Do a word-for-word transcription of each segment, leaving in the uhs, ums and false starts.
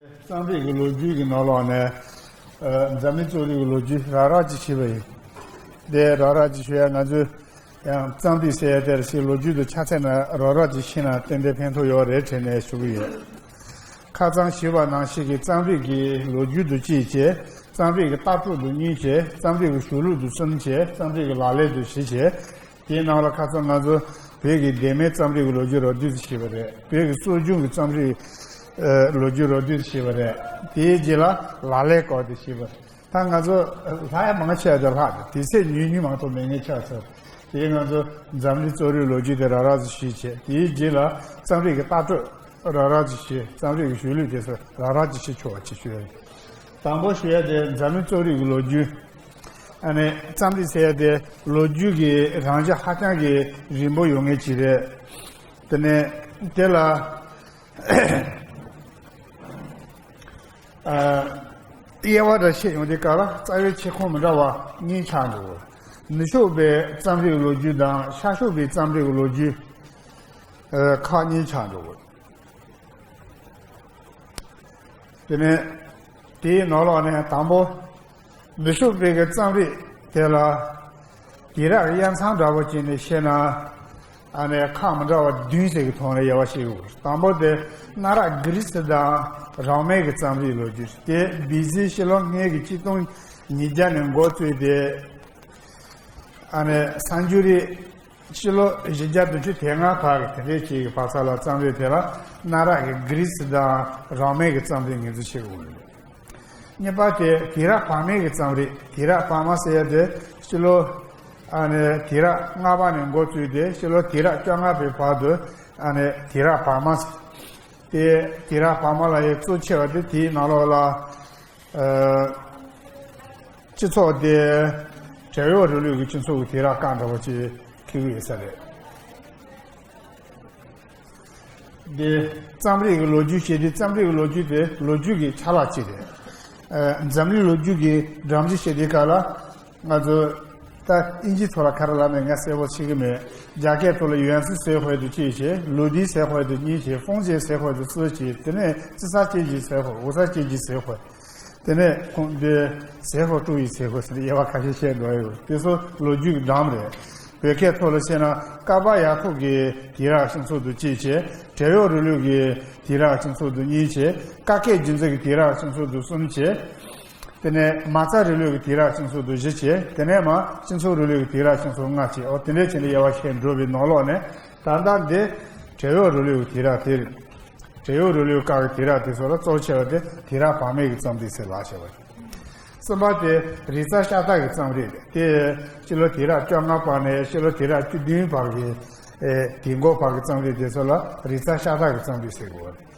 རྩོམ་རིག་གི་ལོ་རྒྱུས་ཀྱི་ནང་ལོགས་ནས། ཨ། འཛམ་གླིང་རྩོམ་རིག་གི་ལོ་རྒྱུས་རགས་རགས་ཅིག་ཞུས་པ་ཡིན། དེ་རགས་རགས་ཅིག་ཞུ་ཡ། ང་ཚོས་ཡང་རྩོམ་རིག་ཟེར་ཡ་དེར་ཞིག་ལོ་རྒྱུས་དང་ཆ་ཚང་ན་རགས་རགས་ཅིག་ཤེས་ན་ཏན་ཏན་ཕན་ཐོགས་ཡོད་རེད་དྲན་ནས་ཞུ་གི་ཡོད། ཁ་སང་ཞུས་པ་ནང་བཞིན་གྱི་རྩོམ་རིག་གི་ལོ་རྒྱུས་དང་གཅིག་བྱས། རྩོམ་རིག་གི་ལྟ་གྲུབ་དང་གཉིས་བྱས། རྩོམ་རིག་གི་གཞུང་ལུགས་དང་གསུམ་བྱས། རྩོམ་རིག་གི་ལག་ལེན་དང་བཞི་བྱས། དེའི་ནང་ལ་ཁ་སང་ང་ཚོ་བོད་ཀྱི་གདོད་མའི་རྩོམ་རིག་གི་ལོ་རྒྱུས་རགས་བསྡུས་ཤིག་བྱས་པ་རེད། བོད་ཀྱི་སྲོལ་རྒྱུན་གྱི་རྩོམ་རིག་ཨ། ལོ་རྒྱུས་རགས་བསྡུས་བྱས་པ་རེད། དེའི་རྗེས་ལ་ལག་ལེན་སྐོར་དེ་བྱས་པ་རེད། ད་ང་ཚོ་ལྷག་ཡ་མང་ཆེ་བ་དེ་ལྷག་རེད། དུས་ཚོད་ཉུང་ཉུང་མ་གཏོགས་མེད་ངེས་ཆགས་ཚར། དེ་ང་ཚོ་འཛམ་གླིང་རྩོམ་རིག་ལོ་རྒྱུས་དེ་རགས་རགས་ཅིག་ཞུས་བྱས། དེའི་རྗེས་ལ་རྩོམ་རིག་གི་ལྟ་གྲུབ་རགས་རགས་ཅིག་ཞུས། རྩོམ་རིག་གི་གཞུང་ལུགས་དེ་ཚོ་རགས་རགས་ཅིག་ཞུས་ཆོག་པ་ཅིག་ཞུ་ཡ་ཡིན། དང་པོ་ཞུ་ཡ་དེ་འཛམ་གླིང་རྩོམ་རིག་གི་ལོ་རྒྱུས། ཨ་ནི་རྩོམ་རིག་ཟེར་ཡ་དེ་ལོ་རྒྱུས་ཀྱི་རང་བཞིན་ཧ་ཅང་གི་རིང་པོ་ཡོད་མཁན་ཅིག་རེད། དེ་ནས་དེ་ལ་ཨ། དབྱེ་བ་འདྲ་ཕྱེ་ཡོང་དུས་སྐབས་ལ་རྩ་བའི་ཁྱབ་ཁོངས་མི་འདྲ་བ་གཉིས་ཆགས་འགྲོ་གི། ནུབ་ཕྱོགས་པའི་རྩོམ་རིག་ལོ་རྒྱུས་དང་ཤར་ཕྱོགས་པའི་རྩོམ་རིག་ལོ་རྒྱུས། ཨ། ཁག་གཉིས་ཆགས་འགྲོ་གི། དེ་ནས་དེའི་ནང་ལོགས་ནས་དང་པོ། ནུབ་ཕྱོགས་པའི་གི་རྩོམ་རིག་དེ་ལ་དུས་རབས་ཀྱི་དབྱེ་མཚམས་འདྲ་བོ་བྱས་ནས་བཤད་ན། ཨ་ནི་ཁག་མི་འདྲ་བ་བདུན་ཟེར་གྱི་ཐོག་ནས་དབྱེ་བ་ཕྱེ་དགོས། དང་པོ་དེ་གནའ་རབས་གྷི་རི་སི་དང་རོ་མའི་གི་རྩོམ་རིག་ལོ་རྒྱུས། དེ་བི་སི་ཕྱི་ལོ་སྔོན་གྱི་གཅིག་སྟོང་ཉིས་བརྒྱ་ནས་འགོ་བཙུགས་ཏེ། ཨ་ནི་སན་ཅུ་རི་ཕྱི་ལོ་བཞི་བརྒྱ་བདུན་ཅུ་དོན་ལྔ་བར་གྱི་དེ་འདྲའི་ཅིག་གི་བར་ས་ལ་རྩོམ་རིག་དེ་ལ་གནའ་རབས་ཀྱི་གྷི་རི་སི་དང་རོ་མའི་གི་རྩོམ་རིག་ངོས་འཛིན་བྱེད་དགོས་རེད། གཉིས་པ་དེ་དུས་རབས་བར་མའི་གི་རྩོམ་རིག། དུས་རབས་བར་མ་ཟེར་ཡ་དེ་ཕྱི་ལོ། ཨ་ནི་དུས་རབས་ལྔ་པ་ནས་འགོ་བཙུགས་ཏེ་ཕྱི་ལོ་དུས་རབས་བཅོ་ལྔ་པའི་བར་དུ། ཨ་ནི་དུས་རབས་བར་མ། དེ་དུས་རབས་བར་མ་ལ་ཡང་གཙོ་ཆེ་བ་དེ་དེའི་ནང་ལོགས་ལ། ཨ། སྤྱི་ཚོགས་དེ་བྲན་གཡོག་རིང་ལུགས་ཀྱི་སྤྱི་ཚོགས་ཀྱི་དུས་རབས་སྐབས་འདྲ་བོ་ཅིག་འཁེལ་གྱི་ཡོད་ས་རེད། དེ་རྩོམ་རིག་གི་ལོ་རྒྱུས་བཤད་དུས་རྩོམ་རིག་གི་ལོ་རྒྱུས་དེ་ལོ་རྒྱུས་ཀྱི་ཆ་ལག་ཅིག་རེད། ཨ། འཛམ་གླིང་ལོ་རྒྱུས་ཀྱི་སྒྲོམ་གཞི་བཤད་དུས་སྐབས་ལ་ང་ཚོ་ད་ཨིན་ཇིའི་ཐོག་ལ་ག་རེ་ལབ་ནས་ངས་གསལ་པོ་ཤེས་ཀྱི་མེད། རྒྱ་སྐད་ཐོག་ལ་ཡོན་སི་ཟེར་དཔེ་དེ་གཅིག་བྱས། ལུའུ་ཏི་ཟེར་དཔེ་དེ་གཉིས་བྱས། ཧྥུང་ཅེ་ཟེར་དཔེ་དེ་གསུམ་བྱས། དེ་ནས་ཙི་ས་ཅན་ཇི་ཟེར་དཔེ། ཝུ་ས་ཅན་ཇི་ཟེར་དཔེ། དེ་ནས་ཁོང་འདི་ཟེར་ཧོ་ཀྲུའུ་ཡི་ཟེར་ཧོ་ཟེར་དབྱེ་བ་ཁ་ཤས་བཤད་འགྲོ་ཡོད། དེ་ཚོ་ལོ་རྒྱུས་ཀྱི་འགྲམ་རེད། བོད་སྐད་ཐོག་ལ་བཤད་ན་ཀ་པ་ཡ་ཐོག་གི་དུས་རབས་སྤྱི་ཚོགས་དུ་གཅིག་བྱས། བྲན་གཡོག་རིང་ལུགས་ཀྱི་དུས་རབས་སྤྱི་ཚོགས་དུ་གཉིས་བྱས། ཀ་ཁའི་རྒྱུད་འཛིན་གྱི་དུས་རབས་སྤྱི་ཚོགས་དུ་གསུམ་བྱས། དེ་ནས་མ་རྩ་རིང་ལུགས་ཀྱི་དུས་རབས་སྤྱི་ཚོགས་དུ་བཞི་བྱས། དེ་ནས་མ་སྤྱི་ཚོགས་རིང་ལུགས་ཀྱི་དུས་རབས་སྤྱི་ཚོགས་ལྔ་བྱས། འོ་དེ་འདྲའི་ཆ་ནས་དབྱེ་བ་ཕྱེ་འགྲོ་བའི་ནང་ལོགས་ནས་ད་ལྟ་འདི་བྲན་གཡོག་རིང་ལུགས་ཀྱི་དུས་རབས་དེ་རེད། བྲན་གཡོག་རིང་ལུགས་སྐབས་ཀྱི་དུས་རབས་དེ་ཚོ་ལ་གཙོ་ཆེ་བ་དེ་དུས་རབས་བར་མའི་གི་རྩོམ་རིག་ཟེར་ལབ་བྱས་པ་རེད། གསུམ་པ་དེ་རིག་རྩལ་ཤ་སྟག་གི་རྩོམ་རིག་རེད། དེ་ཕྱི་ལོ་དུས་རབས་བཅོ་ལྔ་པ་ནས་ཕྱི་ལོ་དུས་རབས་བཅུ་བདུན་བར་གྱི་ཨེ། དེའི་འགོ་བར་གྱི་རྩོམ་རིག་དེ་ཚོ་ལ་རིག་རྩལ་ཤ་སྟག་གི་རྩོམ་རིག་ཟེར་དགོས་པ་རེད།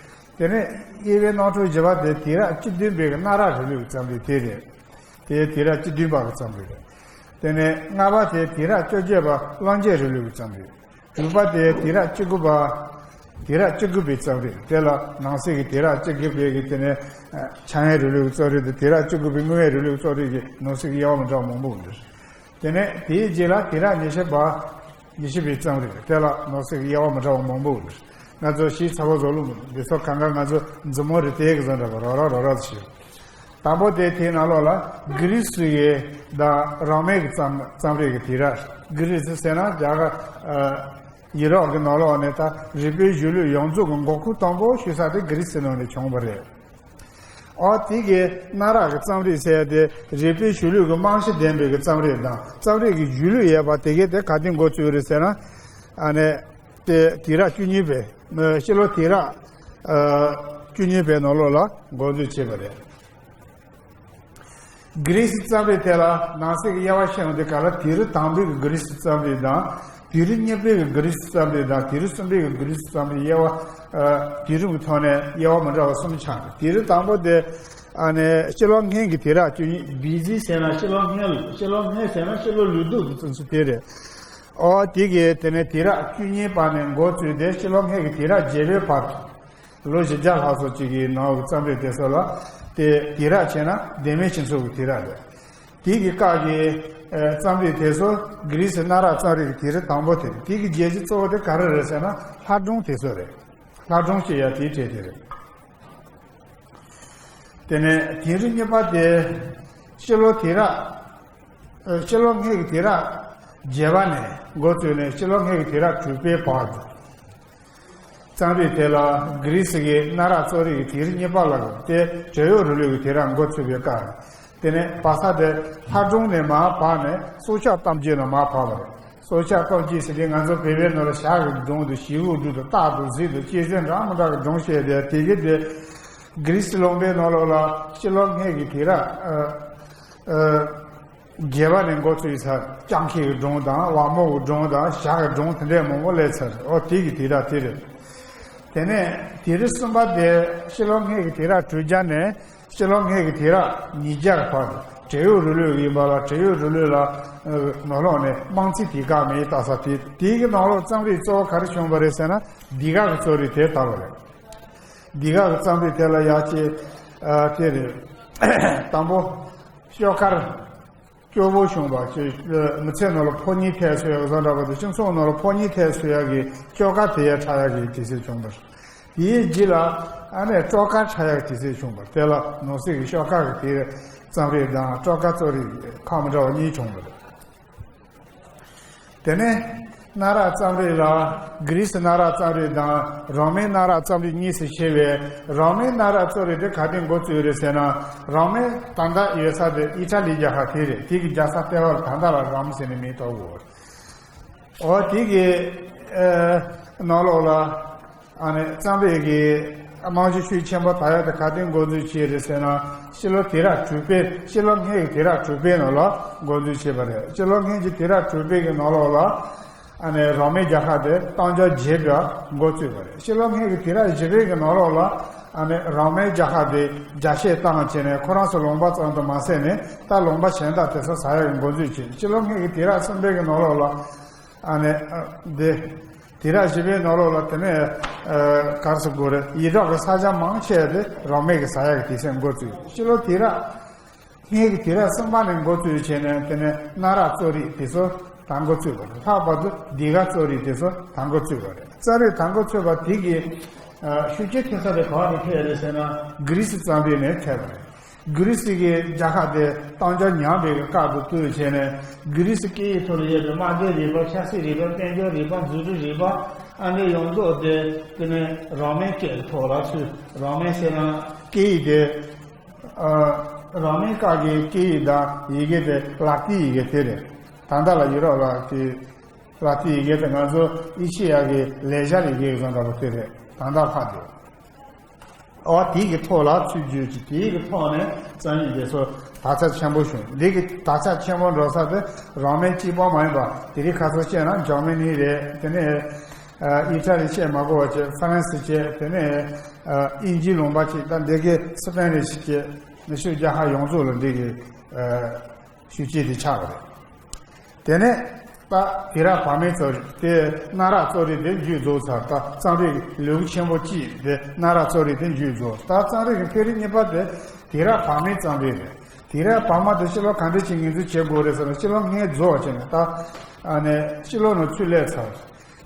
དེ་ནས་དབྱེ་བའི་རྣམ་གྲངས་བཞི་པ་དེ་དུས་རབས་བཅུ་བདུན་པའི་གི་གནའ་རབས་རིང་ལུགས་ཀྱི་རྩོམ་རིག་དེ་རེད། དེ་དུས་རབས་བཅུ་བདུན་པ་གི་རྩོམ་རིག་རེད། དེ་ནས་ལྔ་པ་དེ་དུས་རབས་བཅོ་བརྒྱད་པ་གླང་རྒྱལ་རིང་ལུགས་ཀྱི་རྩོམ་རིག། དྲུག་པ་དེ་དུས་རབས་བཅུ་དགུ་པ། དུས་རབས་བཅུ་དགུ་པའི་རྩོམ་རིག། དེ་ལ་ནང་གསེས་ཀྱི་དུས་རབས་བཅུ་དགུ་པའི་གི་དེ་ནས་ཨ། འཆར་ཡན་རིང་ལུགས་ཀྱི་རྩོམ་རིག་དང་དུས་རབས་བཅུ་དགུ་པའི་དངོས་ཡོད་རིང་ལུགས་ཀྱི་རྩོམ་རིག་གི་ནང་གསེས་ཀྱི་དབྱེ་བ་མི་འདྲ་བ་མང་པོ་ཡོད། དེ་ནས་དེའི་རྗེས་ལ་དུས་རབས་ཉི་ཤུ་པ། ཉི་ཤུ་པའི་རྩོམ་རིག། དེ་ལ་ནང་གསེས་ཀྱི་དབྱེ་བ་མི་འདྲ་བ་མང་པོ་ཡོད། ང་ཚོ་ཤེས་ཚ་བོ་བཟོ་ལུགས་མི་འདུག་འདི་ཚོ་གང་ག་ང་ཚོ་མཛུབ་མོ་རི་དེ་གི་བཟོ་འདྲ་བ་རོ་རོ་རོ་རོ་ཞིག། དང་པོ་དེ་དེའི་ནང་ལོགས་ལ་གྷི་རི་སི་གི་དང་རོ་མའི་གི་རྩོམ་རྩོམ་རིག་གི་དུས་རབས། གྷི་རི་སི་ཟེར་ན་རྒྱ་གར་ཨ། ཡུ་རོབ་ཀྱི་ནང་ལོགས་ནས་ད་རིག་པའི་གཞུང་ལུགས་ཡོངས་རྫོགས་ཀྱི་འགོ་ཁུངས་དང་པོ་ཞུ་ས་དེ་གྷི་རི་སི་ནང་ནས་བྱུང་བ་རེད། ཨོ་དེ་གི་གནའ་རབས་ཀྱི་རྩོམ་རིག་ཟེར་ཡ་དེ་རིག་པའི་གཞུང་ལུགས་ཀྱི་རྨང་གཞི་ལྡན་པའི་གི་རྩོམ་རིག་དང་རྩོམ་རིག་གི་གཞུང་ལུགས་ཡོད་པ་དེ་གས་དེ་ག་དུས་འགོ་བཙུགས་རེད་ཟེར་ན། ཨ་ནི་དེ་དུས་རབས་བཅུ་གཉིས་པའི་ཕྱི་ལོ་དུས་རབས་ཨ། བཅུ་གཉིས་པའི་ནང་ལོགས་ལ་འགོ་འཛུགས་བྱས་པ་རེད། གྷི་རི་སི་རྩོམ་རིག་དེ་ལ་ནང་གསེས་ཀྱི་དབྱེ་བ་ཕྱེ་ཡོང་དུས་སྐབས་ལ་དུས་རབས་དང་པོའི་གི་གྷི་རི་སི་རྩོམ་རིག་དང་། དུས་རབས་གཉིས་པའི་གི་གྷི་རི་སི་རྩོམ་རིག་དང་དུས་རབས་གསུམ་པའི་གི་གྷི་རི་སི་རྩོམ་རིག་དབྱེ་བ། ཨ། དུས་རིམ་གྱི་ཐོག་ནས་དབྱེ་བ་མི་འདྲ་བ་གསུམ་ཆགས་འདུག་དུས་རབས་དང་པོ་དེ་ཨ་ནི་ཕྱི་ལོ་སྔོན་གྱི་དུས་རབས་བཅུ་གཉིས། བི་སི་ཟེར་ན་ཕྱི་ལོ་སྔོན། ཕྱི་ལོ་སྔོན་ཟེར་ན་ཕྱི་ལོ་ལོ་དུས་ཀྱི་ཚུན་ཚོད་དེ་རེད། ཨོ་དེ་གི་དེ་ནས་དུས་རབས་བཅུ་གཉིས་པ་ནས་འགོ་བཙུགས་ཏེ་ཕྱི་ལོ་སྔོན་གྱི་དུས་རབས་བརྒྱད་པའི་བར་དུ། ལོ་བཞི་བརྒྱ་ལྷག་ཙམ་ཅིག་གི་ནང་གི་རྩོམ་རིག་དེ་ཚོ་ལ་དེ་དུས་རབས་བྱས་ན་གདོད་མའི་སྤྱི་ཚོགས་ཀྱི་དུས་རབས་རེད། དེ་གི་སྐབས་ཀྱི་ཨ། རྩོམ་རིག་དེ་ཚོ་གྷི་རི་སི་གནའ་རབས་རྩོམ་རིག་གི་དུས་རབས་དང་པོ་དེ་རེད། དེ་གི་རྒྱལ་སྤྱི་གཙོ་བོ་དེ་ག་རེ་རེད་ཟེར་ན་ལྷ་སྒྲུང་དེ་ཚོ་རེད། ལྷ་སྒྲུང་ཅེས་ཡང་དེའི་གྲས་དེ་རེད། དེ་ནས་དིང་རི་གཉིས་པ་དེ་ཕྱི་ལོ་དུས་རབས། ཨ། ཕྱི་ལོ་སྔོན་གྱི་དུས་རབས་བརྒྱད་པ་ནས་འགོ་བཙུགས་ནས་ཕྱི་ལོ་སྔོན་གྱི་དུས་རབས་དྲུག་པའི་བར་དུ། རྩོམ་རིག་དེ་ལ་གྷི་རི་སི་གི་གནའ་རབས་རྩོམ་རིག་གི་དིང་རི་གཉིས་པ་ལ་དེ་བྲན་གཡོག་རིང་ལུགས་ཀྱི་དུས་རབས་འགོ་ཚུགས་པའི་སྐབས། དེ་ནས་བག་ཚ་དེ་ལྷ་སྒྲུང་ནས་མར་བབས་ནས་སྲོག་ཆགས་གཏམ་རྒྱུད་ལ་མར་བབས་པ་རེད། སྲོག་ཆགས་གཏམ་རྒྱུད་ཟེར་དུས་ང་ཚོ་བོད་པའི་ནང་ལ་ཞག་གི་སྒྲུང་དང་བྱིའུ་སྒྲུང་དང་སྟག་དང་གཟིག་དང་གཅན་གཟན་འདྲ་མི་འདྲ་གི་སྒྲུང་བཤད་དེ། དེ་གི་དེ་གྷི་རི་སི་ལུང་པའི་ནང་ལོགས་ལ་ཕྱི་ལོ་སྔོན་གྱི་དུས་རབས། ཨ། ཨ། བརྒྱད་པ་ནས་འགོ་བཙུགས་ཚར། སྤྱང་ཀི་གི་སྒྲུང་དང་ཝ་མོ་གི་སྒྲུང་དང་ཞག་གི་སྒྲུང་དེ་འདྲའི་མང་པོ་སླེབས་ཚར། ཨོ་དེ་གི་དུས་རབས་དེ་རེད། དེ་ནས་དིང་རི་གསུམ་པ་དེ་ཕྱི་ལོ་སྔོན་གྱི་དུས་རབས་དྲུག་བརྒྱ་ནས་ཕྱི་ལོ་སྔོན་གྱི་དུས་རབས་ཉིས་བརྒྱ་གི་བར་དུ། བྲན་གཡོག་རིང་ལུགས་ཡིན་པ་ལ་བྲན་གཡོག་རིང་ལུགས་ལ། ཨ། ནང་ལོགས་ནས་དམངས་ཚིས་དེ་ག་མེད་ལྟ་ས་དེ། དེ་གི་ནང་ལོགས་རྩོམ་རིག་གཙོ་བོ་ག་རེ་བྱུང་བ་རེད་ཟེར་ན་ལྡུག་ག་གི་རྩོམ་རིག་དེ་དར་བ་རེད། ལྡུག་ག་གི་རྩོམ་རིག་དེ་ལ་ཡ་གཅིག་ཨ། དེ་རེད། དང་པོ་ཤོག་དཀར། སྐྱོ་བོ་བྱུང་བ་ཅིག་མི་ཚེ་ནང་ལ་ཕོ་ཉ་ཐེབས་སོ་ཡག་བཟོ་འདྲ་བ་དང་། སྤྱི་ཚོགས་ནང་ལ་ཕོ་ཉ་ཐེབས་སོ་ཡག་གི་སྐྱོ་གར་དེ་ཡག་འཁྲབ་ཡག་གི་དུས་ཚོད་བྱུང་བ་རེད། དེའི་རྗེས་ལ་ཨ་ནི་སྤྲོ་གར་འཁྲབ་ཡག་གི་དུས་ཚོད་བྱུང་བ་རེད། དེ་ལ་ནང་གསེས་ཀྱི་ཤོག་དཀར་གྱི་དེ་རྩོམ་རིག་དང་སྤྲོ་གར་རྩོམ་རིག་ཁག་མི་འདྲ་བ་གཉིས་བྱུང་བ་རེད། དེ་ནས་གནའ་རབས་རྩོམ་རིག་ལ་གྷི་རི་སི་གནའ་རབས་རྩོམ་རིག་དང་རོ་མའི་གནའ་རབས་རྩོམ་རིག་གཉིས་སུ་ཕྱེ་བས། རོ་མའི་གནའ་རབས་རྩོམ་རིག་དེ་ག་དུས་འགོ་བཙུགས་རེད་ཟེར་ན། རོ་མའི་ད་ལྟ་ཡོད་ས་དེ་ཨི་ཊ་ལི་རྒྱལ་ཁབ་དེ་རེད། དེ་གི་རྒྱལ་ས་ལྟེ་བར་ད་ལྟ་ལ་རོམ་ཟེར་ནས་མིང་ཐོགས་ཡོད། འོ་དེ་གི་ཨ་ནང་ལོགས་ལ། ཨ་ནི་རྩོམ་རིག་གི་རྨང་གཞི་ཤུགས་ཆེན་པོ་དར་ཡག་དེ་ག་དུས་འགོ་འཛུགས་བྱས་རེད་ཟེར་ན། ཕྱི་ལོ་དུས་རབས་དྲུག་པའི། ཕྱི་ལོ་སྔོན་གྱི་དུས་རབས་དྲུག་པའི་ནང་ལ་འགོ་འཛུགས་བྱས་པ་རེད། ཕྱི་ལོ་སྔོན་གྱི་དུས་རབས་དྲུག་པའི་གི་ནང་ལོགས་ལ་ཨ་ནི་རོ་མའི་རྒྱལ་ཁབ་དེ་གཏམ་རྒྱུད་རྒྱས་པ་འགོ་བཙུགས་པ་རེད། ཕྱི་ལོ་སྔོན་གྱི་དུས་རབས་བཞི་པའི་གི་ནང་ལོགས་ལ་ཨ་ནི་རོ་མའི་རྒྱལ་ཁབ་དེ་རྒྱ་སྐྱེད་བཏང་བྱས་ནས་ཁོ་རང་ཚོ་ལུང་པ་ཙམ་དུ་མ་ཟད་ནས་ད་ལུང་པ་གཞན་དག་དེ་ཚོ་ཟ་ཡག་གི་འགོ་འཛུགས་བྱས། ཕྱི་ལོ་སྔོན་གྱི་དུས་རབས་གསུམ་པའི་གི་ནང་ལོགས་ལ་ཨ་ནི་ཨ་དེ། དུས་རབས་བཞི་པའི་ནང་ལོགས་ལ་དེ་ནས་ཨ་ག་རེ་ཟེར་དགོས་རེད། ཡི་དྭགས་ཀྱི་ས་ཆ་མང་ཆེ་བ་དེ་རོ་མའི་གི་ཟ་ཡག་གི་དུས་ཚོད་འགོ་བཙུགས། ཕྱི་ལོ་དུས་རབས་སྔོན་གྱི་དུས་རབས་གསུམ་པ་ནས་འགོ་བཙུགས་བྱས་ནས་དེ་ནས་གནའ་རབས་རྩོམ་རིག་དེ་ཚོ་དར་འགོ་བཙུགས་པ་རེད། ལྷག་པར་དུ་ལྡུག་ག་རྩོམ་རིག་དེ་ཚོ་དར་འགོ་བཙུགས་པ་རེད། རྩོམ་རིག་དར་འགོ་བཙུགས་པ་དེ་གི་ཨ་ཤུགས་རྐྱེན་ཐེབས་ས་དེ་ག་བ་ནས་ཐེབས་རེད་ཟེར་ན། གྷི་རི་སི་རྩོམ་རིག་ནས་ཐེབས་པ་རེད། གྷི་རི་སི་གི་རྒྱལ་ཁབ་དེ་གཏམ་རྒྱུད་ཉམས་པའི་སྐབས་སུ་ཐུག་བྱས་ནས། གྷི་རི་སི་སྐད་ཡིག་ཐོག་ལ་ཡོད་པའི་དམག་དོན་རིག་པ། ཆབ་སྲིད་རིག་པ། དཔལ་འབྱོར་རིག་པ། འཛུགས་སྐྲུན་རིག་པ། ཨ་ནི་ཡོངས་རྫོགས་དེ་དེ་ནས་རོ་མའི་སྐད་ཐོག་ལ་ཚུད། རོ་མའི་ཟེར་ན་སྐད་ཡིག་དེ་ཨ་རོ་མའི་སྐད་ཀྱི་སྐད་ཡིག་དང་ཡི་གེ་དེ་ལ་ཏིན་ཡི་གེ་དེ་རེད། ད་ལྟ་ལ་ཡུ་རོབ་ལ་དེ་ལ་ཏིན་ཡི་གེ་དེ་ང་ཚོ་ཨེ་ཤེ་ཡ་གི་ལེགས་སྦྱར་ཡི་གེ་བཟོ་འདྲ་པོ་དེ་རེད། ད་ལྟ་ལྷག་དེ། འོ་དེ་གི་ཐོག་ལ་ཚུད་རྒྱུ་ཅིག་དེ་གི་ཐོག་ནས་རྩོམ་ཡིག་དེ་ཚོ་དར་ཁྱབ་ཆེན་པོ་བྱུང་། འདི་གི་དར་ཁྱབ་ཆེན་པོ་འགྲོ་ས་དེ་རོ་མའི་གཅིག་པོ་མ་ཡིན་པ། དེ་རིང་ཁ་སང་བཤད་ན་འཇར་མ་ནི་རེད། དེ་ནས་ཨ་ཨི་ཊ་ལི་བྱས་མ་དགོས་པ་བྱས། ཧྥ་རན་སི་བྱས། དེ་ནས་ཨ་དབྱིན་ཇིའི་ལུང་པ་བྱས། ད་འདི་གི་སི་པེ་ནིཤ་བྱས། ནུབ་ཕྱོགས་རྒྱལ་ཁབ་ཡོངས་རྫོགས་ལ་འདི་གི་ཨ་ཤུགས་རྐྱེན་དེ་ཆགས་པ་རེད། དེ་ནས་ད་དུས་རབས་བར་མའི་རྩོམ་རིག་དེ་གནའ་རབས་རྩོམ་རིག་དེ་མཇུག་རྫོགས་ཚར། ད་རྩོམ་རིག་ལེའུ་ཆེན་པོ་གཅིག་དེ་གནའ་རབས་རྩོམ་རིག་དེ་མཇུག་རྫོགས། ད་རྩོམ་རིག་གི་འཕེལ་རིམ་གཉིས་པ་དེ་དུས་རབས་བར་མའི་རྩོམ་རིག་རེད། དུས་རབས་བར་མ་དེ་ཕྱི་ལོ་ག་འདྲ་ཅིག་ངོས་འཛིན་བྱེད་དགོས་རེད་ཟེར་ན། ཕྱི་ལོ་སྔོན་རྫོགས་བྱས་ནས་ད་ཨ་ནི་ཕྱི་ལོ་ནང་ཚུར་སླེབས་ཚར།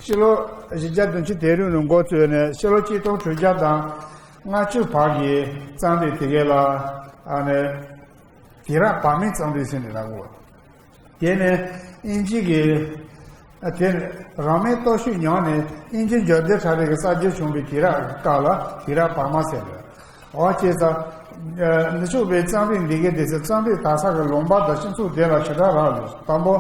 ཕྱི་ལོ་བཞི་བརྒྱ་བདུན་ཅུ་དོན་དྲུག་ནས་འགོ་བཙུགས་ནས་ཕྱི་ལོ་གཅིག་སྟོང་དྲུག་བརྒྱ་དང་ལྔ་བཅུ་བར་གྱི་རྩོམ་རིག་དེ་གའི་ལ་ཨ་ནི་དུས་རབས་བར་མའི་རྩོམ་རིག་ཟེར་ནས་ལབ་དགོས། དེ་ནས་དབྱིན་ཇི་གི་ཨ་དེ་ནས་རོ་མའི་སྟོབས་ཤུགས་ཉམས་ནས་དབྱིན་ཇི་འབྱོར་ལྡན་དྲགས་པའི་གི་གསར་བརྗེ་བྱུང་བའི་དུས་རབས་སྐབས་ལ་དུས་རབས་བར་མ་ཟེར་བས། འོ་བྱས་ཙང་ཨ་ནུབ་ཕྱོགས་པའི་རྩོམ་རིག་འདི་གའི་དེ་ཚོ་རྩོམ་རིག་དར་ས་གི་ལུང་པ་དང་སྤྱི་ཚོགས་དེ་ལ་ཞེ་དྲག་རག་ལས། དང་པོ།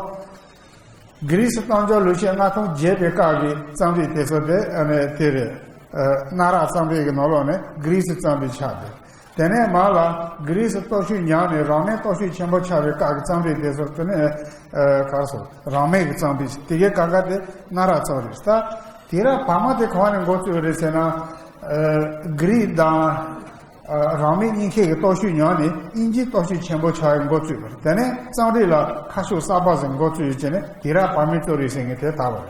གྷི་རི་སི་གཏམ་རྒྱུད་ལུགས་ཆེན་ལྔ་སྟོང་བརྒྱད་པའི་སྐབས་ཀྱི་རྩོམ་རིག་དེ་ཚོ་དེ་ཨ་ནི་དེ་རེད། ཨ་གནའ་རབས་རྩོམ་རིག་གི་ནང་ལོགས་ནས་གྷི་རི་སི་རྩོམ་རིག་ཆགས་ཏེ། དེ་ནས་མར་ལ་གྷི་རི་སི་སྟོབས་ཤུགས་ཉམས་ནས་རོ་མའི་སྟོབས་ཤུགས་ཆེན་པོ་ཆགས་པའི་སྐབས་ཀྱི་རྩོམ་རིག་དེ་ཚོ་དེ་ནས་ཨ་ག་རེ་ཟེར། རོ་མའི་གི་རྩོམ་རིག་དེ་གའི་ག་ག་དེ་གནའ་རབས་རྩོམ་རིག་ད་དུས་རབས་བར་མ་དེ་ག་བ་ནས་འགོ་བཙུགས་རེད་ཟེར་ན། ཨ་གྷི་རིག་དང་ཨ་རོ་མའི་གཉིས་ཀའི་གི་སྟོབས་ཤུགས་ཉམས་ནས་དབྱིན་ཇིའི་སྟོབས་ཤུགས་ཆེན་པོ་ཆགས་ཡག་འགོ་བཙུགས་པ་རེད། དེ་ནས་རྩོམ་རིག་ལ་ཁ་ཕྱོགས་གསར་པ་ཞིག་འགོ་བཙུགས་ཡོད་ཅེ་ནས་དུས་རབས་བར་མའི་རྩོམ་རིག་ཟེར་མཁན་དེ་དར་བ་རེད།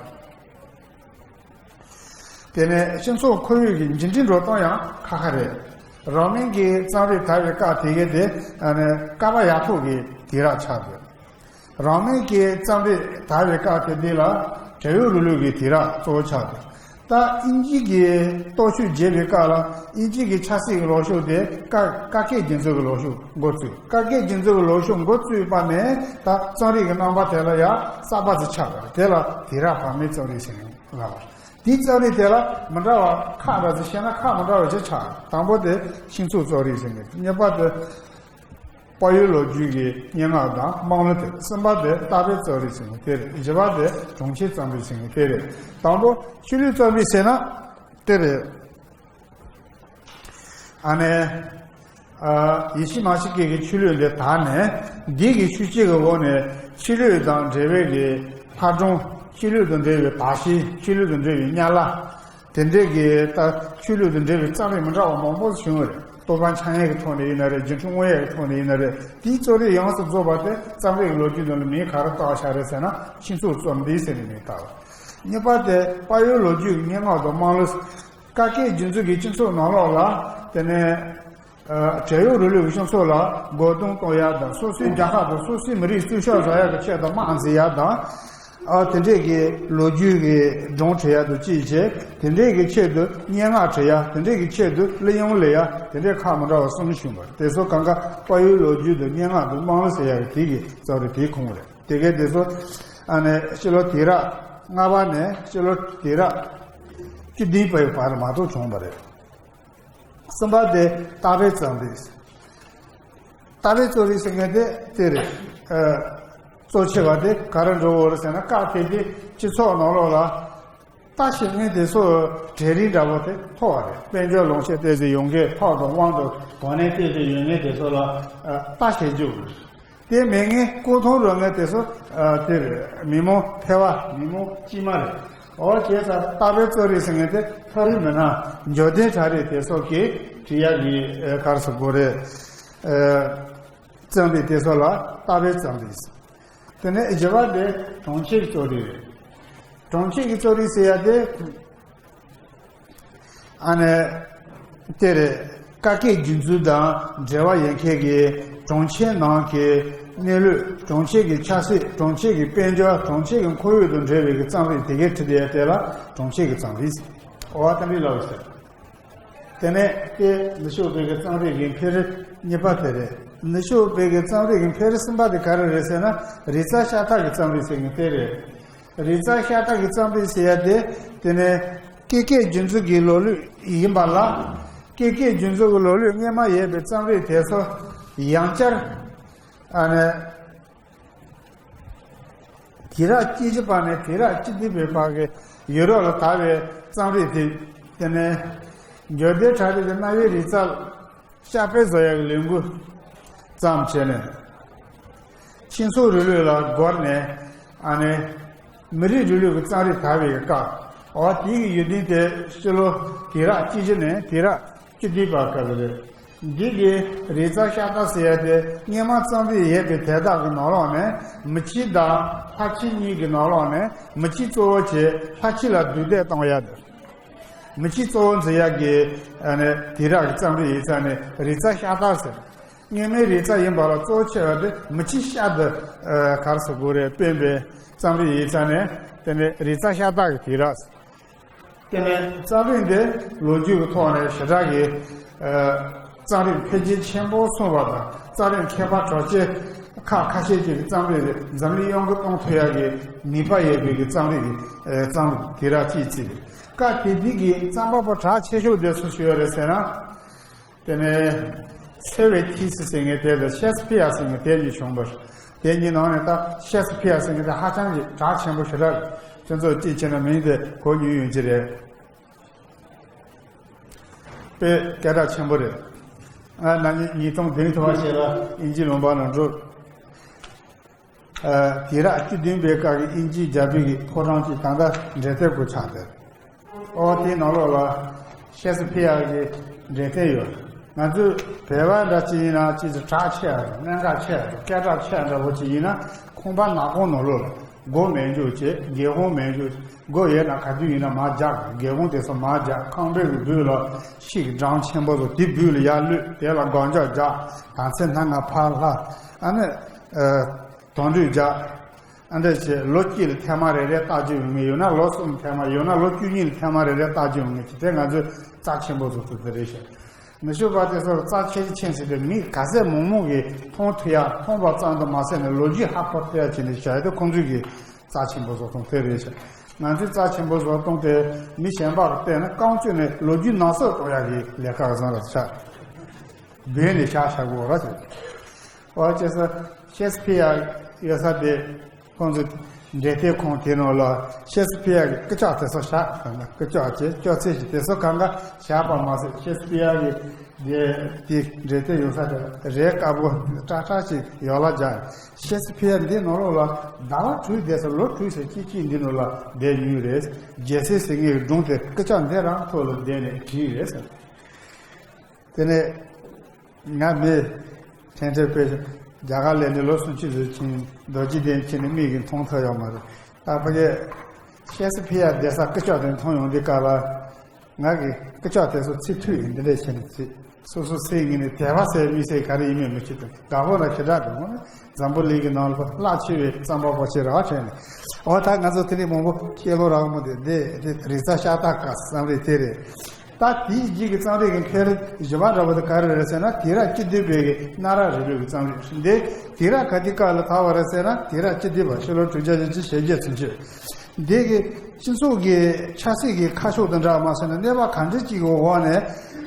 དེ་ནས་སྤྱི་ཚོགས་ཁོར་ཡུག་གི་འགྱུར་འགྲོས་འགྲོ་སྟངས་ཡང་ཁ་ཁ་རེད། རོ་མའི་གི་རྩོམ་རིག་དར་བའི་སྐབས་དེ་གའི་དེ་ཨ་ནི་ཀ་པ་ཡ་ཐོག་གི་དུས་རབས་ཆགས་དགོས། རོ་མའི་གི་རྩོམ་རིག་དར་བའི་སྐབས་དེ་འདི་ལ་བྲན་གཡོག་རིང་ལུགས་ཀྱི་དུས་རབས་གཙོ་བོ་ཆགས་འདུག་ད་དབྱིན་ཇི་གི་སྟོབས་ཤུགས་རྒྱས་པའི་སྐབས་ལ་དབྱིན་ཇི་གི་ཆབ་སྲིད་ཀྱི་ལངས་ཕྱོགས་དེ་ཀ་ཀ་ཁའི་རྒྱུན་འཛིན་གྱི་ལངས་ཕྱོགས་འགོ་བཙུགས། ཀ་ཁའི་རྒྱུན་འཛིན་གྱི་ལངས་ཕྱོགས་འགོ་བཙུགས་པ་ནས་ད་རྩོམ་རིག་གི་རྣམ་པ་དེ་ལ་ཡང་གསར་པ་ཞིག་ཆགས་པ་རེད། དེ་ལ་དུས་རབས་བར་མའི་རྩོམ་རིག་ཟེར་ནས་ལབ་པ་རེད། དེའི་རྩོམ་རིག་དེ་ལ་མི་འདྲ་བ་ཁག་འདྲ་ཞིག་བཤད་ན་ཁག་མི་འདྲ་བ་ཞིག་ཆགས། དང་པོ་དེ་ཤིང་ཚོགས་རྩོམ་རིག་ཟེར་ནས། གཉིས་པ་དེ་དཔལ་ཡུལ་ལོ་རྒྱུས་ཀྱི་སྙན་ངག་དང་དམངས་གླུ་དེ། གསུམ་པ་དེ་རྟ་དཔེ་རྩོམ་རིག་ཟེར་ནས་དེ་རེད། བཞི་པ་དེ་གྲོང་ཁྱེར་རྩོམ་རིག་ཟེར་ནས་དེ་རེད། དང་པོ་ཆོས་ལུགས་རྩོམ་རིག་ཟེར་ན་དེ་རེད། ཨ་ནི། ཨ། ཡེ་ཤུ་མ་ཤི་ཀའི་གི་ཆོས་ལུགས་འདི་དར་ནས། འདི་གི་ཆོས་བྱེད་ཀྱི་འོག་ནས་ཆོས་ལུགས་དང་འབྲེལ་བའི་གི་ལྷ་སྒྲུང་། ཆོས་ལུགས་དང་འབྲེལ་བའི་དར་ཤིང་། ཆོས་ལུགས་དང་འབྲེལ་བའི་དམྱལ་བ། དེ་འདྲའི་གི་ད་ཆོས་ལུགས་དང་འབྲེལ་བའི་རྩོམ་རིག་མི་འདྲ་བ་མང་པོ་བྱུང་བ་རེད། རྟོགས་པ་འཆང་ཡས་ཀྱི་ཐོག་ནས་ཡིན་ན་རེད། སྒྱུ་འཕྲུལ་དངོས་ཡས་ཀྱི་ཐོག་ནས་ཡིན་ན་རེད། དེའི་རྩོམ་རིག་ཡོངས་སུ་རྫོགས་པ་དེ་རྩོམ་རིག་གི་ལོ་རྒྱུས་ནང་ལ་མིང་ག་རེ་བཏགས་བཞག་རེད་ཟེར་ན། ཤིང་ཚོགས་རྩོམ་རིག་ཟེར་ནས་མིང་བཏགས་པ། གཉིས་པ་དེ་དཔལ་ཡུལ་ལོ་རྒྱུས་ཀྱི་སྙན་ངག་དང་དམངས་གླུ། ཀ་ཁའི་རྒྱུན་འཛིན་གྱི་སྤྱི་ཚོགས་ནང་ལོགས་ལ། དེ་ནས། ཨ། བྲན་གཡོག་རིང་ལུགས་ཀྱི་སྤྱི་ཚོགས་ལ་རྒོལ་རྡུང་གཏོང་ཡ་དང་། སོ་སོའི་རྒྱལ་ཁབ་དང་སོ་སོའི་མི་རིགས་གསོད་གཤོག་བཟོ་ཡ་གི་ཆེད་དུ་དམག་འཛིང་ཡ་དང་། ཨ། དེ་འདྲས་ཀྱི་ལོ་རྒྱུས་ཀྱི་སྒྲུང་བྲི་ཡ་དང་བཅས་བྱས། དེ་འདྲས་ཀྱི་ཆེད་དུ་སྙན་ངག་བྲི་ཡ། དེ་འདྲས་ཀྱི་ཆེད་དུ་གླུ་དབྱངས་ལེན་ཡ། དེ་འདྲས་ཁག་མི་འདྲ་བ་གསུམ་བྱུང་བ་རེད། དེ་ཚོ་གང་ག་དཔལ་ཡུལ་ལོ་རྒྱུས་དང་སྙན་ངག་དང་དམངས་གླུ་ཟེར་ཡ་གི་དེ་གི་རྩོམ་རིག་དེའི་ཁོངས་རེད། དེ་གའི་དེ་ཚོ། ཨ་ནི་སྤྱི་ལོ་དུས་རབས་ལྔ་པ་ནས་སྤྱི་ལོ་དུས་རབས་བཅུ་བདུན་པའི་བར་མ་གཏོགས་བྱུང་བ་རེད། གསུམ་པ་དེ་རྟ་དཔེ་རྩོམ་རིག་རྟ་དཔེ་རྩོམ་རིག་ཟེར་མཁན་དེ་དེ་རེད། ཨ། གཙོ་ཆེ་བ་དེ་ག་རེ་འགྲོ་གི་ཡོད་རེད་ཟེར་ན། སྐབས་དེ་དུས་སྤྱི་ཚོགས་ནང་ལོགས་ལ་རྟ་བཤས་མཁན་དེ་ཚོ་གྲལ་རིམ་འདྲ་པོ་དེ་མཐོ་བ་རེད། དཔལ་འབྱོར་ལོངས་སྤྱོད་ཏོག་ཙམ་ཡོད་མཁན། ཐོབ་དང་དབང་དང་གོ་གནས་ཏོག་ཙམ་ཡོད་མཁན་དེ་ཚོ་ལ། ཨ། རྟ་བཤས་རྒྱུ་རེད། དེ་མེད་མཁན་སྐུ་ཐང་རོལ་མཁན་དེ་ཚོ། ཨ། དེ་རེད། མི་མང་ཕལ་པ། མི་མང་དཀྱུས་མ་རེད། འོ། བྱས་ཙང་རྟ་དཔེ་རྩོམ་རིག་ཟེར་མཁན་དེ་མཐོ་རིམ་མི་སྣ་འབྱོར་ལྡན་གྲས་རེད། དེ་ཚོ་གིས་བྲིས་ཡག་གི། ཨ། ག་རེ་ཟེར་དགོས་རེད། ཨ། རྩོམ་རིག་དེ་ཚོ་ལ་རྟ་དཔེ་རྩོམ་རིག་ཟེར། དེ་ནས་བཞི་པ་དེ་གྲོང་ཁྱེར་རྩོམ་རིག་རེད། གྲོང་ཁྱེར་གྱི་རྩོམ་རིག་ཟེར་ཡ་དེ། ཨ་ནི། དེ་རེད། ཀ་ཁའི་རྒྱུན་འཛིན་དང་འབྲེལ་བ་ཡོད་མཁན་གྱི་གྲོང་ཁྱེར་ནང་གི་གནས་ལུགས། གྲོང་ཁྱེར་གྱི་ཆབ་སྲིད། གྲོང་ཁྱེར་གྱི་དཔལ་འབྱོར། གྲོང་ཁྱེར་གྱི་ཁོར་ཡུག་དང་འབྲེལ་བའི་གི་རྩོམ་རིག་དེ་གའི་བྲིས་ཏེ་ཡོད། དེ་ལ་གྲོང་ཁྱེར་གྱི་རྩོམ་རིག་ཟེར། འོ། དེ་འདྲ་ལབ་ཟེར། དེ་ནས་དེ་ནུབ་ཕྱོགས་པའི་གི་རྩོམ་རིག་གི་འཕེལ་རིམ་གཉིས་པ་དེ་རེད། ནུབ་ཕྱོགས་པའི་གི་རྩོམ་རིག་གི་འཕེལ་རིམ་གསུམ་པ་དེ་ག་རེ་རེད་ཟེར་ན། རིག་རྩལ་ཤ་སྟག་གི་རྩོམ་རིག་ཟེར་མཁན་དེ་རེད། རིག་རྩལ་ཤ་སྟག་གི་རྩོམ་རིག་ཟེར་ཡ་དེ། དེ་ནས་ཀེ་ཀེ་རྒྱུན་འཛིན་གྱི་ལོ་ལོད་ཡིན་པ་ལ། ཀེ་ཀེ་རྒྱུན་འཛིན་གྱི་ལོ་ལོད་སྔོན་མ་ཡོད་པའི་རྩོམ་རིག་དེ་ཚོ་ཡང་བསྐྱར། ཨ་ནི། དུས་རབས་བཅུ་བཞི་པ་ནས་དུས་རབས་བཅུ་བདུན་པའི་བར་གྱི་ཡུ་རོབ་ལ་དར་བའི་རྩོམ་རིག་དེ། དེ་ནས་འབྱོར་ལྡན་གྲས་རིགས་ཀྱི་གནའ་བོའི་རིག་རྩལ་ཕྱག་དཔེ་བཟོ་ཡག་གི་ལས་འགུལ་བརྩམས་བྱས་ནས། ཤིང་ཚོགས་རིང་ལུགས་ལ་བསྒོར་ནས། ཨ་ནི། མི་རིགས་རིང་ལུགས་ཀྱི་རྩོམ་རིག་དར་བའི་སྐབས། འོ། དེའི་གི་ཡུལ་དུས་དེ་སྤྱི་ལོ་དུས་རབས་བཅུ་བཞི་ནས་དུས་རབས་བཅུ་བདུན་བར་སྐབས་རེད། འདི་གི་རིག་རྩལ་ཤ་སྟག་ཟེར་ཡ་དེ་སྔོན་མ་རྩོམ་རིག་ཡོད་པའི་དེ་དག་གི་ནང་ལོགས་ནས། མི་ཕྱི་དང་ལྷ་ཕྱི་གཉིས་ཀྱི་ནང་ལོགས་ནས་མི་ཕྱི་གཙོ་བོ་བྱས་ལྷ་ཕྱི་ལ་རྡུང་རྡེག་གཏོང་ཡ་དེ། མི་ཕྱི་གཙོ་བོ་འཛིན་ཡ་གི། ཨ་ནི། དུས་རབས་ཀྱི་རྩོམ་རིག་ཡིན་ཙང་ནི་རིག་རྩལ་ཤ་སྟག་ཟེར། སྔོན་མའི་རིག་རྩལ་ཡིན་པ་ལ་གཙོ་ཆེ་བ་དེ་མི་ཕྱི་ཤ་དེ། ཨ། ག་རེ་ཟེར་དགོས་རེད། དཔེ་འབད་རྩོམ་རིག་ཡིན་ཙང་ནི། དེ་ནི་རིག་རྩལ་ཤ་སྟག་གི་དུས་རབས། དེ་ནས་རྩོམ་རིག་འདི་ལོ་རྒྱུས་ཀྱི་ཐོག་ནས་ཞེ་དྲག་གི། ཨ། རྩོམ་རིག་འཕེལ་རྒྱས་ཆེན་པོ་སོང་བ་དང་། རྩོམ་རིག་མཁས་པ་གྲགས་ཅན་ཁག་ཁ་ཤས་ཀྱིས་རྩོམ་རིག་འདི་འཛམ་གླིང་ཡོངས་ཀྱི་གཏོང་ཐུབ་ཡག་གི་ནུས་པ་ཡོད་པའི་གི་རྩོམ་རིག་གི། ཨ། རྩོམ་རིག་དུས་རབས་ཅིག་བརྩིས་པས། སྐབས་དེ་དུས་ཀྱི་རྩོམ་པ་པོ་གྲགས་ཆེ་ཤོས་དེ་སུ་ཞིག་ཡོད་རེད་ཟེར་ན། དེ་ནས་སེ་ཝེ་ཐི་སི་ཟེར་མཁན་དེ་དང་ཤེ་སི་ཕི་ཡ་ཟེར་མཁན་དེ་གཉིས་བྱུང་བ་རེད། དེ་གཉིས་ནང་ནས་ད་ཤེ་སི་ཕི་ཡ་ཟེར་མཁན་དེ་ཧ་ཅང་གི་གྲགས་ཆེན་པོ་ཞེ་དྲག་རེད། ཁྱོད་ཚོ་ཅིག་བྱས་ན་མིང་དེ་གོ་མྱོང་ཡོང་གི་རེད། དཔེ་སྐད་གྲགས་ཆེན་པོ་རེད། ང་ན་ནིང་ཉིས་སྟོང་བདུན་ཐོག་ཞེ་ལ་དབྱིན་ཇི་ལུང་པ་ནང་འགྲོ། ཨ། དུས་རབས་བཅུ་བདུན་པའི་སྐབས་ཀྱི་དབྱིན་ཇིའི་རྒྱལ་པོའི་གི་ཕོ་བྲང་གཅིག་ད་ལྟ་འགྲེམས་སྟོན་སྒོ་ཕྱེ་བསྡད། ཨོ། དེའི་ནང་ལོགས་ལ་ཤེ་སི་ཕི་ཡ་གི་འགྲེམས་སྟོན་ཡོད། ང་ཚོའི་བོད་པ་འདྲ་ཅིག་ཡིན་ན་ཅིག་གྲགས་ཆེ་བ་དང་གནད་འགག་ཆེ་བ་དང་སྐད་གྲགས་ཆེ་བ་འདྲ་བོ་ཅིག་ཡིན་ན། ཁང་པ་ནག་ཁུང་ནང་ལོགས་ལ་སྒོ་མེད་འཇོག་བྱས། སྒེའུ་ཁུང་མེད་འཇོག་སྒོ་ཡོད་ན་ག་དུས་ཡིན་ན་མར་རྒྱག་སྒེའུ་ཁུང་དེ་ཚོ་མར་རྒྱག་ཁང་པའི་གི་སྦུག་ལ་ཤིང་གི་སྦྲང་ཆེན་པོ་ཚོ་དེ་སྦུག་ལ་ཡར་གློད། དེ་ལ་སྒོ་ལྕགས་རྒྱག་དམ་ཚིག་སྣ་ལྔ་ཕར་ལྷག་ཨ་ནི། ཨ། དོང་སྤྲུགས་རྒྱག་ཨ་འདྲ་བྱས་ལོ་གཅིག་ལ་ཐེངས་མ་རེ་རེ་བལྟ་རྒྱུ་ཡོང་ངེས། ཡོད་ན་ལོ་གསུམ་ཐེངས་མ། ཡོད་ན་ལོ་བཅུ་གཉིས་ལ་ཐེངས་མ་རེ་རེ་བལྟ་རྒྱུ་ཡོང་ངེས་ཀྱི་དེ་ང་ཚོས་རྩ་ཆེན་པོ་བཟོ་ཐུབ་དེ་རེད་ཤག་ནུ་ཞོ་བ་དེ་ཚོར་རྩ་ཆེ་ཆེན་ཟེར་ཏེ་མི་ག་ཚད་མང་མང་གིས་མཐོང་ཐུབ་ཡ། མཐོང་བ་ཙམ་དུ་མ་ཟད་ནས་ལོ་རྒྱུས་ཧ་གོ་ཐུབ་ཡ་བྱས་ནས་བྱ་ཡ་དེ་ཁོང་ཚོས་ཀྱི་རྩ་ཆེན་པོ་བཟོ་སྟངས་དེ་རེད་ཤག་ང་ཚོས་རྩ་ཆེན་པོ་བཟོ་སྟངས་དེ་མི་གཞན་པར་བལྟས་ན་རྐང་བཙུགས་ནས་ལོ་རྒྱུས་ནང་གསེས་གཏོང་ཡ་གི་ལས་ཀ་བཟང་ར་ཆགས། སྦས་ནས་བཞག་བཞག་དགོས་ར་ཟེར། ཨོ་ཅེ་ས་ཤེག་སི་ཕི་ཡ་ཡོད་ས་དེ་ཁོང་ཚོ་འབྲེལ་མཐུད་ཁང་དེ་ནང་ལ་ཤེག་སི་ཕི་ཡ་གི་སྐུ་ཅག་དེ་ཚོ་བཞག་སྐུ་ཅག་ཅེས་སྐྱོ་ཚེ་ཞིག་དེ་ཚོ་གང་ག་བཞག་པ་མ་ཟད། ཤེག་སི་ཕི་ཡ་གི་དེ་དེ་འབྲེལ་མཐུད་ཡོད་ས་དེ་རས་དཀར་པོ་ཀྲག་ཀྲག་ཅིག་ཡོད་ལ་རྒྱག་ཤེག་སི་ཕི་ཡ་འདི་ནང་ལོགས་ལ་ཟླ་བ་དྲུག་བསྡད་ས། ལོ་དྲུག་ཙམ་གཅིག་གཅིག་འདི་ནང་ལ་བསྡད་མྱོང་རེད། རྒྱལ་སྲས་ཟེར་མཁན་གྱི་སྒྲུང་དེ་སྐུ་ཅག་འདི་རང་ཐོག་ལ་བསྡད་ནས་བྲིས་རེད་ཟེར། དེ་ནས་ང་མི་ཕྲན་ཕྲན་དཔེ་རྒྱ་གར་ལ་ནི་ལོ་སུམ་ཅུ་ཙམ་ཕྱིན། རྡོ་རྗེ་གདན་ཕྱིན་ནས་མིག་གིས་མཐོང་ཐུབ་ཡོད་མ་རེད། ད་ཕ་གི་ཤེག་སི་ཕི་ཡ་བསྡད་ས་སྐུ་ཅག་དེ་མཐོང་ཡོང་དུས་སྐབས་ལ་ང་གི་སྐུ་ཅག་དེ་ཚོ་ཚིག་ཐོས་འདི་འདྲས་བྱས་ནས་ཚིག་སོ་སོ་སེམས་ངོས་ནས་དད་པ་ཟེར་མི་ཟེར་ག་རེ་ཡིན་མིན་མི་ཤེས་དང་། དགའ་པོ་ལ་ཞེ་དྲག་འདུག་མོ་ནི་འཛམ་བུ་གླིང་གི་ནང་ལ་རླབས་ཆེ་བའི་རྩོམ་པ་པོ་ཆེ་རག་བྱས་ནས། འོ་ད་ང་ཚོ་དེ་ནས་མང་པོ་ཤེས་ལོ་རག་མོ་དེ་འདི་དེ་རིག་རྩལ་ཤ་སྟག་ག་བསམ་རེད་དེ་རེད། ད་དེའི་རྗེས་ཀྱི་རྩོམ་རིག་གི་འཕེལ་རིམ་བཞི་པ་འདྲ་པོ་དེ་ག་རེ་རེད་ཟེར་ན། དུས་རབས་བཅུ་བདུན་པའི་གི་གནའ་རབས་རིང་ལུགས་ཀྱི་རྩོམ་རིག་འདི། དུས་རབས་ག་དུས་སྐབས་ལ་དར་བ་རེད་ཟེར་ན། དུས་རབས་བཅུ་བདུན་པ། ཕྱི་ལོ་དྲུག་བརྒྱ་བཞི་བཅུ་ཞེ་བརྒྱད་ཚུན་ཆོད། འདི་གི་སྤྱི་ཚོགས་ཀྱི་ཆབ་སྲིད་ཀྱི་ཁ་ཕྱོགས་དང་འདྲ་མ་ཟེར་ན། གནས་བབ་གང་འདྲ་ཅིག་གི་འོག་ནས་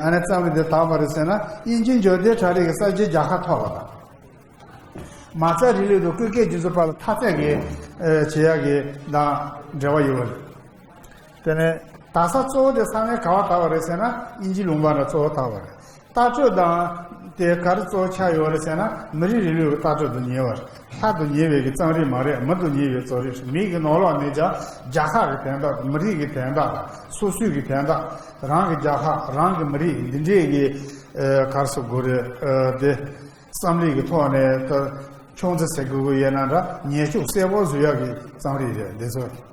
ཨ་ནི་རྩོམ་རིག་འདི་དར་བ་རེད་ཟེར་ན། དབྱིན་ཇིའི་འབྱོར་ལྡན་གྲ་སྒྲིག་གི་གསར་བརྗེའི་རྒྱལ་ཁ་ཐོབ་པ་དང་། མ་རྩ་རིང་ལུགས་དང་བཀོད་ཁྱབ་རྒྱུན་འཛིན་པ་ལ་འཐབ་རྩོད་ཀྱི་ཨེ་བྱེད་ཡག་གི་དང་འབྲེལ་བ་ཡོད་པ་རེད། དེ་ནས་དར་ས་གཙོ་བོ་དེ་ས་གནས་ག་བ་དར་བ་རེད་ཟེར་ན། དབྱིན་ཇིའི་ལུང་པ་ན་གཙོ་བོ་དར་བ་རེད། ལྟ་སྤྱོད་དང་དེ་ག་རེ་གཙོ་བོ་ཆགས་ཡོད་རེད་ཟེར་ན། མི་རིགས་རིང་ལུགས་ཀྱི་ལྟ་སྤྱོད་དང་ཉེ་བ་རེད། ལྷ་དང་ཉེ་བའི་གི་རྩོམ་རིག་མ་རེད། མི་དང་ཉེ་བའི་རྩོམ་རིག་རེད། མི་གི་ནང་ལོགས་ནས་ཀྱང་རྒྱལ་ཁབ་ཀྱི་དོན་དག་དང་། མི་རིགས་ཀྱི་དོན་དག་དང་། སོ་སོའི་གི་དོན་དག་རང་གི་རྒྱལ་ཁབ། རང་གི་མི་རིགས་འདི་འདྲའི་གི་ཨེ་ག་རེ་ཟེར་དགོས་རེད། ཨེ་དེ། རྩོམ་རིག་གི་ཐོག་ནས་ད་ཆུང་ཙེ་ཟེར་དགོས་ཀྱི་ཡོད་ན་འདྲ། ཉེས་སྤྱོད་གསལ་པོ་བཟོ་ཡག་གི་རྩོམ་རིག་རེད་འདི་ཚོ།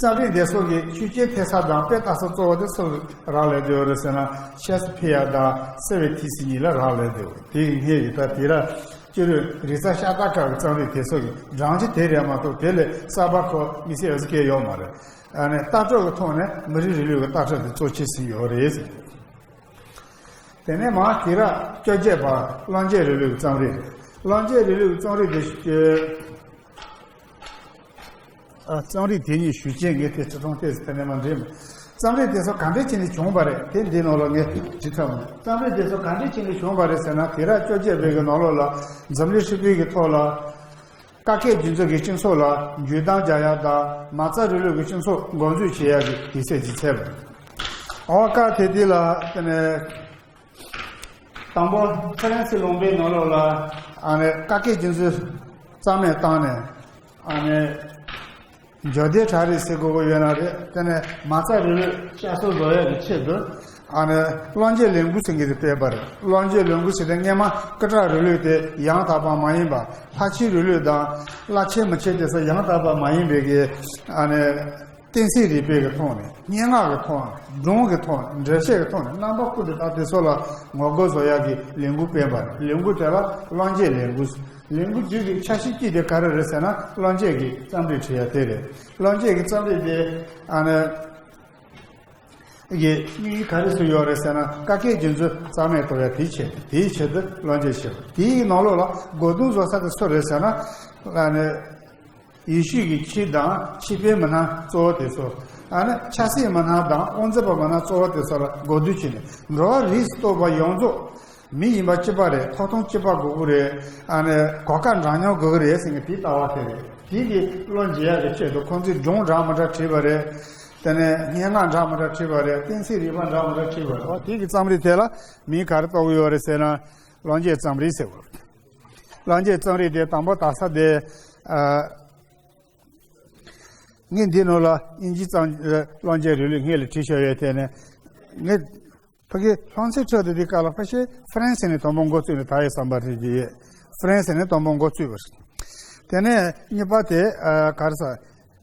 རྩོམ་རིག་འདི་ཚོ་གི་ཤུགས་རྐྱེན་ཐེབས་ས་དང་དཔེ་ལྟ་ས་གཙོ་བོ་དེ་སུ་ལ་རག་ལས་བསྡད་ཡོད་རེད་ཟེར་ན། ཤེག་སི་ཕི་ཡ་དང་སི་ཝི་ཐི་སི་གཉིས་ལ་རག་ལས་བསྡད་ཡོད། དེ་ཡི་སྔས་ཀྱི་ད་དུས་རབས་བཅུ་དྲུག་རིག་རྩལ་ཤ་སྟག་སྐབས་ཀྱི་རྩོམ་རིག་དེ་ཚོ་གི་སྦྲང་ཆ་དེ་རེད་མ་གཏོགས་དེ་ལས་གསར་པ་ཁོ་མི་ཚེ་ཨ་ཙི་སྐྱེལ་ཡོད་མ་རེད། ཨ་ནི་ལྟ་གྲུབ་ཀྱི་ཐོག་ནས་མི་རིགས་རིང་ལུགས་ཀྱི་ལྟ་གྲུབ་དེ་གཙོ་ཆེ་ཟིན་ཡོད་རེད། དེ་ནས་མར་དུས་རབས་བཅོ་བརྒྱད་པ་གླང་རྒྱལ་རིང་ལུགས་ཀྱི་རྩོམ་རིག་རེད། གླང་རྒྱལ་རིང་ལུགས་ཀྱི་རྩོམ་རིག་དེ་ཨ་རྩོམ་རིག་དེ་ཉིད་ཞུ་ཆེད་ངས་དེ་ཅི་གྲོང་ཏེ་དེ་ནས་མ་འདྲེན། རྩོམ་རིག་དེ་ཚོ་ག་འདྲ་བྱས་ནས་བྱུང་བ་རེད། དེ་འདི་ནང་ལ་ངས་བྲིས་ཐུབ་མེད། རྩོམ་རིག་དེ་ཚོ་ག་འདྲ་བྱས་ནས་བྱུང་བ་རེད་ཟེར་ན། དུས་རབས་བཅོ་བརྒྱད་པའི་གི་ནང་ལོགས་ལ་འཛམ་གླིང་ཧྲིལ་པོའི་གི་ཐོག་ལ་བཀའ་ཁྱབ་རྒྱུན་འཛིན་གྱི་སྤྱི་ཚོགས་ལ་འཇུ་བདག་རྒྱག་ཡག་དང་། མ་རྩ་རིང་ལུགས་ཀྱི་སྤྱི་ཚོགས་འགོ་འཛུགས་བྱེད་ཡག་གི་དུས་ཚོད་ཅིག་ཚར་བ་རེད། འོ་སྐབས་དེ་དུས་ལ་དེ་ནས་དང་པོ་ཧྥ་རན་སི་ལུང་པའི་ནང་ལོགས་ལ་ཨ་ནི་བཀའ་ཁྱབ་རྒྱུན་འཛིན་རྩ་མེད་བཏང་ནས། ཨ་ནི་འབྱོར་ལྡན་གྲ་སྒྲིག་ཟེར་དགོས་ཀྱི་ཡོད་ན་རེད། དེ་ནས་མ་རྩ་རིང་ལུགས་བསྐྱར་གསོ་བཟོ་ཡག་གི་ཆེད་དུ་ཨ་ནི་གླང་རྒྱལ་ལས་འགུལ་ཟེར་མཁན་དེ་སྤེལ་བ་རེད། གླང་རྒྱལ་ལས་འགུལ་ཟེར་དེ་སྔས་མ་སྐུ་དྲག་རིང་ལུགས་དེ་ཡང་དག་པ་མ་ཡིན་པ། ལྷ་ཆོས་རིང་ལུགས་དང་བླ་ཆེན་མི་ཆེན་དེ་ཚོ་ཡང་དག་པ་མ་ཡིན་པའི་གི་ཨ་ནི་གཏན་ཚིགས་རིག་པའི་གི་ཐོག་ནས། སྙན་ངག་གི་ཐོག་ནས། སྒྲུང་གི་ཐོག་ནས། འགྲེལ་བཤད་ཀྱི་ཐོག་ནས། རྣམ་པ་ཀུན་ཏུ་ད་དེ་ཚོ་ལ་ངོ་རྒོལ་བཟོ་ཡག་གི་ལས་འགུལ་སྤེལ་བ་རེད། ལས་འགུལ་དེ་ལ་གླང་རྒྱལ་ལས་འགུལ། ལས་འགུལ་བརྒྱུད་ཀྱི་ཆ་ཤས་གཅིག་དེ་ག་རེ་རེད་ཟེར་ན། གླང་རྒྱལ་གྱི་རྩོམ་རིག་བྲིས་ཡག་དེ་རེད། གླང་རྒྱལ་གྱི་རྩོམ་རིག་དེ་ཨ་ནི་གི་དམིགས་ཡུལ་ག་རེ་བཟུང་ཡོད་རེད་ཟེར་ན། བཀའ་ཁྱབ་རྒྱུན་འཛིན་རྩ་མེད་གཏོང་ཡག་དེའི་ཆེད། དེའི་ཆེད་དུ་གླང་རྒྱལ་བྱས་པ། དེའི་ནང་ལོགས་ལ་གོ་བརྡུང་བཟོ་ས་དེ་སུ་རེད་ཟེར་ན། ཨ་ནི་ཡེ་ཤུ་གི་ཆོས་དང་ཆོས་དཔོན་མི་སྣ་གཙོ་བོ་དེ་ཚོ། ཨ་ནི་ཆབ་སྲིད་མི་སྣ་དང་དབང་འཛིན་པ་མི་སྣ་གཙོ་བོ་དེ་ཚོ་ལ་གོ་བརྡུང་བྱས་ནས། འགྲོ་བ་རིགས་སུ་གཏོགས་པ་ཡོངས་རྫོགས། མི་ཡིན་པ་གཅིག་པ་རེད། ཐོབ་ཐང་གཅིག་པ་དགོས་ཀྱི་རེད། ཨ་ནི་གོ་སྐབས་འདྲ་མཉམ་དགོས་ཀྱི་རེད་ཟེར་མཁན་དེའི་ལྟ་བ་དེ་རེད། དེ་གི་བློ་འགྱེད་ཡག་གི་ཆེད་དུ་ཁོང་ཚོས་སྒྲུང་འདྲ་མི་འདྲ་བྲིས་པ་རེད། དེ་ནས་སྙན་ངག་འདྲ་མི་འདྲ་བྲིས་པ་རེད། གཏན་ཚིགས་རིག་པ་འདྲ་མི་འདྲ་བྲིས་པ་རེད། འོ་དེ་གི་རྩོམ་རིག་དེ་ལ་མིང་ག་རེ་བཏགས་ཀྱི་ཡོད་རེད་ཟེར་ན། གླང་རྒྱལ་རྩོམ་རིག་ཟེར་བ། གླང་རྒྱལ་རྩོམ་རིག་དེ་དང་པོ་དར་ས་དེ་ཨ། ངས་འདི་ནང་ལ་དབྱིན་ཇི་རྩོམ་གླང་རྒྱལ་རིང་ལུགས་སྔོན་ལ་བྲིས་བཞག་ཡོད་དེ་ནས། ངས་ཕ་གི་སློབ་ཚན་ཁྲོད་དུ་འདི་སྐབས་ལ་ཕལ་ཆེར་ཧྥ་རན་སི་ནས་དང་པོ་འགོ་བཙུགས་ནས་དར་ཡོད་བསམ་པ་རེད། ཀྱི་ཡོད། ཧྥ་རན་སི་ནས་དང་པོ་འགོ་བཙུགས་པ་རེད། དེ་ནས་གཉིས་པ་དེ་ཨ་ག་རེ་ཟ།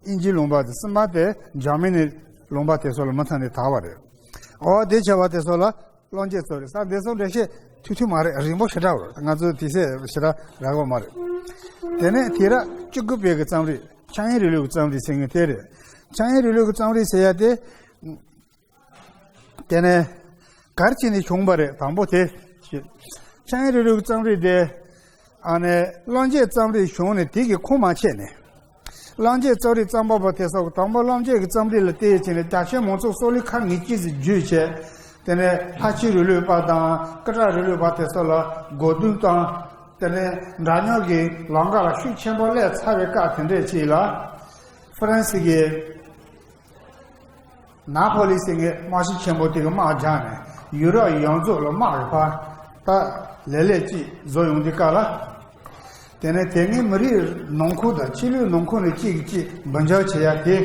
དབྱིན་ཇིའི་ལུང་པ་དེ། གསུམ་པ་དེ་འཇར་མ་ནིའི་ལུང་པ་དེ་ཚོ་ལ་མུ་མཐུད་ནས་དར་བ་རེད། འོ་དེ་བྱས་པ་དེ་ཚོ་ལ་གླང་རྒྱལ་རྩོམ་རིག་ཟེར། དེ་ཚོ་འགྲེལ་བཤད་ ཐུང་ཐུང་མ་རེད། རིང་པོ་ཞེ་དྲག་རེད། ང་ཚོ་དེ་ཚོ་ཞེ་དྲག་རག་གི་མ་རེད། དེ་ནས་དུས་རབས་བཅུ་དགུ་པའི་གི་རྩོམ་རིག་ཆགས་ཡུལ་རིང་ལུགས་ཀྱི་རྩོམ་རིག་ཟེར་མཁན་དེ་རེད། ཆགས་ཡུལ་རིང་ལུགས་ཀྱི་རྩོམ་རིག་ཟེར་ཡ་དེ། དེ་ནས་ག་རེ་བྱས་ནས་བྱུང་བ་རེད། དང་པོ་དེ། ཆགས་ཡུལ་རིང་ལུགས་ཀྱི་རྩོམ་རིག་དེ། ཨ་ནི་གླང་རྒྱལ་རྩོམ་རིག་བྱུང་ནས་དེ་གི་ཁུངས་མ་ཆད་ནས། གླང་རྒྱལ་རྩོམ་རིག་རྩོམ་པ་པོ་དེ་ཚོ་གི་དང་པོ་གླང་རྒྱལ་གྱི་རྩོམ་རིག་ལ་བལྟས་བྱས་ནས་རྒྱ་ཆེན་མང་ཚོགས་སོག་ལེ་ཁ་ངེས་ཅན་ཞིག་བརྒྱུད་བྱས། དེ་ནས་ལྷ་ཆོས་རིང་ལུགས་པ་དང་ཀི་ཏྲ་རིང་ལུགས་པ་དེ་ཚོ་ལ་གོ་བསྡུར་དང་། དེ་ནས་འདྲ་མཉམ་གྱི་ལམ་ཁ་ལ་ཤུགས་ཆེན་པོ་སླེབས་ཚར་བའི་སྐབས་དེ་འདྲས་ཅིག་ལ། ཧྥ་རན་སི་གི་ནཱ་པོ་ལི་ཟེར་མཁན་དམག་སྤྱི་ཆེན་པོ་དེ་གི་དམག་རྒྱག་ནས་ཡུ་རོབ་ཡོངས་རྫོགས་ལ་དམག་གི་ཕར་ད་ལེ་ལེ་ཅིག་བཟོ་ཡོང་དུས་སྐབས་ལ། དེ་ནས་དེ་སྔའི་མི་རིགས་ནང་ཁུལ་དང་ཕྱི་ལོའི་ནང་ཁུལ་ནས་གཅིག་གིས་གཅིག་འབུད་འཇགས་བྱེད་ཡ་དེ་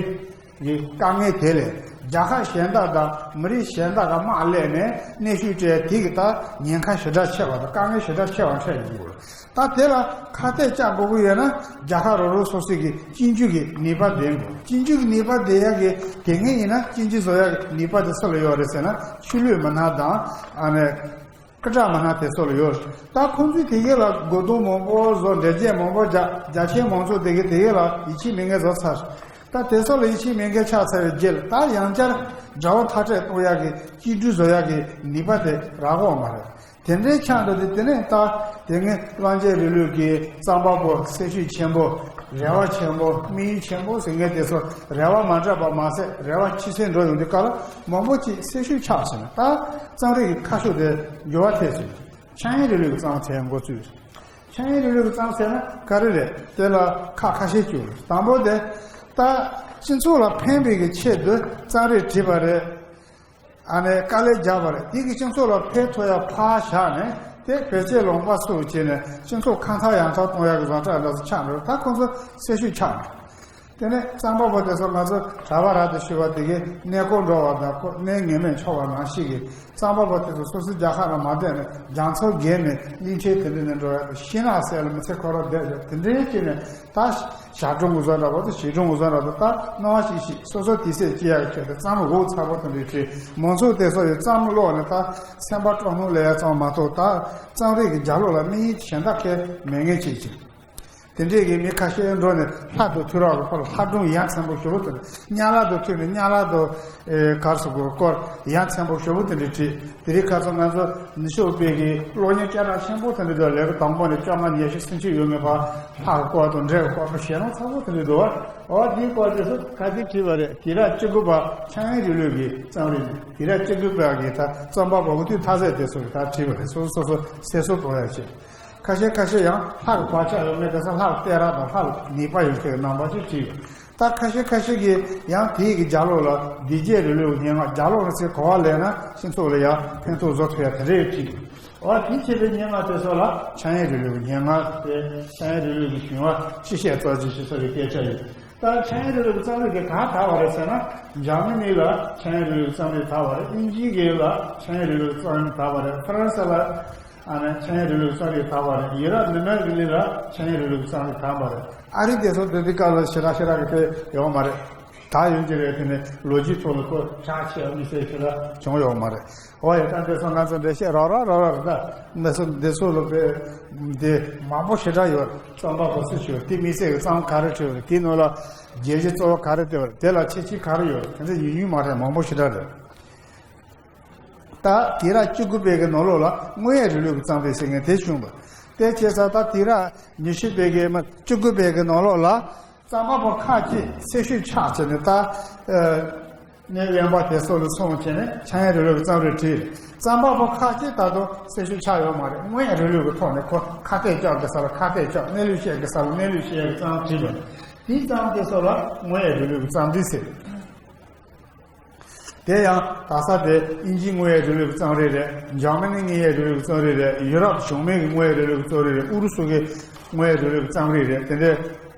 གི་དཀའ་ངལ་དེ་ལས་རྒྱལ་ཁབ་གཞན་དག་དང་མི་རིགས་གཞན་དག་གི་དམག་སླེབས་ནས་གནོན་ཤུགས་སྤྲད་དེ་གི་ད་ཉེན་ཁ་ཞེ་དྲག་ཆེ་བ་དང་དཀའ་ངལ་ཞེ་དྲག་ཆེ་བ་འཕྲད་ཡོང་གི་ཡོད། ད་དེ་ལ་ཁ་གཏད་བཅག་དགོས་ཀྱི་ཡོད་ན་རྒྱལ་ཁབ་རོ་རོ་སོ་སོ་གི་གཅིག་གྱུར་གྱི་ནུས་པ་ལྡན་དགོས། གཅིག་གྱུར་གྱི་ནུས་པ་ལྡན་ཡ་གི་དེ་སྔའི་ཡིན་ན་གཅིག་གྱུར་བཟོ་ཡ་གི་ནུས་པ་དེ་སུ་ལ་ཡོད་རེད་ཟེར་ན་ཕྱི་ལོའི་མི་སྣ་དང་ཨ་ནི་ཀི་ཏྲ་མི་སྣ་དེ་ཚོ་ལ་ཡོད། ད་ཁོང་ཚོས་དེ་གའི་ལ་གོ་རྟོགས་མང་པོ་བཟོ། འགྲེལ་བརྗོད་མང་པོ་རྒྱག་རྒྱ་ཆེན་མང་ཚོགས་དེ་གའི་དེ་གའི་ལ་ཡིད་ཆེས་མེད་མཁན་བཟོ་ཚར། ད་དེ་ཚོ་ལ་ཡིད་ཆེས་མེད་མཁན་ཆགས་ཚར་བའི་རྗེས་ལ་ད་ཡང་བསྐྱར་དགྲ་བོ་མཐའ་བྲལ་གཏོང་ཡག་གི་གཅིག་སྒྲིལ་བཟོ་ཡག་གི་ནུས་པ་དེ་རག་གི་ཡོད་མ་རེད། དེ་འདྲའི་ཆགས་འགྲོ་དུས་དེ་ནས་ད་དེ་སྔའི་གླང་རྒྱལ་རིང་ལུགས་ཀྱི་རྩོམ་པ་པོ་སེམས་ཤུགས་ཆེན་པོ། རེ་བ་ཆེན་པོ། དམིགས་ཡུལ་ཆེན་པོ་ཟེར་མཁན་དེ་ཚོ་རེ་བ་མ་འགྲུབ་པ་མ་ཟད་རེ་བ་ཕྱི་སེལ་འགྲོ་ཡོང་དུས་སྐབས་ལ་མང་པོ་ཅིག་སེམས་ཤུགས་ཆག་ཟིན་ན་ད་རྩོམ་རིག་གི་ཁ་ཕྱོགས་དེ་འགྱུར་བ་ཐེབས་ཟིན། ཆགས་ཡུལ་རིང་ལུགས་ཀྱི་རྩོམ་ཟེར་འགོ་བཙུགས། ཆགས་ཡུལ་རིང་ལུགས་ཀྱི་རྩོམ་ཟེར་ན་ག་རེ་རེད། དེ་ལ་ཁག་ཁ་ཤས་བྱུང་། དང་པོ་དེ་ད་སྤྱི་ཚོགས་ལ་ཕན་པའི་གི་ཆེད་དུ་རྩོམ་རིག་བྲིས་པ་རེད། ཨ་ནི་དཀའ་ལས་རྒྱག་པ་རེད། དེ་གི་སྤྱི་ཚོགས་ལ་ཕན་ཐོགས་ཡ་ཕར་བཞག་ནས་དེ་བེད་སྤྱོད་ལོག་པ་སུ་བྱས་ནས་སྤྱི་ཚོགས་ཁ་འཐོར་ཡ་འཐོར་གཏོང་ཡ་གི་བཟོ་གྲྭ་འདྲ་ཚོ་ཆགས་འགྲོ། ད་ཁོང་ཚོ་སེམས་ཤུགས་ཆག་འགྲོ། དེ་ནས་རྩོམ་པ་པོ་དེ་ཚོ་ང་ཚོ་གྲྭ་པ་ར་དེ་ཞུ་བ་དེ་གི་གནས་སྐོར་འགྲོ་བ་དང་ཁོ་གནས་ངེས་མེད་འཁྱོག་པ་ནང་བཞིན་གི་རྩོམ་པ་པོ་དེ་ཚོ་སོ་སོའི་རྒྱལ་ཁབ་ལ་མ་བསྡད་ནས་རྒྱ་མཚོ་བརྒལ་ནས་གླིང་ཕྲན་དེ་འདྲ་ནས་འགྲོ་ཡ་དང་ཤིང་ནགས་གསེབ་ལ་མི་ཚེ་འཁོར་ར་བསྡད་ཡ་དེ་འདྲའི་སྐྱེས་ནས་ད་ཞག་གྲོང་གི་བཟོ་འདྲ་བོ་དང་ཞིག་གྲོང་གི་བཟོ་འདྲ་བོ་དང་ད་སྣང་བ་ཞིག་ཞིག་སོ་སོ་དུས་ཚོད་སྐྱེལ་ཡ་གི་ཆེད་དུ་རྩོམ་འོག་ཚ་པོ་དེ་འདྲའི་བྲིས། མང་ཚོགས་དེ་ཚོ་ཡི་རྩོམ་ཀློག་ནས་ད་སེམས་པ་སྤྲོ་སྣང་སླེབས་ཡ་ཙམ་མ་གཏོགས་ད་རྩོམ་རིག་གི་རྒྱབ་ལོགས་ལ་དམིགས་ཡུལ་གཞན་དག་གས་མེད་མཁན་ཅིག་ཅིག་དེ་འདྲས་ཀྱི་མི་ཁ་ཤས་འགྲོ་ནས་ལྷ་དང་ཐུག་རག་གི་ཁོ་ལ་ལྷ་སྒྲུང་ཡ་མཚན་པོ་ཞེ་པོ་དེ་འདྲ། དམྱལ་བ་དང་ཐུག་ནས་དམྱལ་བ་དང་ཨེ་གར་སོགས་ཀྱི་སྐོར་ཡ་མཚན་པོ་ཞེ་པོ་དེ་འདྲས་བྲིས། དེ་རིང་ཁ་སང་ང་ཚོ་ནུབ་ཕྱོགས་པའི་གི་གློག་བརྙན་སྐད་གྲགས་ཆེན་པོ་དེ་འདྲས་དང་ལས་ཀ་དང་པོ་ནས་བཅོ་ལྔ་ཉི་ཤུ་སུམ་ཅུ་ཡོད་མེད་པ་ལྷ་གི་སྐོར་དང་འདྲེ་གི་སྐོར་དང་ཞེད་སྣང་ཚ་པོ་དེ་འདྲས་འདུག་བ། འོ་དེའི་སྐོར་དེ་ཚོ་ག་དུས་བྲིས་པ་རེད། དུས་རབས་བཅུ་དགུ་པ་ཆགས་ཡུལ་རིང་ལུགས་ཀྱི་རྩོམ་རིག་ནས་དུས་རབས་བཅུ་དགུ་པ་གི་ད་རྩོམ་པ་པོ་འུ་ཐུག་མཐའ་ཚད་དེ་ཚོ་གི་ད་བྲིས་པ་རེད། སོ་སོ་སོ་སོ་གསལ་སོ་གཏོང་ཡ་བྱེད། ཁ་ཤས་ཁ་ཤས་ཡང་ལྷ་གི་བག་ཆགས་ཡོད་མེད་དེ་ཚོ་ལྷ་གི་བསྟན་ར་དང་ལྷ་གི་ནུས་པ་ཡོད་མཁན་གྱི་རྣམ་པ་ཅིག་བྲིས་ཡོད། ད་ཁ་ཤས་ཁ་ཤས་ཀྱིས་ཡང་དེའི་གི་རྒྱབ་ལོགས་ལ་བདེ་སྐྱིད་རིང་ལུགས་ཀྱི་སྙན་ངག་རྒྱབ་ལོགས་ལ་ཚེ་གོ་བ་ལེན་ན་སྤྱི་ཚོགས་ལ་ཡང་ཕན་ཐོགས་བཟོ་ཐུབ་ཡ་དེ་འདྲས་ཡོད་ཅིག་འོ་དེ་བྱས་པའི་སྙན་ངག་དེ་ཚོ་ལ་ཆགས་ཡུལ་རིང་ལུགས་ཀྱི་སྙན་ངག་དེ་ཆགས་ཡུལ་རིང་ལུགས་ཀྱི་བྱུང་བ་ཕྱི་བཤད་རྩོད་ཅིག་ཞེས་སོགས་ཀྱི་སྐད་ཆ་ཡོད། ད་ཆགས་ཡུལ་རིང་ལུགས་ཀྱི་རྩོམ་རིག་དེ་ག་དར་བ་རེད་ཟེར་ན། འཇར་མ་ནི་ལ་ཆགས་ཡུལ་རིང་ལུགས་ཀྱི་རྩོམ་རིག་དར་བ་རེད། དབྱིན་ཇི་གི་ལ་ཆགས་ཡུལ་རིང་ལུགས་ཀྱི་རྩོམ་རིག་དར་བ་རེད། ཧྥ་རན་སི་ལ་ཨ་ནི་ཆགས་ཡུལ་རིང་ལུགས་ཀྱི་རྩོམ་རིག་དར་བ་རེད། ཡུ་རོབ་ནུབ་མའི་ལི་ལ་ཆགས་ཡུལ་རིང་ལུགས་ཀྱི་རྩོམ་རིག་དར་བ་རེད། ཨ་རི་དེ་ཚོ་དེ་དུས་སྐབས་ལ་ཞེ་དྲག་ཞེ་དྲག་གི་དེ་ཡོད་མ་རེད། ད་ཡོད་ཀྱི་རེད། དེ་ནས་ལོ་རྒྱུས་ཐོག་ལ་ཁོ་གྲགས་ཆེ་བ་དམིགས་བསལ་ཞེ་དྲག་བྱུང་ཡོད་མ་རེད། འོ་ཡ། ད་འདི་ཚོ་ང་ཚོ་འགྲེལ་བཤད་རོགས་རོགས་རོགས་རོགས་རེད། ད་འདི་ཚོ་འདི་ཚོ་ལ་དཔེ་འདི་མང་པོ་ཞེ་དྲག་ཡོད། རྩོམ་པ་པོ་སུ་ཞིག་ཡོད། དེ་དམིགས་བསལ་གྱི་རྩོམ་ག་རེ་བྲིས་པ་རེད། དེའི་ནང་ལ་བརྗོད་གཞི་གཙོ་བོ་ག་རེ་བཏོན་པ་རེད། དེ་ལ་ཁྱད་ཆོས་ག་རེ་ཡོད། དེ་ཚོ་ཡིན་ཡིན་མ་རེད། མང་པོ་ཞེ་དྲག་རེད། ད་དུས་རབས་བཅུ་དགུ་པའི་གི་ནང་ལོགས་ལ་དངོས་ཡོད་རིང་ལུགས་ཀྱི་རྩོམ་རིག་ཟེར་མཁན་དེ་བྱུང་བ། དེ་བྱས་ཙང་ད་དུས་རབས་ཉི་ཤུ་པའི་གི་མ་བཅུ་དགུ་པའི་གི་ནང་ལོགས་ལ་རྩོམ་པ་པོ་ཁག་ཅིག་སེམས་ཤུགས་ཆག་བྱས་ནས་ད་ཨ་གནས་དབེན་པ་དེ་ཚོ་ལ་སོང་བྱས་ནས་ཆགས་ཡུལ་རིང་ལུགས་ཀྱི་རྩོམ་རིག་བྲིས། རྩོམ་པ་པོ་ཁག་ཅིག་ད་དུང་སེམས་ཤུགས་ཆག་ཡོད་མ་རེད། དངོས་ཡོད་རིང་ལུགས་ཀྱི་ཐོག་ནས་ཁོ་ཁ་གཏད་བཅག་དགོས་ས་ལ་ཁ་གཏད་བཅག་གནས་ལུགས་བཤད་དགོས་ས་ལ་གནས་ལུགས་བཤད་ཡག་གི་རྩོམ་བྲིས་པ་རེད། དེའི་རྩོམ་དེ་ཚོ་ལ་དངོས་ཡོད་རིང་ལུགས་ཀྱི་རྩོམ་རིག་ཟེར། དེ་ཡང་དག་ས་དེ་དབྱིན་ཇིའི་དངོས་ཡོད་རིང་ལུགས་ཀྱི་རྩོམ་རིག་རེད། འཇར་མ་ནིའི་དངོས་ཡོད་རིང་ལུགས་ཀྱི་རྩོམ་རིག་རེད། ཡུ་རོབ་གཞུང་མིན་གྱི་དངོས་ཡོད་རིང་ལུགས་ཀྱི་རྩོམ་རིག་རེད། ཨུ་རུ་སུ་གི་དངོས་ཡོད་རིང་ལུགས་ཀྱི་རྩོམ་རིག་རེད། དེ་འདྲའི་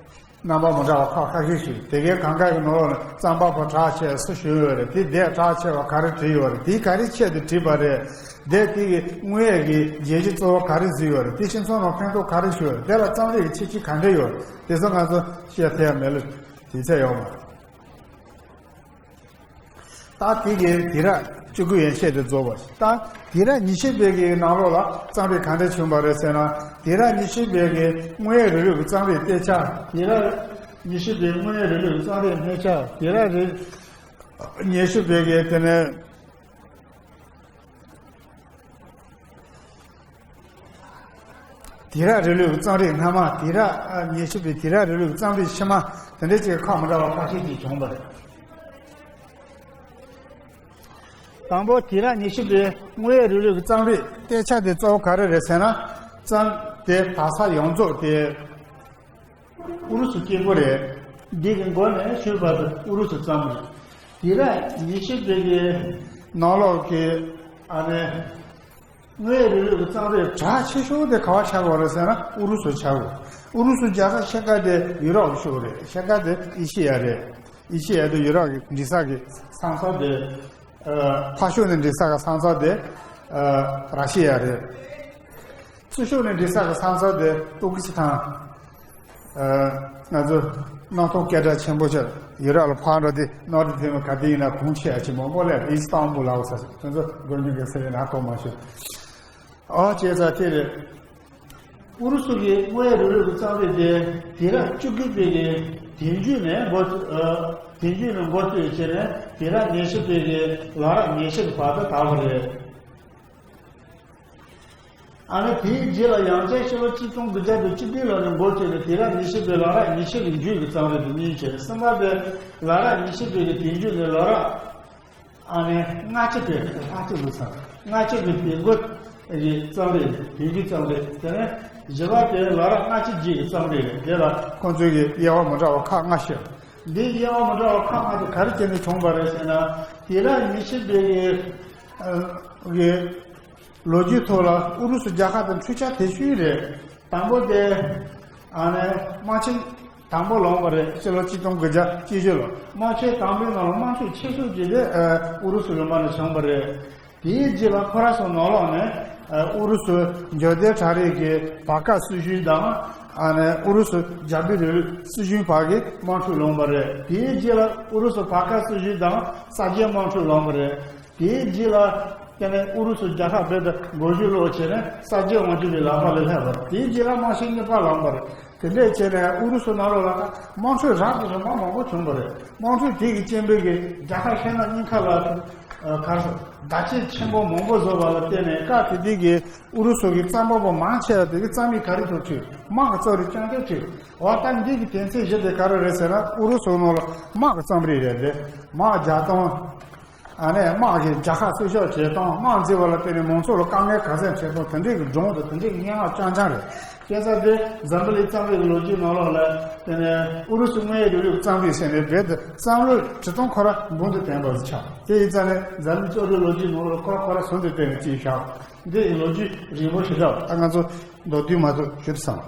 རྣམ་པ་མི་འདྲ་བ་ཁག་ཁ་ཤས་ཤིག་དེ་གའི་གང་ག་གི་ནང་ལོགས་ནས་རྩོམ་པ་པོ་གྲགས་ཆེ་སུ་ཞིག་ཡོད་རེད། དེ་དེས་གྲགས་ཆེ་བ་ག་རེ་བྲིས་ཡོད་རེད། དེ་ག་རེ་ཆེད་དུ་བྲིས་པ་རེད། དེ་དེ་གི་དངོས་ཡོད་ཀྱི་བརྗོད་གཞི་གཙོ་བོ་ག་རེ་བཟོས་ཡོད་རེད། དེ་སྤྱི་ཚོགས་ནང་ཕན་ཐོགས་ག་རེ་བྱུང་ཡོད་རེད། དེ་ལ་རྩོམ་རིག་གི་ཁྱད་ཆོས་ག་འདྲ་ཡོད་རེད། དེ་ཚོ་ང་ཚོ་བཤད་ཐུབ་ཡ་མེད་ལ་དུས་ཚོད་ཡོད་མ་རེད། ད་དེ་གའི་དུས་རབས་ བཅུ་དགུ་ཡན་ཆད་དུ་རྫོགས་པ་ཞིག་དང་། དུས་རབས་ཉི་ཤུ་པའི་གི་ནང་ལོགས་ལ་རྩོམ་རིག་ག་འདྲ་བྱུང་བ་རེད་ཟེར་ན། དུས་རབས་ཉི་ཤུ་པའི་གི་དངོས་ཡོད་རིང་ལུགས་ཀྱི་རྩོམ་རིག་གཏད་ཆགས། དུས་རབས་ཉི་ཤུ་པའི་དངོས་ཡོད་རིང་ལུགས་ཀྱི་རྩོམ་རིག་སྣེ་ཆ། དུས་རབས་རེ་ཉི་ཤུ་པའི་གི་དེ་ནས། དུས་རབས་རིང་ལུགས་ཀྱི་རྩོམ་རིག་སྔ་མ། དུས་རབས་ཉི་ཤུ་པའི་དུས་རབས་རིང་ལུགས་ཀྱི་རྩོམ་རིག་ཕྱི་མ། དེ་འདྲ་ཅིག་ཁག་མི་འདྲ་བ་ཁ་ཤས་ཅིག་བྱུང་བ་རེད། དང་པོ་དུས་རབས་ཉི་ཤུ་པའི་དངོས་ཡོད་རིང་ལུགས་ཀྱི་རྩོམ་རིག་གཏད་ཆགས་དེ་གཙོ་བོ་ག་རེ་རེད་ཟེར་ན། རྩོམ་དེ་དག་ས་ཡོངས་རྫོགས་དེ་ཨུ་རུ་སུ་སྐད་འབོད་རེད། འདི་གི་མགོ་ནས་ཤུལ་བར་དུ་ཨུ་རུ་སུ་རྩོམ་རིག་དུས་རབས་ཉི་ཤུ་པའི་གི་ནང་ལོགས་ཀྱི་ཨ་ནི། དངོས་ཡོད་རིང་ལུགས་ཀྱི་རྩོམ་རིག་གྲགས་ཆེ་ཤོས་དེ་ག་བ་ཆགས་ཡོད་རེད་ཟེར་ན་ཨུ་རུ་སུ་ཆགས་ཡོད། ཨུ་རུ་སུ་རྒྱལ་ཁབ་ཕྱེད་ཀ་དེ་ཡུ་རོབ་ཀྱི་ཕྱོགས་རེད། ཕྱེད་ཀ་དེ་ཨེ་ཤེ་ཡ་རེད། ཨེ་ཤེ་ཡ་དེ་ཡུ་རོབ་ཀྱི་འབྲས་སྤུངས་ཀྱི་ས་མཚམས་དེ། ཨ། ཕར་ཕྱོགས་ནས་འབྲས་སྤུངས་ཀྱི་ས་མཚམས་དེ། ཨ། ར་ཤི་ཡ་རེད། ཚུར་ཕྱོགས་ནས་འབྲས་སྤུངས་ཀྱི་ས་མཚམས་དེ་ཏུར་ཀི་སི་ཐན། ཨ། ང་ཚོ་གནམ་སྟོང་སྐད་གྲགས་ཆེན་པོ་ཆགས། ཡུ་རོབ་ལ་ཕར་འགྲོ་དུས་གནམ་གྲུ་དེ་མོ་ག་དུས་ཡིན་ན་གོང་ཆེ་ཡ་ཆེ་མང་པོ་སླེབས། ཨི་སི་ཏན་བུལ་ལ་འོ་ས་དེ་ཚོ་སྒོར་ཉུང་གི་ཟེར་ཡིན་ན་གཏོང་མ་ཤེས། ཨོ་བྱས་ཙང་དེ་རེད། ཨུ་རུ་སུ་གི་དངོས་ཡོད་རིང་ལུགས་ཀྱི་རྩོམ་རིག་དེ་དུས་རབས་བཅུ་དགུ་པའི་གི་དུས་མཇུག་ནས་འགོ་ཚུགས། ཨ། དུས་མཇུག་ནས་འགོ་བཙུགས་བྱས་ནས་དུས་རབས་ཉི་ཤུ་པའི་གི་ལོ་རབས་ཉི་ཤུ་གི་བར་དུ་དར་བ་རེད། ཨ་ནི་དེའི་རྗེས་ལ་ཡང་བསྐྱར་ཕྱི་ལོ་ཆིག་སྟོང་དགུ་བརྒྱ་དང་བཅུ་བདུན་ལོ་ནས་འགོ་བཙུགས་ནས་དུས་རབས་ཉི་ཤུ་པའི་ལོ་རབས་ཉི་ཤུ་གི་མཇུག་གི་རྩོམ་རིག་དེ་གཉིས་བྱས། གསུམ་པ་དེ་ལོ་རབས་ཉི་ཤུ་པའི་གི་དུས་མཇུག་ནས་ལོ་རབས། ཨ་ནི་ལྔ་བཅུ་པའི་ལྷག་ཅིག་ལུགས་སམ། ལྔ་བཅུ་པའི་དུས་འགོ་གི་རྩོམ་རིག་དུས་འགོའི་རྩོམ་རིག་དེ་ནས་བཞི་པ་དེ་ལོ་རབས་ལྔ་བཅུ་རྗེས་ཀྱི་རྩོམ་རིག་རེད། དེ་ལ་ཁོང་ཚོའི་གི་དབྱེ་བ་མི་འདྲ་བ་ཁག་ལྔ་ཞིག་འདིའི་དབྱེ་བ་མི་འདྲ་བ་ཁག་ལྔ་དེ་ག་རེ་བྱས་ནས་བྱུང་བ་རེད་ཟེར་ན། དུས་རབས་ཉི་ཤུ་པའི་གི་ཨ་གི་ལོ་རྒྱུས་ཐོག་ལ་ཨུ་རུ་སུ་རྒྱལ་ཁབ་དང་འཕྲུལ་ཆ་དེ་ཤུལ་རེད། དང་པོ་དེ་ཨ་ནི་དམག་ཆེན་དང་པོ་ལངས་པ་རེད། ཕྱི་ལོ་ཆིག་སྟོང་དགུ་བརྒྱ་བཅུ་བཞི་ལོ། དམག་ཆེན་དང་པོའི་ནང་ལ་དམག་འཁྲུག་ཆེ་ཤོས་ཅིག་དེ་ཨ་ཨུ་རུ་སུ་ལུང་པ་ནས་བྱུང་བ་རེད། དེའི་རྗེས་ལ་ཁོ་ར་སོ་ནང་ལོགས་ནས་ཨ་ཨུ་རུ་སུ་འབྱོར་ལྡན་གྲ་རིགས་ཀྱི་བར་སྐབས་སྲིད་གཞུང་དང་། ཨ་ནི་ཨུ་རུ་སུ་རྒྱ་བོད་རིང་ལུགས་སྲིད་གཞུང་བར་གྱི་དམག་འཁྲུག་ལངས་པ་རེད། དེའི་རྗེས་ལ་ཨུ་རུ་སུ་བར་སྐབས་སྲིད་གཞུང་དང་གསར་བརྗེའི་དམག་འཁྲུག་ལངས་པ་རེད། དེའི་རྗེས་ལ་དེ་ནས་ཨུ་རུ་སུ་རྒྱལ་ཁབ་རྦད་དེ་མགོ་མཇུག་སློག་བྱས་ནས་གསར་བརྗེ་དབང་སྒྱུར་བའི་ལག་པ་ལ་སླེབས་པ་རེད། དེའི་རྗེས་ལ་དམག་ཆེན་གཉིས་པ་ལངས་པ་རེད། དེ་འདྲས་བྱས་ནས་ཨུ་རུ་སུ་ནང་ལོགས་ལ་དམག་འཁྲུག་རབ་དང་རིམ་པ་མང་པོ་བྱུང་བ་རེད། དམག་འཁྲུག་དེ་གི་རྐྱེན་པས་གི་རྒྱལ་ཁབ་ཕྱི་ནང་གཉིས་ཀ་ལ་ཨ་གར་སོང་བརྡ་ཆད་ཆེན་པོ་མང་པོ་བཟོ་བ་ལ་བརྟེན་ནས། སྐབས་དེ་དུས་ཀྱི་ཨུ་རུ་སུ་གི་རྩོམ་པ་པོ་མང་ཆེ་བ་དེ་གི་རྩོམ་ཡིག་ག་རེ་ཐོག་བྲིས། དམག་གི་རྩོམ་རིག་རྐྱང་རྐྱང་བྲིས། འོ་ད་འདི་གི་དོན་ཚན་བཞི་དེ་ག་རེ་རེད་ཟེར་ན། ཨུ་རུ་སུ་ནང་ལ་དམག་གི་རྩོམ་རིག་རེད་དེ། དམག་རྒྱག་སྟངས། ཨ་ནི་དམག་གིས་རྒྱལ་ཁབ་འཚོ་བཞག་བྱེད་སྟངས། དམག་འཛིང་བ་ལ་བརྟེན་ནས་མང་ཚོགས་ལ་དཀའ་ངལ་ག་ཚད་འཕྲད་སྟངས། དེ་འདྲའི་གི་སྒྲུང་དང་དེ་འདྲའི་གི་སྙན་ངག་རྐྱང་རྐྱང་རེད། བྱས་ཙང་དེ་འཛམ་བུ་གླིང་རྩོམ་རིག་གི་ལོ་རྒྱུས་ནང་ལོགས་ལ་དེ་ནས་ཨུ་རུ་སུའི་དངོས་ཡོད་རིང་ལུགས་རྩོམ་རིག་ཟེར་ནས་རྦད་དེ་བསམ་བློའི་འབྲི་སྟངས་ཁོ་ར་འབུམ་དུ་བསྟན་པ་ཞིག་ཆགས། དེ་ཡིན་ཙང་ནས་འཛམ་གླིང་རྩོམ་རིག་ལོ་རྒྱུས་ནང་ལོགས་ཁོ་ར་ཁོ་ར་ཟུང་དུ་བསྟན་ནས་ཅིག་བཞག་འདི་ཡི་ལོ་རྒྱུས་རིང་པོ་ཞེ་དྲག་ད་ང་ཚོ་མདོར་བསྡུས་མ་གཏོགས་ཞུ་ཐུབ་སོང་།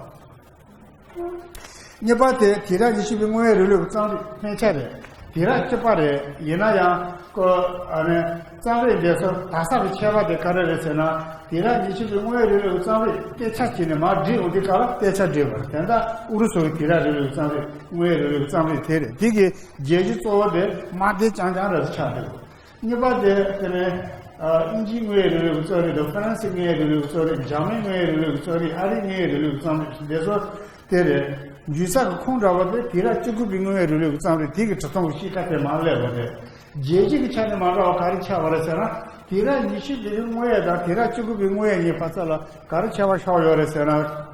གཉིས་པ་དེ་དུས་རབས་ཉི་ཤུ་པའི་དངོས་ཡོད་རིང་ལུགས་ཀྱི་རྩོམ་རིག་སྣེ་ཆ་རེད། དུས་རབས་གཅིག་པ་རེད། ཡིན་ན་ཡང་ཁོ་ཨ་ནི་རྩོམ་རིག་འདི་ཚོ་དག་ས་གི་ཁྱད་པར་དེ་ག་རེ་རེད་ཟེར་ན། དུས་རབས་ཉི་ཤུ་པའི་དངོས་ཡོད་རིང་ལུགས་ཀྱི་རྩོམ་རིག་སྐད་ཆ་བྱས་ནས་མར་བྲིས་འོང་དུས་སྐབས་ལ་སྐད་ཆ་བྲིས་པ་རེད། དེ་འདྲ་ཨུ་རུ་སུ་གི་དུས་རབས་རིང་ལུགས་ཀྱི་རྩོམ་རིག་དངོས་ཡོད་རིང་ལུགས་ཀྱི་རྩོམ་རིག་དེ་རེད། དེ་གི་རྒྱལ་གཞི་གཙོ་བོ་དེ་དམག་སྡེ་རྐྱང་རྐྱང་རེད་ཆགས་འདུག་གཉིས་པ་དེ་དེ་ནས་ཨ་དབྱིན་ཇིའི་དངོས་ཡོད་རིང་ལུགས་ཀྱི་རྩོམ་རིག་དང་། ཧྥ་རན་སིའི་དངོས་ཡོད་རིང་ལུགས་ཀྱི་རྩོམ་རིག་འཇར་མན་དངོས་ཡོད་རིང་ལུགས་ཀྱི་རྩོམ་རིག་ཨ་རིའི་དངོས་ཡོད་རིང་ལུགས་ཀྱི་རྩོམ་རིག་འདི་ཚོ་དེ་རེད། འཇུག་ས་གི་ཁུངས་འདྲ་བ་དེ་དུས་རབས་བཅུ་དགུ་པའི་དངོས་ཡོད་རིང་ལུགས་ཀྱི་རྩོམ་རིག་དེ་གི་འབྲི་སྟངས་ཀྱི་གཤིས་ཀ་དེ་མར་སླེབས་པ་རེད། རྒྱལ་སྤྱི་གི་ཆ་ནས་མ་འདྲ་བ་ག་རེ་ཆགས་པ་རེད་ཟེར་ན། དུས་རབས་ཉི་ཤུ་པའི་དངོས་ཡོད་དང་དུས་རབས་བཅུ་དགུ་པའི་དངོས་ཡོད་གཉིས་བར་ཚ་ལ་ག་རེ་ཁྱད་པར་ཤོར་ཡོད་རེད་ཟེར་ན།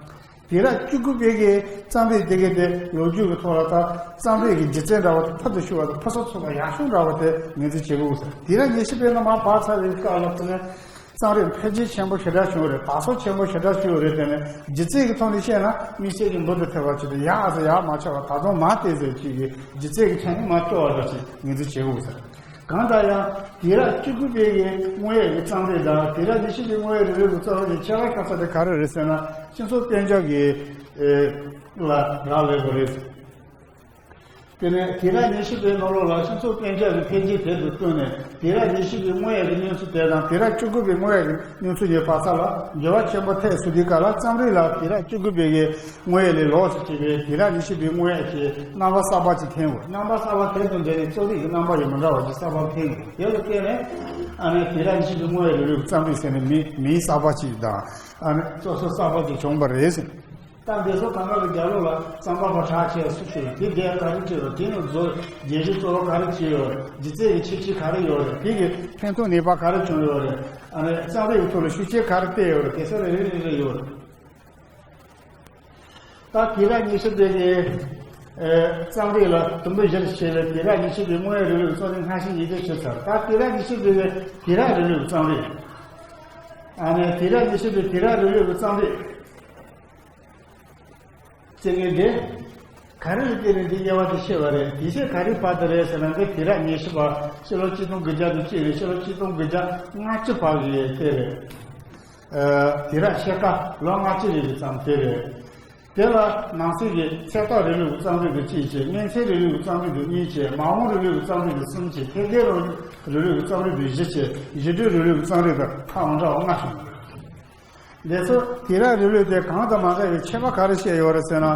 དུས་རབས་བཅུ་དགུ་པའི་གི་རྩོམ་རིག་དེ་གའི་དེ་ལོ་རྒྱུས་ཀྱི་ཐོག་ལ་ད་རྩོམ་རིག་གི་སྒྱུ་རྩལ་འདྲ་བ་དེ་ཕུལ་དུ་ཞུགས་པ་དང་ཕུན་སུམ་ཚོགས་པ་ཡག་ཤོས་འདྲ་བ་དེ་ངོས་འཛིན་བྱེད་དགོས་ཟེར། དུས་རབས་ཉི་ཤུ་པའི་ནང་མར་བབས་ཚར་བའི་སྐབས་ལ་དེ་ནས་རྩོམ་རིག་འཕེལ་རྒྱས་ཆེན་པོ་ཞེ་དྲག་བྱུང་རེད། དར་སྲོལ་ཆེན་པོ་ཞེ་དྲག་བྱུང་རེད། དེ་ནས་སྒྱུ་རྩལ་གྱི་ཐོག་ནས་བཤད་ན་དམིགས་བསལ་གྱི་འབུར་དུ་ཐོན་པ་ཅིག་དང་ཡག་ཟེར་ཡག་མ་ཆགས་པ། ད་དུང་མ་བལྟས་ཟེར་ཅིག་གི་སྒྱུ་རྩལ་གྱི་ཆ་ནས་མ་སྐྱོ་བ་འདྲ་ཞིག་ངོས་འཛིན་བྱེད་དགོས་ཟེར། གང་ལྟར་ཡང་དུས་རབས་བཅུ་དགུ་པའི་གི་དངོས་ཡོད་ཀྱི་རྩོམ་རིག་དང་དུས་རབས་ཉི་ཤུ་པའི་དངོས་ཡོད་རིང་ལུགས་ཀྱི་རྩོམ་རིག་གི་ཁྱད་པར་ཤོར་ས་དེ་ག་རེ་རེད་ཟེར་ན། སྤྱི་ཚོགས་དཔལ་འབྱོར་གྱི་ཨེ་ལ་རག་ལས་པ་རེད། དེ་ནས་དུས་རབས་ཉི་ཤུ་པའི་ནང་ལོགས་ལ་སྤྱི་ཚོགས་དཔལ་འབྱོར་གྱི་འཕེལ་རྒྱས་དེ་དང་བསྟུན་ནས་དུས་རབས་ཉི་ཤུ་པའི་དངོས་ཡོད་ཀྱི་གནས་ཚུལ་དེ་དང་དུས་རབས་བཅུ་དགུ་པའི་དངོས་ཡོད་ཀྱི་གནས་ཚུལ་གཉིས་བར་ས་ལ་འགྱུར་བ་ཆེན་པོ་ཐེབས་སོང་དུས་སྐབས་ལ་རྩོམ་རིག་ལ་དུས་རབས་བཅུ་དགུ་པའི་གི་དངོས་ཡོད་ལས་ལོགས་སུ་གྱེས་པའི་དུས་རབས་ཉི་ཤུ་པའི་དངོས་ཡོད་ཀྱི་རྣམ་པ་གསར་པ་ཅིག་འཐེན་དགོས། རྣམ་པ་གསར་པ་དེ་དང་འབྲེལ་ནས་རྩོམ་རིག་གི་རྣམ་པ་ཡང་མི་འདྲ་བ་ཅིག་གསར་པ་འཐེན་དགོས། དེ་ལ་བརྟེན་ནས་ཨ་ནི་དུས་རབས་ཉི་ཤུ་པའི་དངོས་ཡོད་རིང་ལུགས་རྩོམ་རིག་ཟེར་ནས་མིང་མིང་གསར་པ་ཅིག་དང་ཨ་ནི་རྩོམ་སྲོལ་གསར་པ་ཅིག་བྱུང་བ་རེད་ཟེར། ད་འདི་ཚོ་གང་ག་གི་རྒྱབ་ལོགས་ལ་རྩོམ་པ་པོ་གྲགས་ཆེ་སུ་ཞིག་རེད། དེ་འདས་ག་རེ་བྲིས་ཡོད། དེ་ནི་མཛོད་རྒྱན་གཞི་གཙོ་བོ་ག་རེ་བྲིས་ཡོད་རེད། སྒྱུ་རྩལ་གྱི་ཁྱད་ཆོས་ག་རེ་ཡོད་རེད། དེ་གི་ཕན་ཐོགས་ནུས་པ་ག་རེ་བྱུང་ཡོད་རེད། ཨ་ནི་རྩོམ་རིག་གི་ཐོག་ལ་ཤུགས་རྐྱེན་ག་རེ་བསྟན་ཡོད་རེད། དེ་ཚོ་རེ་རེ་རེ་རེ་ཡོད་རེད། ད་དུས་རབས་ཉི་ཤུ་པའི་གི་ཨེ་རྩོམ་རིག་ལ་དུམ་བུ་བཞིར་ཕྱེ་བའི་དུས་རབས་ཉི་ཤུ་པའི་དངོས་ཡོད་རིང་ལུགས་རྩོམ་རིག་སྔ་ཕྱི་གཉིས་ཀ་ཕྱེ་ཚར། ད་དུས་རབས་ཉི་ཤུ་པའི་གི་དུས་རབས་རིང་ལུགས་རྩོམ་རིག་ཨ་ནི་དུས་རབས་ཉི་ཤུ་པའི་དུས་རབས་རིང་ལུགས་རྩོམ་རིག་ཟེར་མཁན་དེ། ག་རེ་ལ་བརྟེན་ནས་འདི་དབྱེ་བ་དེ་ཕྱེ་བ་རེད། དེ་ཕྱེ་ག་རེ་བར་དུ་རེད་ཟེར་ན། འདི་དུས་རབས་ཉི་ཤུ་པ་ཕྱི་ལོ་ཆིག་སྟོང་དགུ་བརྒྱ་དང་གཅིག་ནས་ཕྱི་ལོ་ཆིག་སྟོང་དགུ་བརྒྱ་ལྔ་བཅུ་བར་གྱི་དེ་རེད། ཨ་དུས་རབས་ཕྱེད་ཀ་ལོ་ལྔ་བཅུ་རིང་གི་ཙམ་དེ་རེད། དེ་ལ་ནང་གསེས་ཀྱི་ཚད་མཐོ་རིང་ལུགས་ཀྱི་རྩོམ་རིག་ཏུ་གཅིག་བྱས། སྔོན་ཚེ་རིང་ལུགས་ཀྱི་རྩོམ་རིག་ཏུ་གཉིས་བྱས། མ་འོངས་རིང་ལུགས་ཀྱི་རྩོམ་རིག་ཏུ་གསུམ་བྱས། འཕེལ་རྒྱས་རིང་ལུགས་ཀྱི་རྩོམ་རིག་ཏུ་བཞི་བྱས། གཞི་གྲས་རིང་ལུགས་ཀྱི་རྩོམ་རིག་ཏུ་ཁག་མི་འདྲ་བ་ལྔ་བྱུང་། འདི་ཚོ་དུས་རབས་རིང་ལུགས་དེ་གང་དང་མ་འདྲ་བའི་ཁྱད་པར་ག་རེ་བཤད་ཡོད་རེད་ཟེར་ན།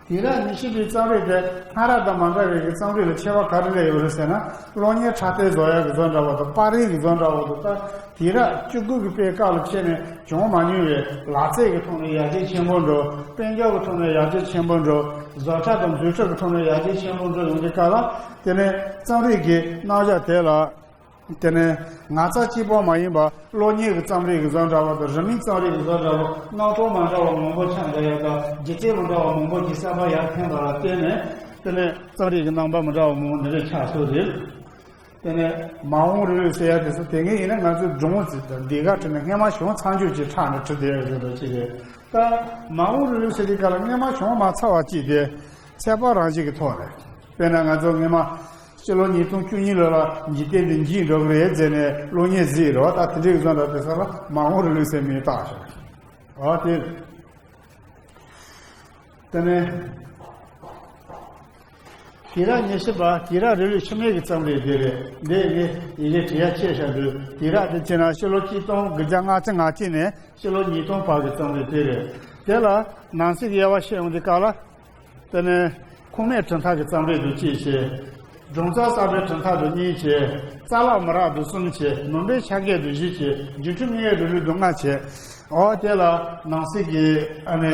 དུས་རབས་ཉི་ཤུ་པའི་རྩོམ་རིག་དེ་སྔ་རབས་དང་མ་འདྲ་བའི་གི་རྩོམ་རིག་ལ་ཁྱད་པར་ག་རེ་སླེབས་ཡོད་རེད་ཟེར་ན། གློག་བརྙན་འཁྲབ་སྟོན་བཟོ་ཡག་གི་བཟོ་འདྲ་བ་དང་། པར་རིས་ཀྱི་བཟོ་འདྲ་བ་དང་། ད་དུས་རབས་བཅུ་དགུ་གི་པའི་སྐབས་ལ་ཕྱིན་ནས་བྱུང་མ་མྱོང་བའི་ལག་རྩལ་གྱི་ཐོག་ནས་ཡར་རྒྱས་ཆེན་པོ་འགྲོ། དཔལ་འབྱོར་གྱི་ཐོག་ནས་ཡར་རྒྱས་ཆེན་པོ་འགྲོ། བཟོ་གྲྭ་དང་མཛོད་ཁྲིད་ཀྱི་ཐོག་ནས་ཡར་རྒྱས་ཆེན་པོ་འགྲོ་ཡོང་དུས་སྐབས་ལ། དེ་ནས་རྩོམ་རིག་གི་རྣམ་གཞག་དེ་ལ། དེ་ནས་ངག་རྩ་གཅིག་པོ་མ་ཡིན་པ་གློག་བརྙན་གྱི་རྩོམ་རིག་གི་བཟོ་འདྲ་བ་དང་། རི་མོའི་རྩོམ་རིག་གི་བཟོ་འདྲ་བ། རྣམ་གྲངས་མ་འདྲ་བ་མང་པོ་ཆགས་བསྡད་ཡོད་དང་། སྒྱུ་རྩལ་མི་འདྲ་བ་མང་པོ་ཅིག་གསར་པ་ཡར་འཐེན་པ་ལ་བརྟེན་ནས། དེ་ནས་རྩོམ་རིག་གི་རྣམ་པ་མི་འདྲ་བ་མང་པོ་འདི་འདྲ་ཆགས་སོང་རེད། དེ་ནས་མ་འོངས་རིང་ལུགས་ཟེར་ཡ་དེ་ཚོ་དེ་སྔའི་ཡིན་ན་ང་ཚོས་སྒྲུང་ཟེར་དང་ཟློས་གར་བྲིས་ནས་སྔས་མ་བྱུང་ཚར་རྒྱུ་ཅིག་ཁྲིད་ནས་བྲིས་བསྡད་ཡོད་རེད་ཅིག་རེད། ད་མ་འོངས་རིང་ལུགས་ཟེར་དུས་སྐབས་ལ་སྔས་མ་བྱུང་མ་ཚར་བ་ཅིག་དེ་ཚོད་དཔག་རང་བཞིན་གྱི་ཐོག་ནས། དཔེར་ན་ང་ཚོ་སྔས་མ་ཕྱི་ལོ་ཉིས་སྟོང་བཅུ་གཉིས་ལོ་ལ་འཇིག་རྟེན་འདི་འཇིག་འགྲོ་གི་རེད་ཟེར་ནས་གློག་བརྙན་གཟིགས་རེད་བ། ད་དེ་འདྲའི་བཟོ་འདྲ་དེ་ཚོ་ལ་མ་འོངས་རིང་ལུགས་ཟེར་མིང་བཏགས་ཤག་འོ་དེ། དེ་ནས་དུས་རབས་ཉི་ཤུ་པ་དུས་རབས་རིང་ལུགས་ཕྱི་མའི་གི་རྩོམ་རིག་དེ་རེད། འདི་ངས་ཡི་གེ་བྲི་ཡ་ཆད་བཞག་འདུག་དུས་རབས་དེ་བྱས་ན་ཕྱི་ལོ་ཆིག་སྟོང་དགུ་བརྒྱ་ལྔ་བཅུ་ང་གཅིག་ནས་ཕྱི་ལོ་ཉིས་སྟོང་བར་གྱི་རྩོམ་རིག་དེ་རེད། དེ་ལ་ནང་གསེས་ཀྱི་དབྱེ་བ་ཕྱེ་ཡོང་དུས་སྐབས་ལ། དེ་ནས་ཁུངས་མེད་གྲུབ་མཐའ་གྱི་རྩོམ་རིག་ཏུ་གཅིག་བྱས། སྒྲུང་རྩོམ་གསར་པའི་གྲུབ་མཐའ་ཏུ་གཉིས་བྱས། རྩ་ལག་མི་རག་ཏུ་གསུམ་བྱས། མུན་པའི་ཆ་གས་ཏུ་བཞི་བྱས། སྒྱུ་འཕྲུལ་དངོས་ཡོད་རིང་ལུགས་ཏུ་ལྔ་བྱས། འོ་དེ་ལ་ནང་གསེས་ཀྱི་ཨ་ནི་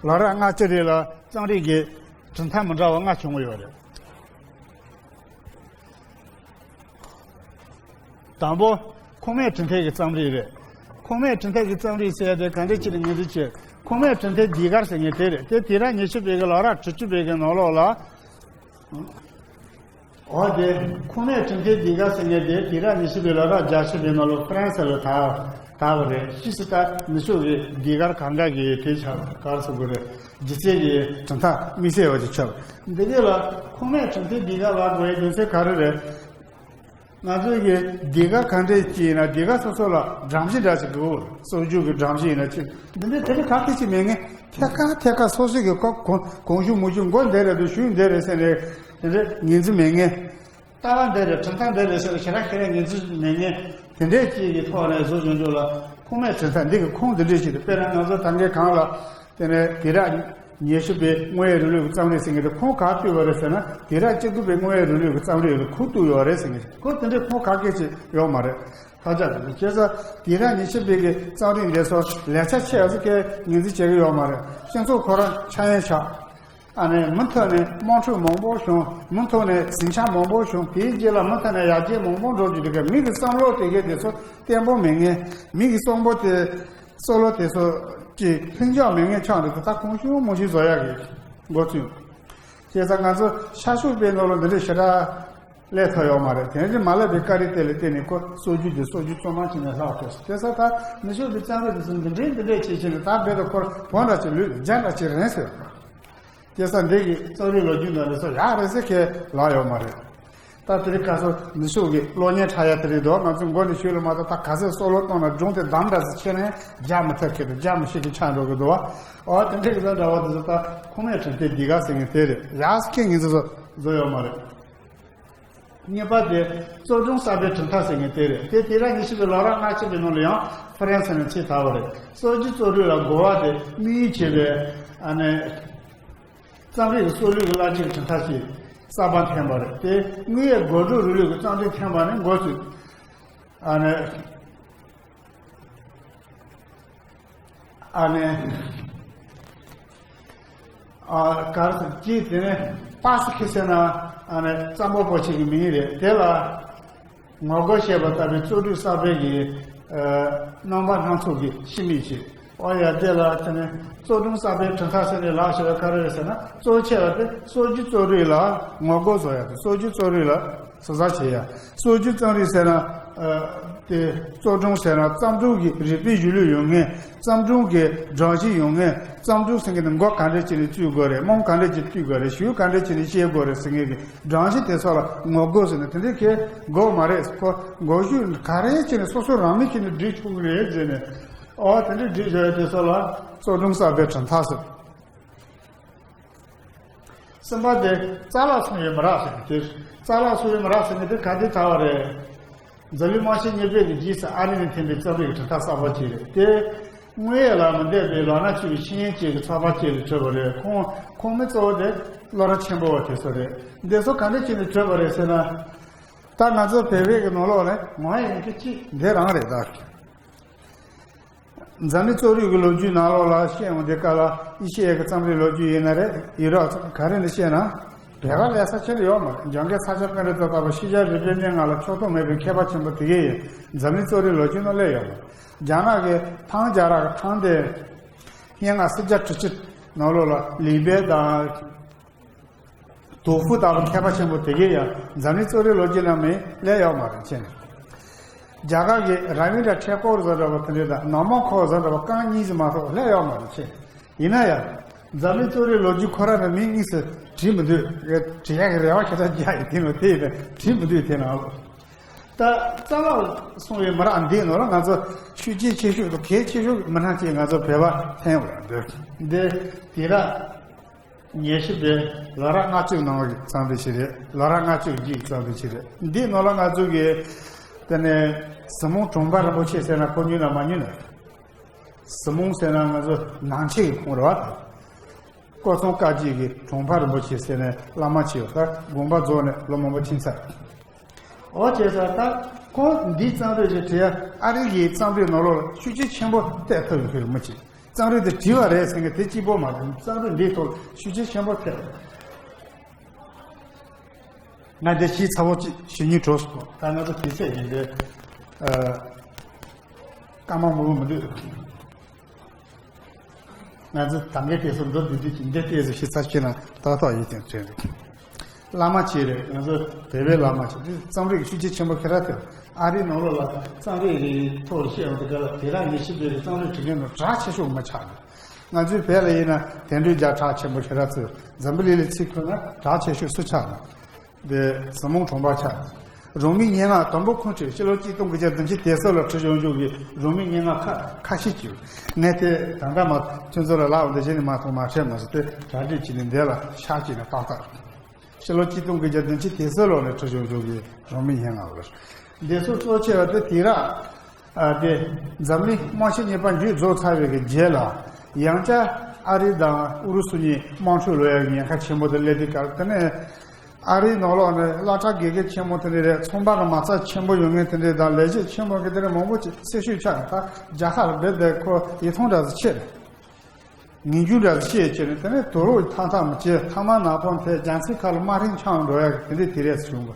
ལོ་རབས་ལྔ་བཅུ་རེ་ལ་རྩོམ་རིག་གི་གྲུབ་མཐའ་མི་འདྲ་བ་ལྔ་བྱུང་ཡོད་རེད། དང་པོ། ཁུངས་མེད་གྲུབ་མཐའི་གི་རྩོམ་རིག་རེད། ཁུངས་མེད་གྲུབ་མཐའི་གི་རྩོམ་རིག་ཟེར་ཡ་དེ་ག་འདྲ་ཅིག་ལ་ངོས་འཛིན་བྱེད། ཁུངས་མེད་གྲུབ་མཐའི་ཟློས་གར་ཟེར་མཁན་དེ་རེད། དེ་དུས་རབས་ཉི་ཤུ་པའི་གི་ལོ་རབས་དྲུག་ཅུ་པའི་གི་ནང་ལོགས་ལ། འོ་དེ། ཁུངས་མེད་གྲུབ་མཐའི་ཟློས་གར་ཟེར་མཁན་དེ་དུས་རབས་ཉི་ཤུ་པའི་ལོ་རབས་བརྒྱད་ཅུ་པའི་ནང་ལོགས་ཧྥ་རན་སི་ལ་དར་དར་བ་རེད། ཕྱིས་སུ་ད་ནུབ་ཕྱོགས་ཀྱི་ཟློས་གར་གང་ག་གི་དེ་ཆགས་ག་རེ་ཟེར་དགོས་རེད། སྒྱུ་རྩལ་གྱི་གྲུབ་མཐའ་དམིགས་བསལ་བ་ཅིག་ཆགས། འདི་གཉིས་ལ་ཁུངས་མེད་གྲུབ་མཐའི་ཟློས་གར་ལབ་དགོས་པའི་རྒྱུ་མཚན་ག་རེ་རེད། ང་ཚོའི་གི་ཟློས་གར་ག་འདྲས་ཅིག་ཡིན་ན་ཟློས་གར་སོ་སོ་ལ་སྒྲོམ་གཞི་འདྲ་ཞིག་དགོས། སྲོལ་རྒྱུན་གྱི་སྒྲོམ་གཞི་ཡིན་ན་ཅིག་འདི་འདྲའི་དེ་འདྲའི་ག་གེ་ཅིག་མེད་མཁན། ཐད་ཀར་ཐད་ཀར་སོ་སོའི་གི་ཁོ་གོང་གོང་ཞུ་མུ་ཞུ་མགོ་འདི་རེད་འདུག་ཞུ་འདི་རེད་ཟེར་ནས་དེ་འདྲའི་ངོས་འཛིན་མེད་མཁན། ལྟ་བ་འདི་རེད། གྲུབ་མཐའ་འདི་རེད་ཟེར་ནས་ཞེ་དྲག་ཁེ་རེ་ངོས་འཛིན་མེད་མཁན། དེ་འདྲའི་ཅིག་གི་ཐོག་ནས་བཟོ་བྱུང་བྱུང་ལ་ཁུངས་མེད་གྲུབ་མཐའ། འདི་གི་ཁུངས་འདི་འདྲའི་ཞིག་རེད། དཔེར་ན་ང་ཚོ་ད་གིན་གོང་ལ། དེ་ནས་དུས་རབས་ཉི་ཤུ་པའི་དངོས་ཡོད་རིང་ལུགས་ཀྱི་རྩོམ་རིག་ཟེར་མཁན་དེ་ཁུངས་ག་རེ་བཏུས་པ་རེད་ཟེར་ན། དུས་རབས་བཅུ་དགུ་པའི་དངོས་ཡོད་རིང་ལུགས་ཀྱི་རྩོམ་རིག་ལ་ཁུངས་གཏུགས་ཡོད་རེད་ཟེར་མཁན། ཁོ་དེ་འདྲའི་ཁུངས་ག་གེ་ཅིག་ཡོད་མ་རེད། ཐབས་ཆག་དེ་ཚོ་བྱས་ཙང་དུས་རབས་ཉི་ཤུ་པའི་གི་རྩོམ་རིག་འདི་ཚོ་ལེགས་ཆ་ཆེ་བ་ཟེར་མཁན་ངོས་འཛིན་བྱེད་ཀྱི་ཡོད་མ་རེད། སྤྱི་ཚོགས་ཁོ་རང་ཆག་ཡང་ཆག་ཨ་ནི་མུ་མཐུད་ནས་དམག་འཁྲུག་མང་པོ་བྱུང་། མུ་མཐུད་ནས་ཟིང་ཆ་མང་པོ་བྱུང་། དེའི་རྗེས་ལ་མུ་མཐུད་ནས་ཡར་རྒྱས་མང་པོ་འགྲོ་རྒྱུ་དེ་ག་མི་གི་བསམ་བློ་དེ་གའི་དེ་ཚོ་བརྟན་པོ་མེད་མཁན། མི་གི་བསམ་བློ་དེ། བསམ་བློ་དེ་ཚོ་ཀྱི་ལྷིང་འཇགས་མེད་མཁན་ཆགས་འདུག་ད་གོང་ཞུ་མུ་ཞུ་བཟོ་ཡག་གི་འགོ་ཚུགས། བྱས་ཙང་ང་ཚོ་ཤར་ཕྱོགས་པའི་ནང་ལ་འདི་འདྲའི་ཞེ་དྲག་སླེབས་ཐུབ་ཡོད་མ་རེད། དེ་འདྲའི་མ་སླེབས་པའི་བཀའ་དྲིན་དེ་ལ་བརྟེན་ནས་ཁོ་སྲོལ་རྒྱུན་དེ་སྲོལ་རྒྱུན་གཙང་མ་བྱས་ནས་ལྷག་ཐུབ་སོང་། བྱས་ཙང་ད་ནུབ་ཕྱོགས་པའི་རྩོམ་རིག་དེ་ཚོ་འདི་འདྲའི་འདི་འདྲའི་བྱས་བྱས་ནས་ད་རྦད་དེ་ཁོར་བོད་འདྲ་ཅིག་ལུས། རྒྱ་འདྲ་ཅིག་རན་ཟེར། བྱས་ཙང་འདི་གི་རྩོམ་རིག་ལོ་རྒྱུས་ནང་ལ་སོ་ཡག་རེད་ཟེར་མཁན་ལབ་ཡོད་མ་རེད། ད་དེ་རིང་ཁ་སང་ནུབ་ཕྱོགས་ཀྱི་གློག་བརྙན་འཁྲབ་ཡ་དེ་རིང་དུ་ང་ཚོ་མགོ་ནས་ཤུལ་ལ་མ་གཏོགས། ད་ག་ཚོད་སོ་ལོ་གཏོང་ན་སྒྲུང་དེ་འདམ་འདྲ་ཟེར་ཁྱེར་ནས་རྒྱག་མི་ཐུབ་མཁན་དང་རྒྱག་མི་ཤེས་མཁན་ཆགས་འགྲོ་གི་འདུག་བ། འོ་དེ་འདྲ་གི་ལ་འདྲ་བ་དེ་ཚོ་ད་ཁུངས་མེད་གྲུབ་མཐའི་ཟློས་གར་ཟེར་མཁན་དེ་རེད། ཡག་ཟེར་མཁན་ངེད་ཚོ་ཚོ། བཟོ་ཡོད་མ་རེད། གཉིས་པ་དེ་གཙོ་སྒྲུང་གསར་པའི་གྲུབ་མཐའ་ཟེར་མཁན་དེ་རེད། དེ་དུས་རབས་ཉི་ཤུ་པའི་ལོ་རབས་ལྔ་བཅུ་པའི་ནང་ལ་ཡང་ཧྥ་རན་སི་ནས་ཕྱིར་དར་བ་རེད། སྲོལ་རྒྱུན་རྩོམ་རིག་ལ་རྒོལ་བ་དེ་དམིགས་ཡུལ་བྱས་པའི་ཨ་ནི་རྩོམ་རིག་གི་སྲོལ་རྒྱུན་གྱི་བསླབ་བྱའི་གྲུབ་མཐའ་ཞིག་གསར་པ་འཐེན་པ་རེད། དེ་དངོས་ཡོད་དགོད་བྲོའི་རིང་ལུགས་ཀྱི་རྩོམ་རིག་འཐེན་པ་ནི་འགོ་ཚུགས། ཨ་ནི། ཨ་ནི། ཨ། ག་རེ་ཟེར་གྱིས་དེ་ནས་པ་སི་ཁི་ཟེར་ན་ཨ་ནི་རྩོམ་པ་པོ་ཆེ་གི་མིང་རེད། དེ་ལ་ངོ་རྒོལ་བྱས་པ་ལྟ་བུའི་རྩོམ་རིག་གསར་པའི་གི་ཨ་རྣམ་པ་སྣ་ཚོགས་ཀྱི་ཕྱི་མིག་ཅིག། ཨོ་ཡ། དེ་ལ་དེ་ནས་གཙོ་སྒྲུང་གསར་པའི་གྲུབ་མཐའ་ཟེར་ནས་ལབ་བྱས་པ་ག་རེ་རེད་ཟེར་ན། གཙོ་ཆེ་བ་དེ་སྲོལ་རྒྱུན་རྩོམ་རིག་ལ་ངོ་རྒོལ་བཟོ་ཡ་དང་། སྲོལ་རྒྱུན་རྩོམ་རིག་ལ་ཟུར་ཟ་བྱེད་ཡ། སྲོལ་རྒྱུན་རྩོམ་རིག་ཟེར་ན་ཨ་དེ་གཙོ་སྒྲུང་ཟེར་ན་རྩོམ་སྒྲུང་གི་རིག་པའི་གཞུང་ལུགས་ཡོད་མཁན། རྩོམ་སྒྲུང་གི་སྒྲོམ་གཞི་ཡོད་མཁན། རྩོམ་སྒྲུང་ཟེར་མཁན་དེ་མགོ་ག་འདྲ་བྱས་ནས་བཙུགས་དགོས་རེད། རྨོངས་ག་འདྲ་བྱས་བཏུས་དགོས་རེད། གཞུག་ག་འདྲ་བྱས་ནས་བཤད་དགོས་རེད་ཟེར་མཁན་གྱི་སྒྲོམ་གཞི་དེ་ཚོ་ལ་ངོ་རྒོལ་ཟེར་ནས། དེ་འདྲའི་གལ་དགོས་མ་རེད། ཁོ་འགོ་ཤུགས་ག་རེ་བྱས་ནས་སོ་སོ་རང་མོས་བྱས་ནས་སྒྲིག་ཆོག་གི་རེད་ཟེར་ནས། ཨོ། དེ་འདྲའི་སྒྲིག་བྱ་ཡ་དེ་ཚོ་ལ་གཙོ་སྒྲུང་གསར་པའི་གྲུབ་མཐའ་ཟེར། གསུམ་པ་དེ་རྩ་བརླག་སོང་བའི་མི་རབས་ཟེར་མཁན་དེ། རྩ་བརླག་སོང་བའི་མི་རབས་ཟེར་མཁན་དེ་ག་དུས་དར་བ་རེད། འཛམ་གླིང་དམག་ཆེན་གཉིས་པའི་གི་རྗེས་སུ་ཨ་རི་ནས་འཐེན་པའི་རྩོམ་རིག་གི་གྲུབ་མཐའ་གསར་པ་ཅིག་རེད། དེ་དངོས་ཡོད་ལ་མི་འདས་པའི་ལོ་ན་བཅུ་བའི་ཤེས་ཡོན་ཅན་གྱི་ཚོགས་པ་ཅིག་ལས་གྲུབ་པ་རེད། ཁོང་ཁོངས་མི་གཙོ་བོ་དེ་སློབ་གྲྭ་ཆེན་པོ་བ་དེ་ཚོ་རེད། འདི་ཚོ་ག་འདྲ་བྱས་ནས་གྲུབ་པ་རེད་ཟེར་ན། ད་ང་ཚོ་བོད་པའི་གི་ནང་ལོགས་ལ་ངོ་ཡ་ཡིན་གྱི་ཅིག་འདི་རང་རེད་ད། འཛམ་གླིང་རྩོམ་རིག་གི་ལོ་རྒྱུས་ནང་ལོགས་ལ་བཤད་འོང་དུས་སྐབས་ལ། ཨེ་ཤེ་ཡ་གི་རྩོམ་རིག་ལོ་རྒྱུས་ཡིན་ན་རེད། ཡུ་རོབ་ག་རེ་ནས་བཤད་ན་བོད་པ་ལས་ས་ཆེན་ཡོད་མ་རེད། འཇང་གི་ས་ཆ་དཔོན་རིགས་དང་ལྟ་བུ་ཤེས་བྱ་རིག་པའི་གནས་ལྔ་ལ་ཕྱོགས་གཏོགས་མེད་པའི་མཁས་པ་ཆེན་པོ་དེ་གས་ཡིན། འཛམ་གླིང་རྩོམ་རིག་ལོ་རྒྱུས་ནང་སླེབས་ཡོད་མ་རེད། རྒྱ་ནག་གི་ཐང་རྒྱལ་རབས་ཀྱི་ཐང་དེ་སྙན་ངག་སུམ་བརྒྱ་དྲུག་ཅུ་ནང་ལོགས་ལ་ལི་པའེ་དང་། དོ་ཧྥུ་ལྟ་བུ་མཁས་པ་ཆེན་པོ་དེ་གས་ཡང་འཛམ་གླིང་རྩོམ་རིག་ལོ་རྒྱུས་ནང་མིན་སླེབས་ཡོད་མ་རེད་ཅེས། རྒྱ་གར་གྱི་ར་བིན་དྲ་ཐེ་ཀོར་བཟོ་འདྲ་བ་དེ་འདྲ་དང་ནོ་མོ་ཁོ་བཟོ་འདྲ་བ་རྐང་གཉིས་ཙམ་མ་གཏོགས་སླེབས་ཡོད་མ་རེད་ཅེས། ཡིན་ན་ཡང་འཛམ་གླིང་རྩོམ་རིག་ལོ་རྒྱུས་ཁོ་རང་ནས་མིང་དངོས་སུ་བྲིས་མི་འདུག། བྲིས་ཡག་གི་རེ་བ་ཞེ་དྲག་རྒྱག་ཡོད་དེ་ནོ་དེ་ཡིན་ན་བྲིས་མི་འདུག། དེ་ནང་ལོགས་ད་རྩ་བརླག་སོང་བའི་མི་རབས་འདིའི་ནང་ལ་ང་ཚོ་ཤུགས་རྐྱེན་ཆེ་ཤོས་དང་གལ་ཆེ་ཤོས་ཀྱི་མི་སྣ་གཅིག་ང་ཚོ་བོད་པ་འཐེན་ཡོད་འདུག། འདི་དུས་རབས་ཉི་ཤུ་པའི་ལོ་རབས་ལྔ་བཅུ་ནང་གི་རྩོམ་པ་ཞིག་རེད། ལོ་རབས་ལྔ་བཅུ་གི་རྩོམ་པ་ཞིག་རེད། འདིའི་ནང་ལ་ང་ཚོ་གི་དེ་ནས་སི་མོན་གྲོང་པ་རིན་པོ་ཆེ་ཟེར་ན་ཁོ་ཉོན་ན་མ་ཉོན་ན། སི་མོན་ཟེར་ན་ང་ཚོ་ནང་ཆེན་གྱི་ཁོངས་རེད་བ། ཀོ་ཚང་བཀའ་བརྒྱུད་ཀྱི་གྲོང་པ་རིན་པོ་ཆེ་ཟེར་ནས་བླ་མ་ཆེ་བ་ད་དགོངས་པ་རྫོགས་ནས་ལོ་མང་པོ་ཕྱིན་ཚར། འོ་བྱས་ཙང་ད་ཁོང་འདིའི་རྩོམ་རིག་ཅིག་བྲིས་ཡ་ཨ་རི་གི་རྩོམ་རིག་ནང་ལོགས་ལ་ཤུགས་རྐྱེན་ཆེན་པོ་ཐེབས་ཐུབ་ཡོད་མཁན་རེད་མི་ཅིག། རྩོམ་རིག་དེ་བྲིས་པ་རེད་ཟེར་མཁན་དེ་གཅིག་པོ་མ་རེད། རྩོམ་རིག་འདིའི་ཐོག་ཤུགས་རྐྱེན་ཆེན་པོ་ཐེབས། ང་འདི་ཞིག་ཚ་བོ་གཅིག་ཞུ་སྙིང་བྲོ་སོང་། ད་ང་ཚོ་དུས་ཚོད་ཡིན་པས་ཨ་སྐར་མ་མང་པོ་མི་འདུག། ང་ཚོ་ད་གིན་དེ་ཚོ་མདོར་བསྡུས་བསྡུས་ཀྱི་འདི་ལྟས་ཚོ་ཞིབ་ཚགས་བྱས་ན་ཏག་ཏག་ཡིན་ཀྱང་དྲན་རེད། བླ་མ་ཆེ་རེད། ང་ཚོ་བོད་པའི་བླ་མ་ཆེ་རེད། རྩོམ་རིག་ཤུགས་རྐྱེན་ཆེན་པོ་ཁྱེད་རང་ཐེབས། ཨ་རིའི་ནང་ལོགས་ལ་རྩོམ་རིག་གི་ཐོག་ལ་བཤད་ཡོང་དུས་སྐབས་ལ་དེ་རང་ཉིད་ཤི་བོད་ཀྱི་རྩོམ་རིག་བྲིས་མཁན་ནང་གྲགས་ཆེ་ཤོས་མི་ཆགས་འདུག། ང་ཚོའི་བོད་ལ་ཡིན་ན་དོན་གྲུབ་རྒྱལ་གྲགས་ཆེན་པོ་ཁྱེད་རང་ཚོས། འཛམ་བུ་གླིང་ལ་ཚིག་ཁོ་ན་གྲགས་ཆེ་ཤོས་སུ་ཆགས་འདུག། དེ་སི་མོན་གྲོང་པ་ཆགས། རང་མིང་སྙན་ངག་དང་པོ་ཁོང་ཁྲིད་ཕྱི་ལོ་གཅིག་སྟོང་དགུ་བརྒྱ་བདུན་ཅུ་དེ་ཚོ་ལ་བྲིས་བྱུང་བྱུང་གི་རང་མིང་སྙན་ངག་ཁ་ཁ་ཤས་ཀྱི། ངས་དེ་ད་ལྟ་མ་ཁྱོད་ཚོ་ལ་ལབ་འདི་བྱས་ནས་མ་གཏོགས་མ་བྲིས་མ་སོང་། དེ་གྲ་སྒྲིག་བྱས་ནས་འདི་ལ་ཤག་བྱས་ནས་ཏག་ཏག། ཕྱི་ལོ་གཅིག་སྟོང་དགུ་བརྒྱ་བདུན་ཅུ་དེ་ཚོ་ལོ་ནས་བྲིས་བྱུང་བྱུང་གི་རང་མིང་སྙན་ངག་རེད། འདི་ཚོ་གཙོ་ཆེ་བ་དེ་དུས་རབས། ཨ་དེ་འཛམ་གླིང་དམག་ཆེན་གཉིས་པ་མཇུག་རྫོགས་ཚར་བའི་གི་རྗེས་ལ། ཡང་བསྐྱར་ཨ་རི་དང་ཨུ་རུ་སུ་གཉིས་དམག་འཁྲུག་ལོག་ཡག་ཉེན་ཁ་ཆེན་པོ་དེ་སླེབས་དུས་སྐབས་དེ་ནས། ཨ་རིའི་ནང་ལོགས་ནས་སློབ་གྲྭ་དགེ་རྒན་ཆེན་མོ་དེ་འདྲ་རེད། ཚོང་པ་གི་མ་རྩ་ཆེན་པོ་ཡོད་མཁན་དེ་འདྲ་དང་ལས་བྱེད་ཆེན་མོ་གི་དེ་འདྲ་མང་པོ་ཅིག་སེར་ཤུལ་ཆགས། ད་རྒྱ་གར་རྦད་དེ་ཁོ་ཡིད་མཐོང་འདྲ་ཟིག་ཆེ་རེད། ངེས་འབྱུང་འདྲ་ཟིག་ཆེ་བྱས་ནས་དེ་ནས་དུག་ལོག་ཐག་ཐག་མི་བྱེད། ཐ་མག་ནག་པོ་འཐེན། རྒྱ་མཚོའི་ཁ་ལ་དམར་ཧྲེང་འཕྱང་འགྲོ་ཡག་དེ་འདྲ་དེ་རེད་བྱུང་བ།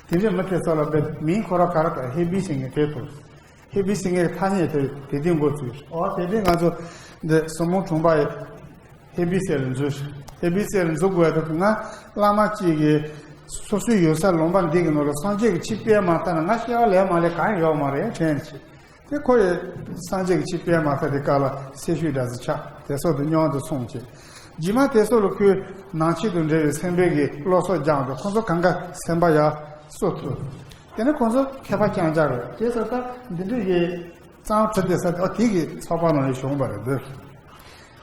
དེ་འདྲ་མི་དེ་ཚོ་ལ་རྦད་མིང་ཁོ་ར་ག་རེ་ག་ཧེ་བི་ཟེར་མཁན་དེ་ཐུག། ཧེ་བི་ཟེར་མཁན་ཐ་སྙད་དེ་དེ་དུས་འགོ་ཚུགས། ཨོ་དེ་དུས་ང་ཚོ་འདི་སི་མོན་གྲོང་པ་ཡི་ཧེ་བི་སེལ་འཛུལ། ཧེ་བི་སེལ་འཛུལ་དགོས་དུས་ང་བླ་མ་གཅིག་གིས་སོ་སོའི་ཡོད་ས་ལུང་པ་འདི་གི་ནང་ལ་སངས་རྒྱས་ཀྱི་ཆོས་སྤེལ་མ་ཐག་ན་ང་སྐྱེ་བ་ལས་མ་ལས་གང་ཡོད་མ་རེད་དྲན་བྱས། དེ་ཁོ་ཡི་སངས་རྒྱས་ཀྱི་ཆོས་སྤེལ་མ་ཐག་དེ་ཀ་ལ་སེར་ཤུལ་འདྲ་ཟིག་ཆགས། དེ་སོགས་དུ་སྙོང་དུ་སོང་བྱས། རྗེས་མ་དེ་སོགས་ལ་ཁོས་ནང་ཆོས་དང་འབྲེལ་བའི་སེམས་པའི་གི་སློབ་གསོ་སྦྱངས་ཏེ་ཁོ་ཚོ་གང་ག་སེམས་པ་ཡར་གསོ་ཐུབ། དེ་ནས་ཁོ་ཚོ་མཁས་པ་རྐྱང་རྐྱང་རེད། དེ་སོགས་ད་འདི་འདྲ་གི་གཙང་ཁྲི་དེ་ས་དེ་ཨོ་དེ་གི་ཚོགས་པ་ནང་ནས་བྱུང་བ་རེད་འདུག།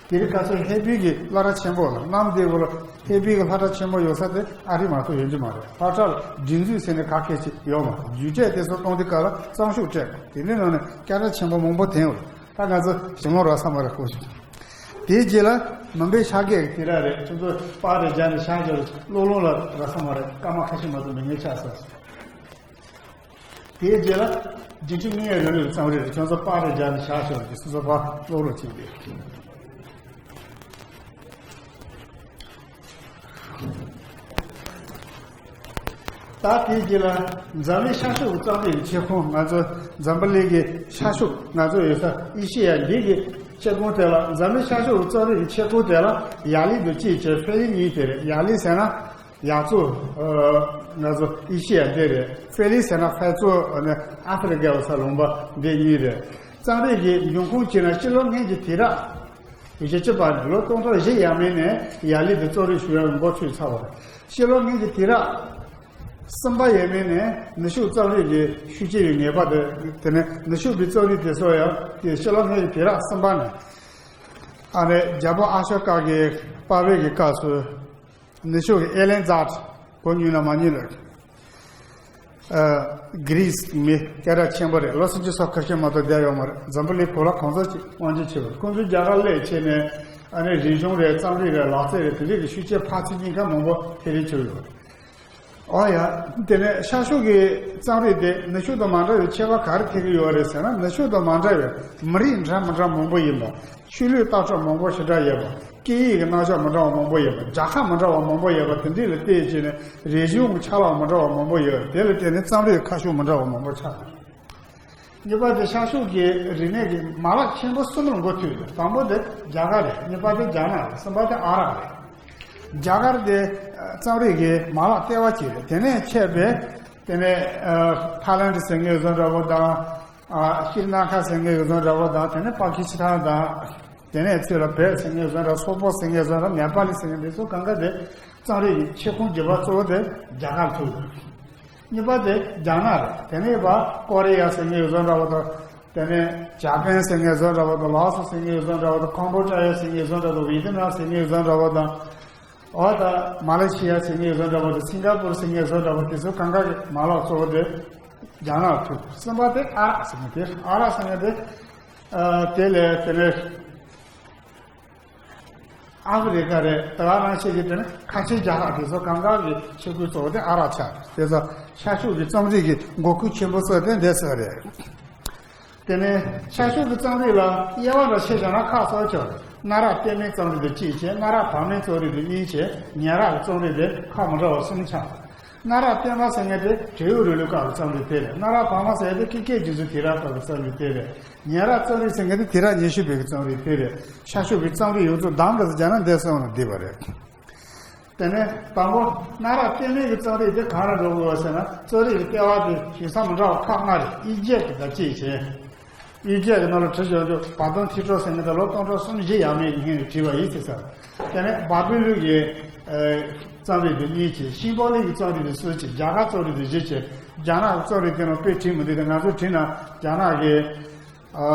དེ་རིང་ཁ་སང་ཧེ་པི་གི་བླ་གྲྭ་ཆེན་པོ་ལ་གནམ་བདེ་བོ་ལ་ཧེ་པི་གི་བླ་གྲྭ་ཆེན་པོ་ཡོད་ས་དེ་ཨ་རི་མ་གཏོགས་ཡོད་རྒྱུ་མ་རེད། བླ་གྲྭ་ལ་སྒྲིག་འཛུགས་ཟེར་ནས་ག་གེ་ཅིག་ཡོད་མ་རེད། རྒྱུགས་སྤྲད་དེ་ཚོ་གཏོང་དུས་སྐབས་ལ་གཙང་ཤུགས་སྤྲད་དེ་ནས་ནང་ནས་སྐད་གྲགས་ཆེན་པོ་མང་པོ་ཐོན་ཡོད་རེད། ད་ང་ཚོ་ཞིམ་ལོང་རག་ས་མ་རེད་ཁོ་ཞིག་དེའི་རྗེས་ལ་མུམ་བེ་ཤར་སྐད་ཀྱི་དེ་ར་རེད། ཁྱོད་ཚོ་པར་རེ་སྦྱར་ནས་ཤར་ཤར་ཀློག་ཀློག་ལ་རག་ས་མ་རེད། སྐར་མ་ཁ་ཤས་མ་གཏོགས་མི་ངན་ཆགས་སོང་། དེའི་རྗེས་ལ་རྒྱུན་མཐུད་དངོས་ཡོད་རིང་ལུགས་ཀྱི་རྩོམ་རིག་རེད། ཁྱོད་ཚོ་པར་རེ་སྦྱར་ནས་བཞག་ཤོག་དེ་སོ་སོ་ཕར་ཀློག་ཀློག་བྱེད་དགོས། ད་དེའི་རྗེས་ལ་འཛམ་གླིང་ཤར་ཕྱོགས་ཀྱི་རྩོམ་རིག་གི་མཁས་དབང་། ང་ཚོ་འཛམ་བུ་གླིང་གི་ཤར་ཕྱོགས། ང་ཚོ་ཡོད་ས་ཨེ་ཤེ་ཡ་འདི་གི་མཁས་དབང་དེ་ལ། འཛམ་གླིང་ཤར་ཕྱོགས་ཀྱི་རྩོམ་རིག་གི་མཁས་དབང་དེ་ལ་ཡ་ལི་དང་ཅིའི་ཕྱིར་ཧྥེ་ལི་གཉིས་དེ་རེད། ཡ་ལི་ཟེར་ན་ཡར་ཕྱོགས། ཨ། ང་ཚོ་ཨེ་ཤེ་ཡ་འདི་རེད། ཧྥེ་ལི་ཟེར་ན་ཧྥེ་ཙོ་ནི་ཨ་ཧྥེ་རི་ཀའི་ས་ལུང་པ་འདི་གཉིས་རེད། རྩོམ་རིག་གི་འབྱུང་ཁུངས་བྱས་ན་ཕྱི་ལོ་སྔོན་གྱི་དུས་རབས་བཞི་བཅུ་པ་ནས། ལོ་སྟོང་ཕྲག་བཞི་ཡས་མས་ནས་ཡ་ལི་དེ་རྩོམ་རིག་ཞུ་ཡག་འགོ་ཚུགས་ཚར་བ་རེད། ཕྱི་ལོ་སྔོན་གྱི་དུས་རབས་གསུམ་པ་ཡས་མས་ནས་ནུབ་ཕྱོགས་རྩོམ་རིག་གི་ཤུགས་རྐྱེན་ཡོད་ངེས་པ་དེ། དེ་ནས་ནུབ་ཕྱོགས་པའི་རྩོམ་རིག་དེ་ཚོ་ཡང་དེ་ཕྱི་ལོ་སྔོན་གྱི་དུས་རབས་གསུམ་པ་ནས། ཨ་ནི་རྒྱལ་པོ་ཨ་ཤོ་ཀ་གི་པ་བེ་གི་སྐབས་སུ། ནུབ་ཕྱོགས་ཀྱི་ཨེ་ལན་ཛཱ་ཏྲ། བོད་ཉུང་ན་མ་ཉུང་ལ། ཨ། གྷི་རིས་མི་སྐད་གྲགས་ཆེན་པོ་རེད། ལོ་སུམ་ཅུ་སོ་ཁ་ཤས་མ་གཏོགས་བསྡད་ཡོད་མ་རེད། འཛམ་བུ་གླིང་གང་ལ་གང་འཚམ་ཅིག་དབང་ཆ་ཆེ་བ། ཁོང་ཚོས་རྒྱ་གར་སླེབས་བྱས་ནས། ཨ་ནི་རིག་གཞུང་རེད། རྩོམ་རིག་རེད། ལག་རྩལ་རེད། དེ་རིགས་ཀྱི་ཤུགས་རྐྱེན་ཕར་ཚུར་གཉིས་ཀ་མང་པོ་འཕེལ་རིམ་བྱུང་ཡོད། ཨོ་ཡ། དེ་ནས་ཤར་ཕྱོགས་ཀྱི་རྩོམ་རིག་དེ་ནུབ་ཕྱོགས་དང་མ་འདྲ་བའི་ཁྱད་པར་ག་རེ་འཕེལ་གྱི་ཡོད་རེད་ཟེར་ན། ནུབ་ཕྱོགས་དང་མ་འདྲ་བའི་མི་རིགས་འདྲ་མི་འདྲ་མང་པོ་ཡིན་པ། ཆོས་ལུགས་ལྟ་གྲུབ་མང་པོ་ཞེ་དྲག་ཡོད་པ། སྐད་ཡིག་གི་རྣམ་གཞག་མི་འདྲ་བ་མང་པོ་ཡོད་པ། རྒྱལ་ཁབ་མི་འདྲ་བ་མང་པོ་ཡོད་པ། དེ་འདྲ་ལ་བལྟས་བྱས་ནས་རིག་གཞུང་གི་ཆ་ལག་མི་འདྲ་བ་མང་པོ་ཡོད། དེ་ལ་བརྟེན་ནས་རྩོམ་རིག་ཁ་ཕྱོགས་མི་འདྲ་བ་མང་པོ་ཆགས། གཉིས་པ་དེ་ཤར་ཕྱོགས་ཀྱི་རིག་གནས་ཀྱི་མ་ལག་ཆེན་པོ་གསུམ་ལ་འགོ་ཚུགས་ཡོད། དང་པོ་དེ་རྒྱ་གར་རེད། གཉིས་པ་དེ་རྒྱ་ནག་རེད། གསུམ་པ་དེ་ཨ་རག་རེད། རྒྱ་གར་དེ་རྩོམ་རིག་གི་མ་ལག་ལྟེ་བ་གཅིག་རེད། དེ་ནས་ཆད་པའི་དེ་ནས་ཨ་ཐའི་ལེན་ཌི་ཟེར་མཁན་བཟོ་འདྲ་བོ་དང་། ཨ། ཤྲི་ལང་ཀ་ཟེར་མཁན་བཟོ་འདྲ་བོ་དང་། དེ་ནས་པ་ཀི་སི་ཐན་དང་། དེ་ནས་ཚུར་ལ་བལ་ཟེར་མཁན་བཟོ་འདྲ། སོག་པོ་ཟེར་མཁན་བཟོ་འདྲ། ནེ་པ་ལི་ཟེར་མཁན་དེ་ཚོ་གང་ག་དེ་རྩོམ་རིག་གི་མཁས་དབང་བརྒྱུད་པ་གཙོ་བོ་དེ་རྒྱ་གར་ཐུག་ཡོད། གཉིས་པ་དེ་རྒྱ་ནག་རེད། དེ་ནས་ཕར་ཀོ་རི་ཡ་ཟེར་མཁན་བཟོ་འདྲ་བོ་དང་། དེ་ནས་ཇ་པན་ཟེར་མཁན་བཟོ་འདྲ་བོ་དང་། ལའོ་སི་ཟེར་མཁན་བཟོ་འདྲ་བོ་དང་། ཀམ་བྷོ་ཌི་ཡ་ཟེར་མཁན་བཟོ་འདྲ་དང་། ཝི་ཏི་ནམ་ཟེར་མཁན་བཟོ་འདྲ་བོ་དང་། འོ་ད་མ་ལེ་ཤི་ཡ་ཟེར་མཁན་བཟོ་འདྲ་བོ་དང་། སིང་ག་པུར་ཟེར་མཁན་བཟོ་འདྲ་བོ་དེ་ཚོ་གང་ག་གི་མ་ལག་གཙོ་བོ་དེ་རྒྱ་ནག་ཐུག། གསུམ་པ་དེ་ཨ་རག་ཟེར་མཁན་དེ། ཨ་རག་ཟེར་མཁན་དེ། ཨ། དེ་ལས་དེ་ནས་ཨ་ཧྥེ་རི་ཀ་རེད། དེ་ག་རང་བཞིན་གྱི་དེ་ནས་ཁ་ཆེ་རྒྱལ་ཁབ་དེ་ཚོ་གང་ག་གི་ཆས་གོས་གཙོ་བོ་དེ་ཨ་རག་ཆགས། དེ་ཚོ་ཤར་ཕྱོགས་ཀྱི་རྩོམ་རིག་གི་འགོ་ཁུངས་ཆེན་པོ་ཚོ་དེ་འདི་ཚོ་རེད། དེ་ནས་ཤར་ཕྱོགས་ཀྱི་རྩོམ་རིག་ལ་དབྱེ་བ་འདྲ་ཕྱེ་བཞག་ན་ཁག་གསར་ཆོག་རེད། གནའ་རབས་བརྟན་མའི་རྩོམ་རིག་དེ་གཅིག་བྱས། གནའ་རབས་བར་མའི་རྩོམ་རིག་དེ་གཉིས་བྱས། ཉེ་རབས་ཀྱི་རྩོམ་རིག་དེ་ཁག་མི་འདྲ་བ་གསུམ་ཆགས། གནའ་རབས་བརྟན་མ་ཟེར་མཁན་དེ་བྲན་གཡོག་རིང་ལུགས་སྐབས་ཀྱི་རྩོམ་རིག་དེ་རེད། གནའ་རབས་བར་མ་ཟེར་དེ་ཀུན་མཁྱེན་རྗེ་བཙུན་དུས་རབས་སྐབས་ཀྱི་རྩོམ་རིག་དེ་རེད། ཉེ་རབས་རྩོམ་རིག་ཟེར་མཁན་དེ་དུས་རབས་ཉི་ཤུ་པའི་གི་རྩོམ་རིག་དེ་རེད། ཤར་ཕྱོགས་པའི་རྩོམ་རིག་ཡོངས་རྫོགས་བསྡོམས་འདྲ་ཟེར་བྱས་ན་འདི་གསུམ་ལ་འདུས་པ་རེད། དེ་ནས་དང་པོ་གནའ་རབས་བརྟན་མའི་གི་རྩོམ་རིག་དེ་གང་ལ་འགྲོ་དགོས་པ་ཟེར་ན། རྩོམ་རིག་གི་ལྟེ་བ་དེ་ཞིང་ས་མི་འདྲ་བ་ཁག་ལྔ་རེད། དབྱིན་སྐད་ཀྱི་དང་གཅིག་བྱས། དབྱིན་སྐད་ཀྱི་ནང་ལ་བྲིས་ཆོག་ཆོག་བར་སྟོང་ཐིག་གྲོགས་ཟེར་མཁན་དེ་ལོ་སྟོང་ཕྲག་གསུམ་བཞི་ཡས་མས་ཀྱི་སྔོན་ནས་བྲིས་པ་ཡིན་ཟེར་ས། དེ་ནས་བཱ་བི་ལོན་གྱི་ཨ་རྩོམ་རིག་དེ་གཉིས་བྱས། ཤིང་པོ་ལི་གི་རྩོམ་རིག་དེ་གསུམ་བྱས། རྒྱ་གར་རྩོམ་རིག་དེ་བཞི་བྱས། རྒྱ་ནག་གི་རྩོམ་རིག་དེ་ནང་དཔེ་བྲིས་མི་འདུག། དེ་ང་ཚོས་བྲིས་ན་རྒྱ་ནག་གི་ཨ་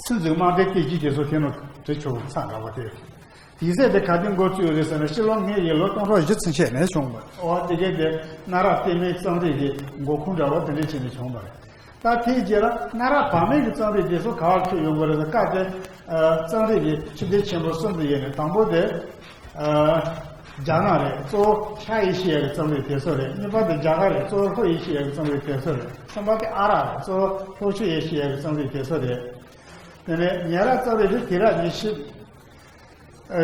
སྲིད་འཛིན་དམག་སྡེ་སྐད་ཀྱི་དེ་ཚོ་དེ་ནང་བྲིས་ཆོག་ཚར་འདྲ་བ་དེ། དེའི་ཚེ་དེ་ག་དུས་འགོ་བཙུགས་རེད་ཟེར་ན། ཕྱི་ལོ་སྔོན་གྱི་ལོ་སྟོང་ཕྲག་བཞི་ཚུན་ཆད་ནས་བྱུང་བ་རེད། འོ་དེ་གས་དེ་གནའ་རབས་བརྟན་མའི་རྩོམ་རིག་གི་འགོ་ཁུངས་འདྲ་བ་དེ་འདྲ་བྱས་ནས་བྱུང་བ་རེད། ད་དེའི་རྗེས་ལ་གནའ་རབས་བར་མའི་གི་རྩོམ་རིག་དེ་ཚོ་ག་བར་ཐུག་ཡོང་གི་རེད་ཟེར། སྐབས་དེ་ཨ་རྩོམ་རིག་གི་ཆུ་གཏེར་ཆེན་པོ་གསུམ་དུ་དབྱེ་ནས། དང་པོ་དེ་ཨ་རྒྱ་ནག་རེད། གཙོ་བོ་ཤར་ཨེ་ཤི་ཡ་གི་རྩོམ་རིག་དེ་ཚོ་རེད། གཉིས་པ་དེ་རྒྱ་གར་རེད། གཙོ་བོ་ལྷོ་ཨེ་ཤི་ཡ་གི་རྩོམ་རིག་དེ་ཚོ་རེད། གསུམ་པ་དེ་ཨ་རག་རེད། གཙོ་བོ་ལྷོ་ཕྱོགས་ཨེ་ཤི་ཡ་གི་རྩོམ་རིག་དེ་ཚོ་རེད། དེ་ནས་ཉེ་རབས་རྩོམ་རིག་དེ་དུས་རབས་ཉི་ཤུ་ཨ་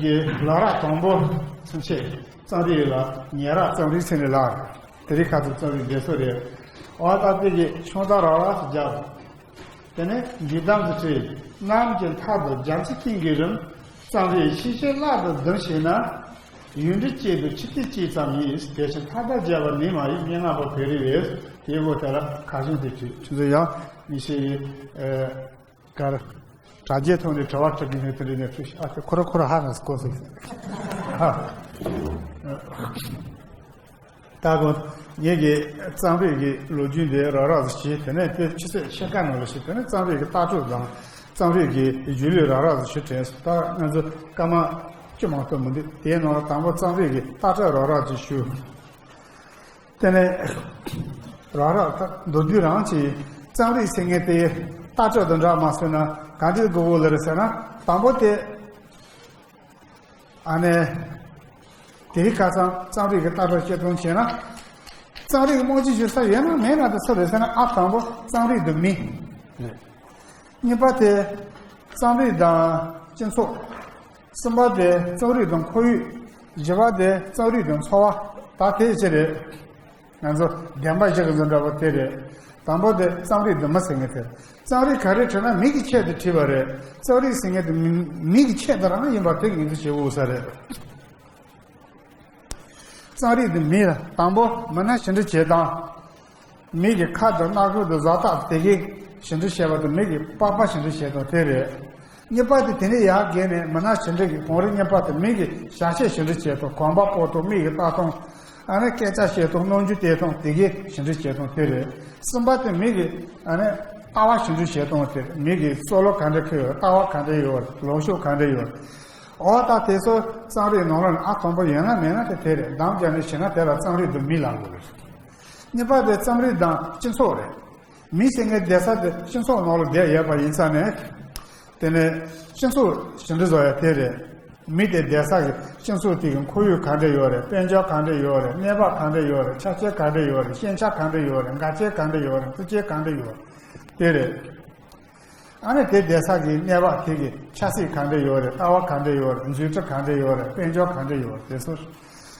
གི་ལོ་རབས་དང་པོ་ཚུན་ཆད་རྩོམ་རིག་ལ་ཉེ་རབས་རྩོམ་རིག་ཟེར་ནས་ལབ་རེད། དེ་རིང་ཁ་ཐུག་རྩོམ་རིག་འདི་ཚོ་རེད། འོ་ད་དེ་གི་ཤོང་རྟ་རག་རག་ཏུ་རྒྱབ། དེ་ནས་འདི་གདམས་སུ་བྲིས། གནམ་གྱི་མཐའ་དང་རྒྱ་མཚོ་སྟེང་གི་རིམ། རྩོམ་རིག་ཤེས་བྱའི་གླགས་དང་བསྡུར་བྱས་ན། ཡུན་རིང་གཅིག་ཏུ་ཆུ་གཏེར་གཅིག་ཙམ་ཡིན། དེ་བཞིན་མཐའ་དག་བརྗེ་བ་ནི་མ་ཡིན། སྙན་ངག་པ་བོད་རིགས་རེད། དེའི་སྐོར་དེ་ལ་ཁ་བྱང་དེ་བྲིས། ཁྱོད་ཚོ་ཡང་མི་ཤེས་ཡིན། ཨ། གར། དྲ་རྒྱའི་ཐོག་ནས་དྲི་བ་དྲི་གི་ཡོད་དེ་འདྲ་ནས་ཐུག་ཤག་ཨ་ཁོ་ར་ཁོ་ར་ཧ་ཧ་སྐོར་སོང་། ད་གོ་ངེད་ཀྱི་རྩོམ་རིག་གི་ལོ་རྒྱུས་འདི་རགས་རགས་སུ་བྱས། དེ་ནས་དེ་ཆུ་ཚོད་ཕྱེད་ཀ་ནང་ལ་ཞིག་དེ་ནས་རྩོམ་རིག་གི་ལྟ་གྲུབ་དང་། རྩོམ་རིག་གི་རྒྱུས་ལོན་རག་རག་ཞིག་ཞུ་དྲན་སོང་། ད་ང་ཚོ་སྐར་མ་བཅུ་མ་གཏོགས་མི་འདུག་དེའི་ནང་ལ་དང་པོ་རྩོམ་རིག་གི་ལྟ་གྲུབ་རག་རག་ཅིག་ཞུ། དེ་ནས་རག་རག་ད་མདོར་བསྡུས་རང་གི་རྩོམ་རིག་ཟེར་མཁན་དེ་ལྟ་གྲུབ་དང་འདྲ་མ་སོང་ན་ག་འདྲ་དགོས་ཀྱི་ཡོད་རེད་ཟེར་ན། དང་པོ་དེ། ཨ་ནི། དེ་རིང་ཁ་སང་རྩོམ་རིག་གི་ལྟ་གྲུབ་དཔྱད་རྩོམ་བྱས་ན། རྩོམ་རིག་གི་རྨང་གཞི་ཞུ་ས་ཡོད་ན་མེད་ན་དེ་སུ་རེད་ཟེར་ན། ཨ། དང་པོ་རྩོམ་རིག་དེ་མི་རེད། གཉིས་པ་དེ་རྩོམ་རིག་དང་སྤྱི་ཚོགས། གསུམ་པ་དེ་རྩོམ་རིག་དང་ཁོར་ཡུག་བཞི་པ་དེ་རྩོམ་རིག་དང་འཚོ་བ། ད་དེ་ཅི་རེད། ང་ཚོ་བདེན་པ་བཞི་གི་འདྲ་པོ་དེ་རེད། དང་པོ་དེ་རྩོམ་རིག་དེ་མི་ཟེར་མཁན་དེ། རྩོམ་རིག་ག་རེ་བྲིས་ན་མི་གི་ཆེད་དུ་བྲིས་པ་རེད། རྩོམ་རིག་ཟེར་མཁན་དེ་མི་མི་གི་ཆེད་དུ་རང་ཡིན་པ་དེ་ངོས་འཛིན་བྱེད་དགོས་ས་རེད། རྩོམ་རིག་དེ་མི་ལ་དང་པོ་མི་སྣ་ཞིབ་འབྲི་བྱེད་སྟངས། མི་གི་ཁ་དང་སྣ་ཁུག་དང་བཟོ་ལྟ་དེ་གའི་ཞིབ་འབྲི་བྱེད་པ་དང་། མི་གི་པགས་པ་ཞིབ་འབྲི་བྱེད་སྟངས་དེ་རེད། གཉིས་པ་དེ་དེ་ནས་ཡར་བརྒལ་ནས་མི་སྣ་ཞིབ་འབྲི་གི་གོང་རིམ་གཉིས་པ་དེ་མི་གི་བྱ་བྱེད་ཞིབ་འབྲི་བྱེད་སྟངས། གོམ་པ་སྤོ་སྟངས། མིག་གིས་ལྟ་སྟངས། ཨ་ནི་སྐད་ཆ་བཤད་སྟངས། རྣམ་འགྱུར་སྟོན་སྟངས། དེ་གའི་ཞིབ་འབྲི་བྱེད་སྟངས་དེ་རེད། གསུམ་པ་དེ་མི་གི་ཨ་ནི་ལྟ་བ་ཞིབ་འབྲི་བྱེད་སྟངས་དེ། མི་གི་བསམ་བློ་ག་འདྲ་འཁོར་ཡོད། ལྟ་བ་ག་འདྲ་ཡོད། ལངས་ཕྱོགས་ག་འདྲ་ཡོད། འོ་ད་དེ་ཚོ་རྩོམ་རིག་ནང་ལོགས་ནས་ཨ་དང་པོ་ཡོད་ན་མེད་ན་དེ་དེ་རེད། འདམ་རྒྱག་ནས་བྱས་ན་དེ་ལ་རྩོམ་རིག་དེ་མི་ལབ་དགོས་རེད། གཉིས་པ་དེ་རྩོམ་རིག་དང་སྤྱི་ཚོགས་རེད། མི་ཟེར་མཁན་བསྡད་ས་དེ་སྤྱི་ཚོགས་ནང་ལ་བསྡད་ཡོད་པ་ཡིན་ཙང་ནས། དེ་ནས་སྤྱི་ཚོགས་ཞིབ་འབྲི་བཟོ་ཡ་དེ་རེད། མི་དེ་བསྡད་ས་གི་སྤྱི་ཚོགས་དེ་གི་ཁོར་ཡུག་ག་འདྲ་ཡོད་རེད། དཔལ་འབྱོར་ག་འདྲ་ཡོད་རེད། གནས་བབ་ག་འདྲ་ཡོད་རེད། ཆ་རྐྱེན་ག་འདྲ་ཡོད་རེད། ཤེས་བྱ་ག་འདྲ་ཡོད་རེད། འགག་རྐྱེན་ག་འདྲ་ཡོད་རེད། འཕྲུལ་ཆས་ག་འདྲ་ཡོད་རེད། དེ་རེད། ཨ་ནི་དེ་བསྡད་ས་གི་གནས་བབ་དེ་གི་ཆབ་སྲིད་ག་འདྲ་ཡོད་རེད། ལྟ་བ་ག་འདྲ་ཡོད་རེད། འཛིན་གྲྭ་ག་འདྲ་ཡོད་རེད། དཔལ་འབྱོར་ག་འདྲ་ཡོད་རེད། དེ་ཚོ།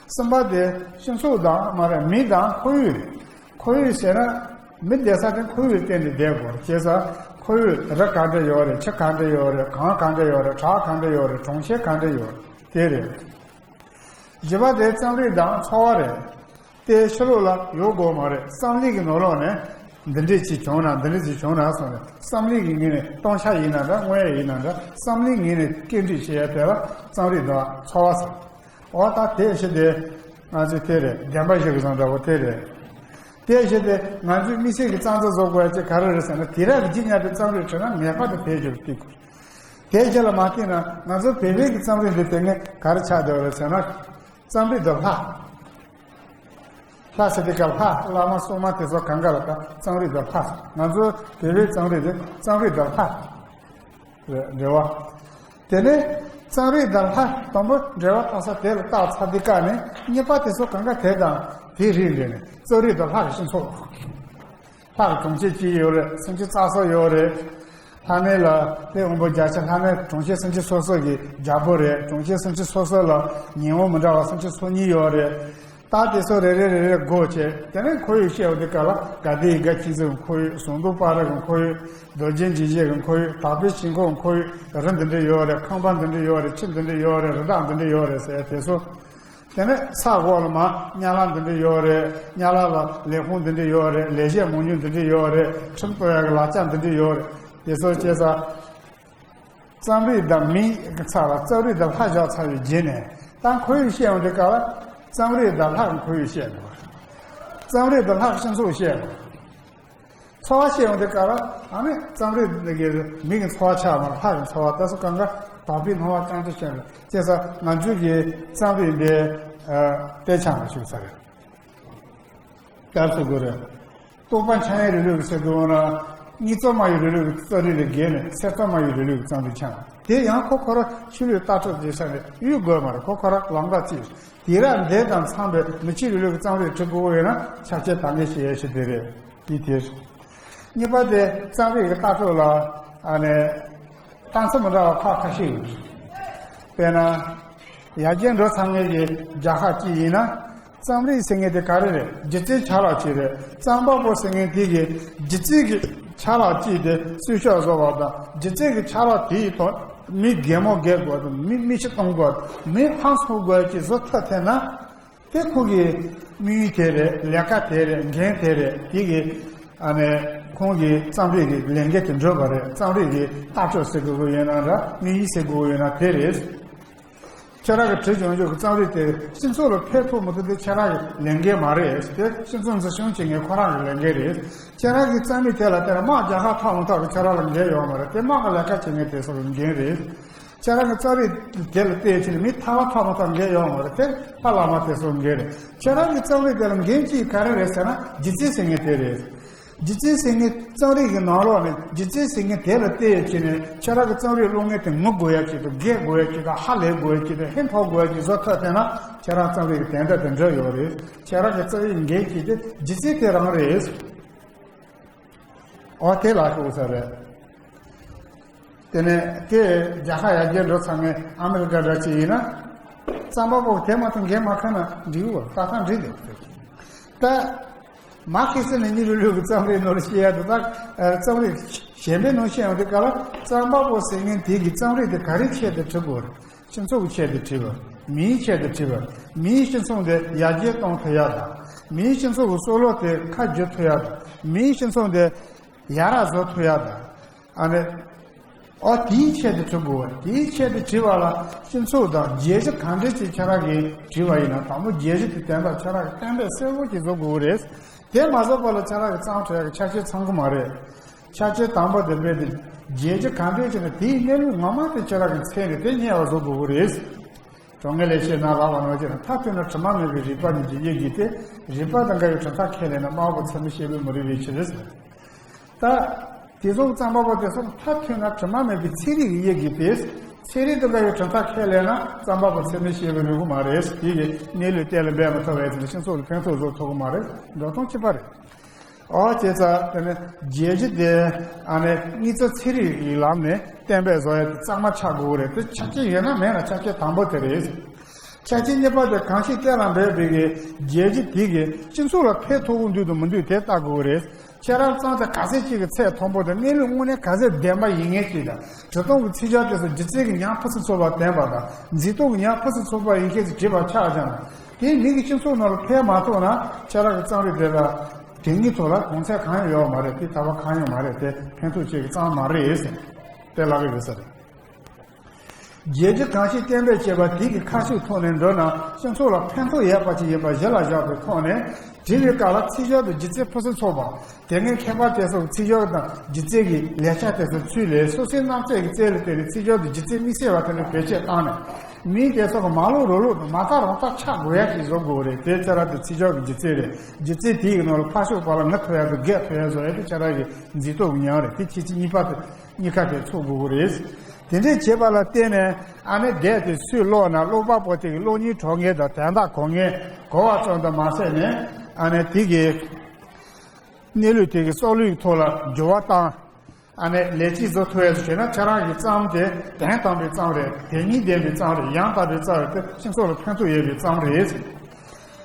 གསུམ་པ་དེ་སྤྱི་ཚོགས་དང་མ་རེད། མི་དང་ཁོར་ཡུག་རེད། ཁོར་ཡུག་ཟེར་ན་མི་བསྡད་ས་དེ་ཁོར་ཡུག་སྟེང་དུ་བསྡད་དགོས་རེད། བྱས་ཙང་ཁོར་ཡུག་རི་ག་འདྲ་ཡོད་རེད། ཆུ་ག་འདྲ་ཡོད་རེད། གངས་ག་འདྲ་ཡོད་རེད། བྲག་ག་འདྲ་ཡོད་རེད། གྲོང་ཁྱེར་ག་འདྲ་ཡོད་རེད། དེ་རེད། བཞི་པ་དེ་རྩོམ་རིག་དང་འཚོ་བ་རེད། དེ་ཕྱི་ལོགས་ལ་ཡོད་དགོས་མ་རེད། བསམ་བློ་གི་ནང་ལོགས་ནས་འདི་འདྲས་ཅིག་བྱུང་ན། འདི་འདྲས་ཅིག་བྱུང་ན་སོང་ནས། བསམ་བློ་གི་ངོས་ནས་སྟོང་ཆ་ཡིན་ན་འདྲ། དངོས་ཡོད་ཡིན་ན་འདྲ། བསམ་བློའི་ངོས་ནས་སྐད་འབོད་བྱེད་ཡ་དེ་ལ་རྩོམ་རིག་དང་འཚོ་བ་ཟེར། འོ་ད་དེ་བཞི་དེ་ང་ཚོའི་དེ་རེད། བདེན་པ་བཞི་གི་བཟང་འདྲ་བོ་དེ་རེད། དེ་བཞི་དེ་ང་ཚོས་དམིགས་བསལ་གྱི་རྩ་འཛིན་བཟོ་དགོས་ཡ་ཅིག་ག་རེ་རེད་ཟེར་ན། དེང་རབས་ཀྱི་རྗེས་ཉར་པའི་རྩོམ་རིག་བྲིས་ན་ངེས་པར་དུ་དེ་བཞི་ལ་བརྟེན་དགོས། དེ་བཞི་ལ་མ་བརྟེན་ན་ང་ཚོ་བོད་པའི་གི་རྩོམ་རིག་འདི་དེ་ངས་ག་རེ་ཆགས་བསྡད་ཡོད་རེད་ཟེར་ན། རྩོམ་རིག་དང་ལྷ། ལྷ་ཟེར་དུས་སྐབས་ལྷ་བླ་མ་སྲུང་མ་དེ་ཚོ་གང་ག་ལ་ད་རྩོམ་རིག་དང་ལྷ། ང་ཚོ་བོད་པའི་རྩོམ་རིག་དེ་རྩོམ་རིག་དང་ལྷ་རེད། འབྲེལ་བ། དེ་ནས་རྩོམ་རིག་དང་ལྷ་དང་པོ་འབྲེལ་བ་བཏགས་ས་དེ་ལ་བཏགས་ཚར་དུས་སྐབས་ནས། གཉིས་པ་དེ་ཚོ་གང་ག་དེ་དང་དེའི་རིགས་འདྲ་ནས་རྩོམ་རིག་དང་ལྷ་གི་སྤྱི་ཚོགས། ལྷ་གི་གྲོང་ཁྱེར་གཅིག་ཡོད་རེད། སེམས་ཅན་རྩ་ཚོ་ཡོད་རེད། ལྷ་ནས་ལ་ལྷའི་དབང་པོ་བརྒྱ་ཆ། ལྷ་ནས་གྲོང་ཁྱེར་སེམས་ཅན་སོ་སོ་གི་རྒྱལ་པོ་རེད། གྲོང་ཁྱེར་སེམས་ཅན་སོ་སོ་ལ་ཉེ་བོ་མི་འདྲ་བ་སེམས་ཅན་སོ་གཉིས་ཡོད་རེད། ད་དེ་ཚོ་རེ་རེ་རེ་རེ་སྒོ་ཕྱེ། དེ་ནས་ཁོར་ཡུག་བཤད་པ་དེ་ག་ལ་དགའ་ལྡན་ཡིད་དགའ་ཁྱིམ་མཚེས་ཀྱི་ཁོར་ཡུག། ཟངས་མདོག་དཔལ་རི་གི་ཁོར་ཡུག། རྡོ་རྗེ་འཇིགས་བྱེད་ཀྱི་ཁོར་ཡུག། དག་པའི་ཞིང་ཁམས་ཁོར་ཡུག། རི་འདི་འདྲ་ཡོད་རེད། ཁང་པ་འདི་འདྲ་ཡོད་རེད། ཆུ་འདི་འདྲ་ཡོད་རེད། རི་དྭགས་འདི་འདྲ་ཡོད་རེད་ཟེར་དེ་ཚོ། དེ་ནས་ས་འོག་ལ་མར་དམྱལ་བ་འདི་འདྲ་ཡོད་རེད། དམྱལ་བ་ལ་ལས་ཁུངས་འདི་འདྲ་ཡོད་རེད། ལས་བྱེད་མང་ཉུང་འདི་འདྲ་ཡོད་རེད། ཁྲིམས་གཏོར་ཡག་གི་ལག་ཆ་འདི་འདྲ་ཡོད་རེད། དེ་ཚོ་བྱས་ཙང་། རྩོམ་རིག་དང་མིའི་ཚབ་ལ་རྩོམ་རིག་དང་ལྷ་བཞག་ཚར་བའི་རྗེས་ནས། ད་ཁོར་ཡུག་བཤད་ཡོང་དུས་སྐབས་ལ་རྩོམ་རིག་དང་ལྷ་གི་ཁོར་ཡུག་བཤད་དགོས། རྩོམ་རིག་དང་ལྷ་གི་སྤྱི་ཚོགས་བཤད་དགོས། འཚོ་བ་བཤད་ཡོང་དུས་སྐབས་ལ་ཨ་ནི་རྩོམ་རིག་འདི་གི་མི་གི་འཚོ་བ་ཆགས་མ། ལྷ་གི་འཚོ་བ། དེ་ཚོ་གང་ག་དག་པའི་སྣང་བ་རྐྱང་དུ་བཤད་དགོས། བྱས་ཙང་ང་ཚོའི་གི་རྩོམ་རིག་འདི་ཨ་གཏན་འཇགས་མ་བྱུང་ས་རེད། སྐབས་སུ་དགོས་རེད། རྟོག་པ་འཆར་ཡན་རིང་ལུགས་ཀྱི་ཟེར་དགོས་ན། གཉིས་སྟོང་མ་ཡིན་རིང་ལུགས་ཀྱི་རྩོམ་རིག་ལས་བརྒལ་ནས་ཚེག་སྟོང་མ་ཡིན་རིང་ལུགས་ཀྱི་རྩོམ་རིག་ཆགས། དེ་ཡང་ཁོ་ཁོ་རང་ཆོས་ལུགས་ལྟ་གྲུབ་ཀྱི་ས་ནས་གཡུག་དགོས་མ་རེད། ཁོ་ཁོ་རང་ལམ་ཁ་གཅིག་དེང་རབས་འདི་དང་འཚམས་པའི་མི་ཆོས་རིང་ལུགས་ཀྱི་རྩོམ་རིག་འབྲི་དགོས་ཡོད་ན་ཆ་རྐྱེན་དང་ངས་བཤད་ཡ་ཞིག་དེ་རེད། དེ་དེ་རེད། གཉིས་པ་དེ་རྩོམ་རིག་གི་ལྟ་གྲུབ་ལ་ཨ་ནི་གཏམ་ཚིག་མི་འདྲ་བ་ཁག་ཁ་ཤས་ཡོད། དཔེར་ན། ཡར་རྒྱས་འགྲོ་ཚར་མཁན་གྱི་རྒྱལ་ཁབ་ཅིག་ཡིན་ན། རྩོམ་རིག་ཟེར་མཁན་དེ་ག་རེ་རེད། སྒྱུ་རྩལ་ཆ་ལག་ཅིག་རེད། རྩོམ་པ་པོ་ཟེར་མཁན་དེ་གིས་སྒྱུ་རྩལ་གྱི་ཆ་ལག་ཅིག་དེ་གསོལ་ཤོག་བཟོ་བ་དང་། སྒྱུ་རྩལ་གྱི་ཆ་ལག་དེའི་ཐོག་མི་གད་མོ་བགད་དགོས་དང་། མི་མིག་ཆུ་གཏོང་དགོས་དང་། མི་ཧང་སངས་དགོས་ཀྱི་བཟོ་ཐུབ་ཐལ་ན། དེ་ཁོང་གི་དམིགས་ཡུལ་དེ་རེད། ལས་ཀ་དེ་རེད། འགན་དེ་རེད། དེ་གི་ཨ་ནི་ཁོང་གི་རྩོམ་རིག་གི་ལས་འགན་དེ་འགྲུབ་པ་རེད། རྩོམ་རིག་གི་ལྟ་གྲུབ་ཟེར་དགོས་ཀྱི་ཡོད་ན་འདྲ། དམིགས་ཡུལ་ཟེར་དགོས་ཀྱི་ཡོད་ན་དེ་རེད། ཁྱེད་རང་གི་བྲིས་བྱུང་ཆོག་གི་རྩོམ་རིག་དེ་སྤྱི་ཚོགས་ལ་ཕན་ཐོགས་མི་ཐོགས་དེ་ཁྱེད་རང་གི་ལས་འགན་མ་རེད། དེ་སྤྱི་ཚོགས་འཛིན་སྐྱོང་བྱེད་མཁན་ཁོ་རང་གི་ལས་འགན་རེད། ཁྱེད་རང་གི་རྩོམ་རིག་དེ་ལ་དེར་དམག་རྒྱག་ཁ་ཐོག་མི་ཐོག་གི་ཁྱེད་རང་ལ་འགན་ཡོད་མ་རེད། དེ་དམག་གི་ལས་ཀ་བྱེད་མཁན་དེ་ཚོ་གི་འགན་རེད། ཁྱེད་རང་གི་རྩོམ་རིག་དེ་ལ་བལྟས་ཕྱིན་མི་ཐར་པ་ཐོག་མི་ཐོག་འགན་ཡོད་མ་རེད། དེ་ཕ་བླ་མ་དེ་ཚོ་འགན་རེད། ཁྱེད་རང་གི་རྩོམ་རིག་དེ་ལ་འགན་གཅིག་ག་རེ་རེད་ཟེར་ན་སྒྱུ་རྩལ་ཟེར་མཁན་དེ་རེད། སྒྱུ་རྩལ་ཟེར་མཁན་རྩོམ་རིག་གི་ནང་ལོགས་ནས་སྒྱུ་རྩལ་ཟེར་མཁན་དེ་ལ་བལྟས་ཡོད་ཀྱི་ནས་ཁྱེད་རང་གི་རྩོམ་རིག་ཀློག་མཁན་དེ་ངུ་དགོས་ཡ་ཅིག་དང་དགེ་དགོས་ཡ་ཅིག་དང་ཧ་ལས་དགོས་ཡ་ཅིག་དང་ཧིན་ཕོག་དགོས་ཡ་ཅིག་བཟོ་ཐུབ་བསྡད་ན་ཁྱེད་རང་རྩོམ་རིག་གི་དོན་དག་དེ་འགྲུབ་ཡོད་རེད། ཁྱེད་རང་གི་རྩོམ་རིག་འགན་གཅིག་དེ་སྒྱུ་རྩལ་དེ་རང་རེད། འོ་དེ་ལ་ཤོག་ས་རེད། དེ་ནས་དེ་རྒྱལ་ཁ་ཡར་རྒྱས་འགྲོ་ཚར་ནས་ཨ་མི་རི་ཀ་འདྲ་ཅིག་ཡིན་ན། རྩོམ་པ་པོ་དེ་མ་གཏོགས་འགན་མ་ཁུར་ན་འགྲིག་གི་ད་ལྟ་འགྲིག་འདུག་ད། མ་ཁེ་སི་ནས་གཉིས་རུ་ལུག་གི་རྩོམ་རིག་ནོར་བཤད་ཡ་དེ་དག་རྩོམ་རིག་གཞན་པའི་ནང་བཤད་ཡོང་དུས་སྐབས་ལ་རྩོམ་པ་པོ་ཟེར་མཁན་དེ་གི་རྩོམ་རིག་དེ་ག་རེ་ཆེད་དུ་བྲི་དགོས་རེད། སྤྱི་ཚོགས་ཀྱི་ཆེད་དུ་བྲིས་པ། མིའི་ཆེད་དུ་བྲིས་པ། མིའི་སྤྱི་ཚོགས་འདི་ཡར་རྒྱས་གཏོང་ཐུབ་ཡ་དང་། མིའི་སྤྱི་ཚོགས་ཀྱི་སྲོག་ལོ་དེ་ཁ་བསྒྱུར་ཐུབ་ཡ་དང་། མིའི་སྤྱི་ཚོགས་འདི་ཡར་ར་བཟོ་ཐུབ་ཡ་དང་། ཨ་ནི། ཨོ་དེའི་ཆེད་དུ་བྲི་དགོས་པ། དེའི་ཆེད་དུ་བྲིས་པ་ལ་སྤྱི་ཚོགས་དང་རྒྱལ་སྤྱི་གང་འདྲ་ཅིག་ཁྱེད་རང་གིས་བྲིས་པ་ཡིན་ན་དང་པོ་རྒྱལ་སྤྱི་དེ་བསྟན་པ་ཁྱེད་རང་གིས་གཏན་འབེབས་གསལ་པོ་ཅིག་བཟོ་དགོས་ཀྱི་རེད། དེ་མ་བཟོ་བར་ལ་ཁྱེད་རང་གི་རྩོམ་འབྲི་ཡག་གི་ཆ་རྐྱེན་ཚང་གི་མ་རེད། ཆ་རྐྱེན་དང་པོ་དེ་རྦད་དེ་རྒྱལ་སྤྱི་གང་འདྲ་ཅིག་ན་དེའི་གནས་ལུགས་ངོ་མ་དེ་ཁྱེད་རང་གིས་འཚོལ་ནས་དེ་རྙེད་པ་བཟོ་དགོས་ཀྱི་རེད། གྲོང་ངེར་ལས་བྱེད་ནང་ལབ་པ་ནང་བཞིན་མཐའ་ཐུག་ན་དྲི་མ་མེད་པའི་རིག་པ་ཉིད་ཀྱི་དབྱིབས་ཀྱིས་ཏེ། རིག་པ་དང་འགལ་བའི་གྲུབ་མཐའ་ཁས་ལེན་ན་དམར་པོ་ཚད་མེད་བཤད་པའི་མི་རིགས་རེད་ཕྱིར། ད། དེ་ཚོ་རྩོམ་པ་པོ་དེ་ཚོ་མཐའ་ཐུག་ན་དྲི་མ་མེད་པའི་ཚན་རིག་གི་དབྱིབས་ཀྱིས་ཏེ། ཚན་རིག་དང་འགལ་བའི་གྲུབ་མཐའ་ཁས་ལེན་ན་རྩོམ་པ་པོ་ཚད་མེད་བཤད་པའི་རིགས་མ་རེད། དེ་གི་གནས་ལུགས་གཏན་ལ་འབེབས་མ་ཐུབ་པ་ཡིན་ན་སྤྱི་ཚོགས་ལ་ཕན་ཐོགས་བཟོ་ཐུབ་ཀྱི་མ་རེད། འགྲོ་སྟངས་གཅིག་པ་རེད། ཨོ་བྱས་ཙང་དེ་ནི་རྒྱལ་སྤྱི་དེ་ཨ་ནི་དངོས་གཙོ་ཚན་རིག་གི་ལམ་ནས་གཏན་འབེབས་བཟོ་ཡ་དེ་གཙང་མ་ཆགས་དགོས་རེད། དེ་ཆ་རྐྱེན་ཡོད་ན་མེད་ན་ཆ་རྐྱེན་དང་པོ་དེ་རེད། ཆ་རྐྱེན་གཉིས་པ་དེ་གང་ཞིག་གཏན་ལ་འབེབས་པའི་གི་རྒྱལ་སྤྱི་དེ་གི་སྤྱི་ཚོགས་ལ་ཕན་ཐོགས་ཀྱི་འདུག་དང་མི་འདུག་དེ་ལྟ་དགོས་རེད། ཁྱེད་རང་རྩོམ་དེ་ག་ཚད་ཅིག་གི་ཚད་མཐོན་པོ་དང་གནས་ལུགས་དངོས་གནས་ག་ཚད་ལྡན་པ་ཡིན་ངེས་ཅིག་དང་། བྲི་སྟངས་ཀྱི་ཚིག་སྦྱོར་དེ་ཚོ་སྒྱུ་རྩལ་གྱི་ཉམས་ཕུན་སུམ་ཚོགས་པ་ལྡན་པ་དང་། མཛེས་སྡུག་གི་ཉམས་ཕུན་སུམ་ཚོགས་པ་ཡིན་མཁན་ཅིག་བྲིས་པ་ཆགས་ཀྱང་། དེས་མི་གི་སྤྱི་ཚོགས་ནང་ལ་ཕན་མ་ཐོགས་ན་ཁྱེད་རང་གི་རྩོམ་རིག་དེ་ལ་དེ་གཉིས་ཐོག་ལ་གོང་ཚད་གང་ཡང་ཡོད་མ་རེད། དེ་ཐར་པ་གང་ཡང་མ་རེད། དེ་ཕན་ཐོགས་ཅིག་གི་རྩོམ་མ་རེད་ཟེར། དེ་ལབ་ཀྱི་ཡོད་ས་རེད། རྒྱལ་སྤྱི་གང་ཞིག་གཏན་འབེབས་བྱས་པ་དེ་གི་ཁ་ཕྱོགས་ཐོག་ནས་འགྲོ་ན་སྤྱི་ཚོགས་ལ་ཕན་ཐོགས་ཡོད་པ་ཅིག་ཡིན་པ་གཞི་ལ་བཞག་པའི་ཐོག་ནས་བྲིས་པའི་སྐབས་ལ་ཚིག་སྦྱོར་དང་སྒྱུ་རྩལ་ཕུན་སུམ་ཚོགས་པ། དེ་སྔའི་མཁས་པ་དེ་ཚོ་གི་ཚིག་སྦྱོར་དང་སྒྱུ་རྩལ་གྱི་ལེགས་ཆ་དེ་ཚོ་ཚུར་ལེན། སོ་སོའི་རྣམ་དཔྱོད་ཀྱི་རྩལ་ལ་བརྟེན་ནས་ཚིག་སྦྱོར་དང་སྒྱུ་རྩལ་དམིགས་བསལ་བ་དེ་འདྲ་བེད་སྤྱོད་བཏང་ནས། མིའི་དེ་ཚོ་གི་མ་ལོག་རང་ལོག་དང་མ་རྟག་རང་རྟག་ཆགས་དགོས་ཡ་ཞིག་བཟོ་དགོས་རེད། དེ་ཚེ་རབས་དེ་ཚིག་སྦྱོར་གྱི་སྒྱུ་རྩལ་རེད། སྒྱུ་རྩལ་དེའི་ནང་ལ་ཕར་ཕྱོགས་པ་ལ་ངུ་ཐུབ་ཡ་དང་རྒས་ཐུབ་ཡ་བཟོ་ཡ་དེ་ཁྱེད་རང་གི་མཛེས་སྡུག་གི་ཉམས་རེད། དེ་ཁྱེད་ཀྱི་གཉིས་པ་དེ། གཉིས་ཀ་དེ་ཚུགས་དགོས་ཀྱི་རེད། དེ་འདྲས་བྱེད་པ་ལ་བརྟེན་ནས་ཨ་ནི་དེབ་དེ་ཚུར་ཀློག་ན་ཀློག་པ་པོ་དེ་གི་གློག་བརྙན་གྲོགས་ངན་དང་དོན་དག་གོ་ངན་གོ་བ་ཙམ་དུ་མ་ཟད་ནས་ཨ་ནི་དེ་གི་གནས་ལུགས་དེ་གི་སྲོག་ལུས་ཐོག་ལ་འགྱུར་བ་བཏང་། ཨ་ནི་ལས་བྱེད་བཟོ་ཐུབ་ཡས་བྱས་ན་ཁྱེད་རང་གི་རྩོམ་དེ་དོན་དམ་པའི་རྩོམ་རེད། དོན་སྙིང་ལྡན་པའི་རྩོམ་རེད། ཡང་དག་པའི་རྩོམ་རེད། དེ་སྤྱི་ཚོགས་ལ་ཕན་ཐོགས་ཡོད་པའི་རྩོམ་རེད།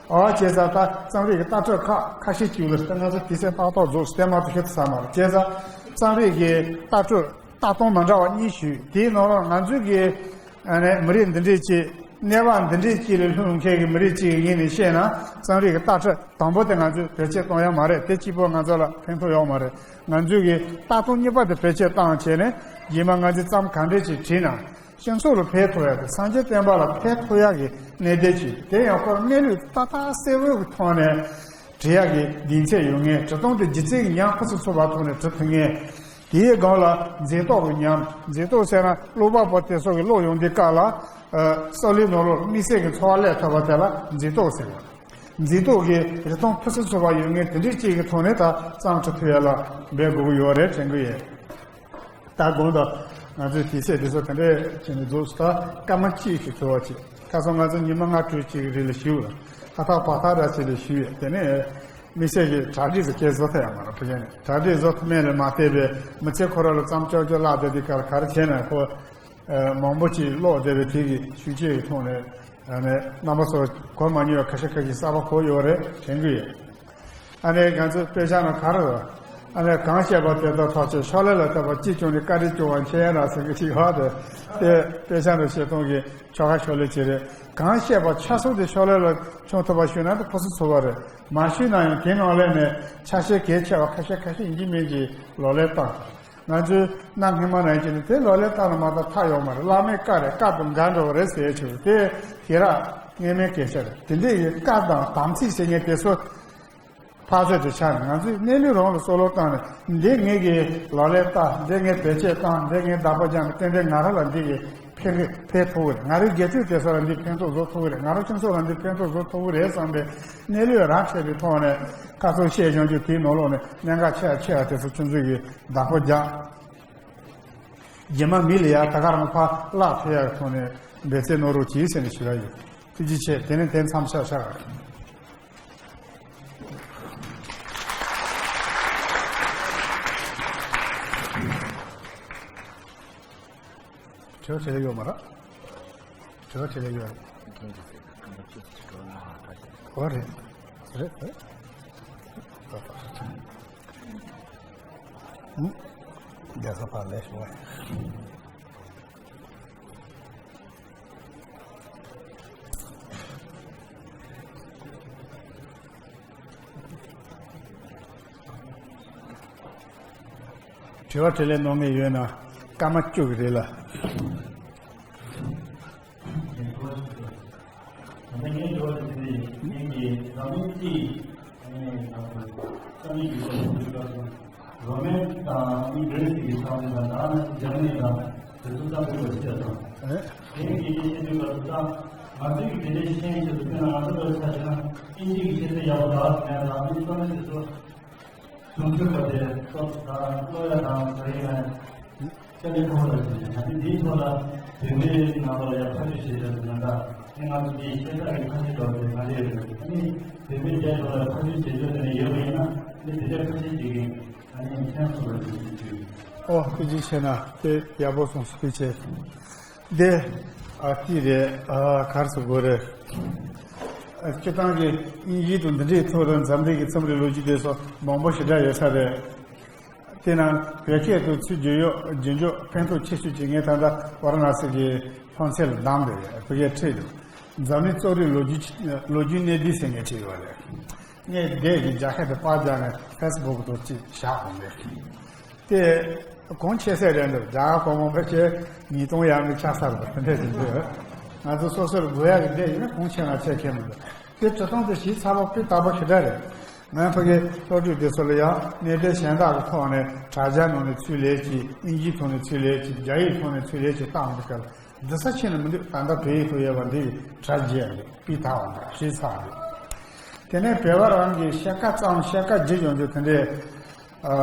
ཨོ་བྱས་ཙང་ད་རྩོམ་རིག་གི་ལྟ་གྲུབ་ཁག་ཁ་ཤས་ཅིག་ལ་ང་ཚོ་དུས་ཚོད་ཏག་ཏག་རྫོགས་སྟེ་མ་ཐུག་ཤེས་ཚ་མ་རེད། བྱས་ཙང་རྩོམ་རིག་གི་ལྟ་གྲུབ་ལྟ་སྟངས་མ་འདྲ་བ་གཉིས་ཞུས། དེའི་ནང་ལ་ང་ཚོའི་གི་ཨ་ནི་མི་རིགས་འདི་འདྲས་ཀྱི་གནས་བབ་འདི་འདྲས་ཀྱི་ལས་ལྷུང་མཁན་གྱི་མི་རིགས་ཅིག་གི་ངོས་ནས་བཤད་ན་རྩོམ་རིག་གི་ལྟ་གྲུབ་དང་པོ་དེ་ང་ཚོས་བེད་སྤྱོད་གཏོང་ཡ་མ་རེད། དེ་གཅིག་པོ་ང་ཚོ་ལ་ཕན་ཐོགས་ཡོད་མ་རེད། ང་ཚོའི་གི་ལྟ་སྟངས་གཉིས་པ་དེ་བེད་སྤྱོད་བཏང་བྱས་ནས་རྗེས་མ་ང་ཚོས་རྩོམ་ག་འདྲས་ཅིག་བྲིས་ན། སྤྱི་ཚོགས་ལ་ཕན་ཐོགས་ཡག་གི་སངས་རྒྱས་བསྟན་པ་ལ་ཕན་ཐོགས་ཡག་གི་གནད་དོན་ཅིག་དེ་ཡང་ཁོར་གནས་ལུགས་ཏག་ཏག་གསལ་བོ་གི་ཐོག་ནས་བྲི་ཡག་གི་གདེང་ཚད་ཡོད་མཁན། བྲི་སྟངས་དེ་སྒྱུ་རྩལ་གྱི་ཉམས་ཕུན་སུམ་ཚོགས་པ་ཐོག་ནས་བྲི་ཐུབ་མཁན། དེའི་སྒང་ལ་མཛེས་སྡུག་གི་ཉམས། མཛེས་སྡུག་ཟེར་ན་ཀློག་པ་པོ་དེ་ཚོ་གི་ཀློག་ཡོང་དུས་སྐབས་ལ་སྲོག་ལུས་ནང་ལོགས་དམིགས་བསལ་གྱི་ཚོར་བ་སླེབས་ཐུབ་པ་དེ་ལ་མཛེས་སྡུག་ཟེར་བ། མཛེས་སྡུག་གི་རིགས་སྟོང་ཕུན་སུམ་ཚོགས་པ་ཡོད་མཁན་དེ་འདྲའི་གཅིག་གི་ཐོག་ནས་ད་རྩོམ་འབྲི་ཐུབ་ཡ་ལ་འབད་དགོས་ཀྱི་ཡོད་རེད་དྲན་གྱི་ཡོད། ད་དགོངས་དག་ང་ཚོའི་དུས་ཚོད་འདི་ཚོ་དེ་འདྲས་བྱས་ནས་རྫོགས་སུ་ད་སྐར་མ་གཅིག་ཞིག་འཚོལ་བ་བྱེད། ཁ་སང་ང་ཚོ་ཉི་མ་ལྔ་དྲུག་ཅིག་རིང་ལ་བཞུགས་ལ་ཧ་ཐག་བ་ཐག་ར་ཅིག་ལ་བཞུགས་ཡོད། དེ་ནས་དམིགས་བསལ་གྱི་གྲ་སྒྲིག་ཟེར་ཁྱེད་བཟོ་ཐུབ་ཡ་མ་རེད། བུ་ཅན་ནས་གྲ་སྒྲིག་བཟོ་ཐུབ་མེད་ལ་མ་བལྟས་པའི་མི་ཚེ་ཁོ་ར་ལ་རྩོམ་ཅོག་ཅོག་བཀླགས་བསྡད་དུས་ཁར་ག་རེ་བྱས་ན་ཁོ། ཨ། མང་པོ་ཅིག་ཀློག་བསྡད་པའི་དེ་གི་ཤུགས་རྐྱེན་གྱི་ཐོག་ནས་ཨ་ནི་རྣམ་པ་ཚོ་གོ་མ་མྱོང་བ་ཁ་ཤས་ཁ་ཤས་གསར་པ་གོ་ཡོད་རེད་དྲན་གྱི་ཡོད། ཨ་ནི་ང་ཚོའི་དཔེ་ཆ་ནང་ག་རེ་རེད། ཨ་ནི་གང་བཤད་པ་དེ་ལྟར་ཐག་ཆོད། ཕྱག་ལས་ལ་བལྟས་པ་ཅི་བྱུང་ནས་བཀའ་དྲིན་སྐྱོང་བ་མཁྱེན་ཡ་ར་ཟེར་གྱི་ཅིག་ཡོད་དེ། དེ་དཔེ་ཆ་ནང་བཤད་སྟངས་ཀྱི་ཆོ་ག་ཕྱག་ལས་ཅིག་རེད། གང་བཤད་པ་ཆ་ཚང་དེ་ཕྱག་ལས་ལ་བྱུང་ཐུབ་པ་ཞུས་ན་དེ་ཕུན་སུམ་ཚོགས་པ་རེད། མ་ཞུས་ན་ཡང་དེ་ནང་ལས་ནས་ཆ་ཤས་གལ་ཆེ་བ་ཁ་ཤས་ཁ་ཤས་ཡིན་གཅིག་མིན་གཅིག་ལག་ལེན་བསྟར། ང་ཚོས་གནའ་སྔ་མོ་ནས་ཀྱི་ནི་དེ་ལོ་ལེགས་བཏང་ན་མ་གཏོགས་མཐའ་ཡོད་མ་རེད། བླ་མའི་བཀའ་རེད། བཀའ་དང་འགལ་འགྲོ་བ་རེད་ཟེར་ཆོག་དེ་ཞེ་དྲག་སྔ་མའི་སྐད་ཆ་རེད། དེ་འདྲའི་ཡི་བཀའ་དང་དམ་ཚིག་ཟེར་མཁན་དེ་ཚོ་ཕར་ཚད་དུ་ཆགས་ནས། ང་ཚོས་གནས་ལུགས་རང་ལ་བསམ་བློ་བཏང་ནས། འདི་ངེད་ཀྱི་ལོ་ལེགས་བཏང་། འདི་ངས་བེད་སྤྱོད་བཏང་། འདི་ངས་བདག་པོ་རྒྱག་ནས། ཏན་ཏན་ང་རང་ལ་འདི་གི་ཕན་ཕན་ཐོགས་ཀྱི་རེད། ང་རའི་རྒྱལ་ཁབ་དེ་ཚོ་ལ་འདི་ཕན་ཐོགས་བཟོ་ཐུབ་ཀྱི་རེད། ང་རང་ཁྱིམ་ཚང་ལ་འདི་ཕན་ཐོགས་བཟོ་ཐུབ་ཀྱི་རེད་བསམ་པའི་གནས་ལུགས་རང་འཕྲད་པའི་ཐོག་ནས་བཀའ་ཚོགས་བཤད་བཞག་རྒྱུ་དེའི་ནང་ལོགས་ནས་གནད་འགག་ཆེ་བ་ཆེ་བ་དེ་ཚོ་ཁྱོད་ཚོས་ཀྱིས་བདག་པོ་རྒྱག་རྗེས་མ་མི་ལ་ཡ་ད་ག་རང་ཕར་བརླག་ཐུབ་ཡག་ཐོག་ནས་འབད་བརྩོན་གནང་རོགས་གྱིས་ཟེར་ནས་ཞུ་ཡ་ཡོད། ཐུགས་རྗེ་ཆེ། དེ་ནས་དེ་མཚམས་ཆག་ཆག་ར། དྲི་བ་དྲིས་ལན་ཡོད་མ་རེད། དྲི་བ་དྲིས་ལན་ཡོད་རེད། ཨོ་རེད། རེད་རེད། ཨང་། རྒྱལ་ཁབ་ཕར་ལས་བྱུང་བ། དྲི་བ་དྲིས་ལན་གནང་མཁན་ཡོད་ན་སྐར་མ་བཅུ་གི་རེད་ལ། ད་ལྟ་ངའི་དྲི་བ་དེ་ནི་ངེད་ཀྱི་འཛམ་གླིང་སྤྱི་ཡི་ཨ་ནི་ང་ཚོ་ས་གནས་ཀྱི་སྐོར་ཞིག་ཡོད་པ་དང་། རོ་མན་དང་ཨ་ནི་གྷི་རིས་ཀྱི་ས་གནས་དང་། ད་ནི་འཇར་མ་ནི་དང་དེ་ཚོ་ས་ཁུལ་ལ་བཤད་དང་། ཨེ། དེ་ཡིན་གྱི་ཤེས་ཀྱི་ཡོད་པ་དང་། ང་ཚོའི་གི་དེ་འདྲའི་ཤེས་ཡོན་ཆེད་དུ་དཔེར་ན་ང་ཚོ་ལ་ཆ་བཞག་ན་ཨིན་ཇི་གི་ཤེས་ཚད་ཡག་པོ་འདུག་ཟེར་ནས་ལ་ནི་ས་གནས་དེ་ཚོ། དུས་ཚོད་པ་དེ་སློབ་གྲྭ་སློབ་ཡ་དང་ཟ་ཡི་ན་ཅ་ལི་ཁོང་ལ་ཞིག་ཡང་འདིའི་ཐོག་ལ་བོད་མིའི་ནང་ལ་ཡང་ཕ་ཤུལ་བྱེད་ཆོག་ཟེར་ན། ད་ནི་ང་ཚོ་འདིའི་ཤེས་ཚད་ཀྱི་ཁ་ཤས་འགྲོ་ཟེར་ང་རེ་རེད། ཨ་ནི་བོད་མིའི་རྒྱ་ཐོག་ལ་ཕ་ཤུལ་བྱེད་ཆོག་དེ་ནས་ཡོད་པ་ཡིན་ན་ནི་དེ་འདྲ་ཁ་ཤས་ཅིག་གིས་ཨ་ནི་མཁྱེན་སོང་བ་ཞིག་ཞུ་རྒྱུ་ཡིན། ཨོ་ཐུགས་རྗེ་ཆེ་གནང་། དེ་ཡག་པོ་སོང་། ཐུགས་རྗེ་ཆེ། འདི་ཨ་ཏི་རེད། ཨ་ག་རེ་ཟེར་དགོས་རེད། ཨ་སྤྱིར་བཏང་གི་དབྱིན་ཇི་དང་འདི་འདྲའི་ཐོག་ལ་འཛམ་གླིང་གི་རྩོམ་རིག་ལོ་རྒྱུས་དེ་ཚོ་མང་པོ་ཞེ་དྲག་ཡོད་ས་རེད། དེ་ནང་བོད་སྐད་དུ་ཚུར་བསྒྱུར་ཡོད། རྒྱུན་འཇོག་ཕན་ཐོགས་ཆེ་ཤོས་ཀྱི་ངས་ད་ལྟ་ཝ་ར་ཎ་སི་གི་ལྷ་མཚན་ལ་བདམས་པས་བོད་སྐད་ཁྲིད་འདུག་འཛམ་གླིང་རྩོམ་རིག་ལོ་རྒྱུས་ལོ་རྒྱུས་གནས་བསྡུས་ཟེར་མཁན་ཅིག་ཡོད་རེད། ངས་འདས་ཀྱི་རྒྱ་སྐད་དུ་པར་རྒྱག་ནས་ཕེ་སི་བུག་ཏུ་ཅིག་བཞག་དང་འདི། དེ་གོང་ཆེ་ས་རེད་འདུག་རྒྱ་གར་གོང་མ་ཕལ་ཆེར་ཉིས་སྟོང་ཡར་མར་ཆགས་ཚར་བ་དེ་འདྲ་ཞིག་འདུག་ང་ཚོ་སོ་སོར་དགོས་ཡག་གི་འདི་ཡིན་ན་གོང་ཆེ་ང་ཆེ་ཁྱད་མི་འདུག་དེ་བྲི་སྟངས་དེ་ཞིབ་ཚགས་པོ་སྤུས་དག་པོ་ཞེ་དྲག་རེད། ང་ཕ་གིའི་སློབ་ཕྲུག་དེ་ཚོ་ལ་ཡང་གནས་བརྟན་གཞན་དག་གི་ཐོག་ནས་དྲ་རྒྱ་ནང་ནས་ཚུར་ལེན་གྱིས། དབྱིན་ཇིའི་ཐོག་ནས་ཚུར་ལེན་གྱིས། རྒྱ་ཡིག་ཐོག་ནས་ཚུར་ལེན་གྱིས་བཏང་འདུག་ག་ལ། འདི་ས་ཕྱིན་ནས་མི་འདུག་ད་ལྟ་བོད་ཡིག་ཐོག་ཡོད་པ་འདི་གི་དྲ་རྒྱ་རེད། སྤུས་དག་པ་འདུག་ཞིབ་ཚགས་རེད། དེ་ནས་བོད་པ་རང་གི་གཤིས་ཀ་ཙམ་གཤིས་ཀ་བརྗེ་ཡོང་རྒྱུ་དེ་འདྲའི་ཨ་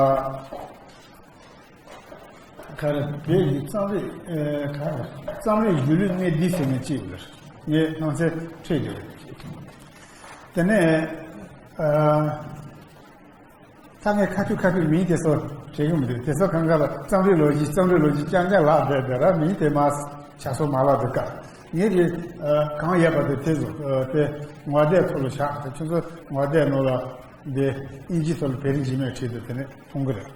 ག་རེ་བོད་ཀྱི་རྩོམ་རིག་ཨ་ག་རེ་རྩོམ་རིག་གཞུང་ལུགས་གནས་བསྡུས་ཟེར་མཁན་ཅིག་ཡོད་རེད། ངས་སྣང་ཚུལ་ཁྲིད་ཀྱི་རེད། དེ་ནས་ཨ། ད་ངས་ཁ་ཐུག་ཁ་ཐུག་མིང་དེ་ཚོ་བྲིས་གི་མི་འདུག་དེ་ཚོ་གང་ག་ལ་རྩོམ་རིག་ལོ་རྒྱུས་རྩོམ་རིག་ལོ་རྒྱུས་རྐྱང་རྐྱང་ལབ་བསྡད་བསྡད་ར། མིང་དེ་མ་ཆ་སོ་མ་ལབ་འདུག་ག་ངེད་ཀྱི་ཨ་གང་ཡོད་པ་དེ་དེ་ཚོ་ཨ་དེ་ངོ་དེབ་ཐོག་ལ་བཞག་དེ་ཁྱོད་ཚོ་ངོ་དེབ་ནང་ལ་འདི་དབྱིན་ཇི་ཐོག་ལ་བོད་རིགས་འཇིགས་མེད་བྲིས་འདུག་དེ་ནས་མཐོང་གི་རེད།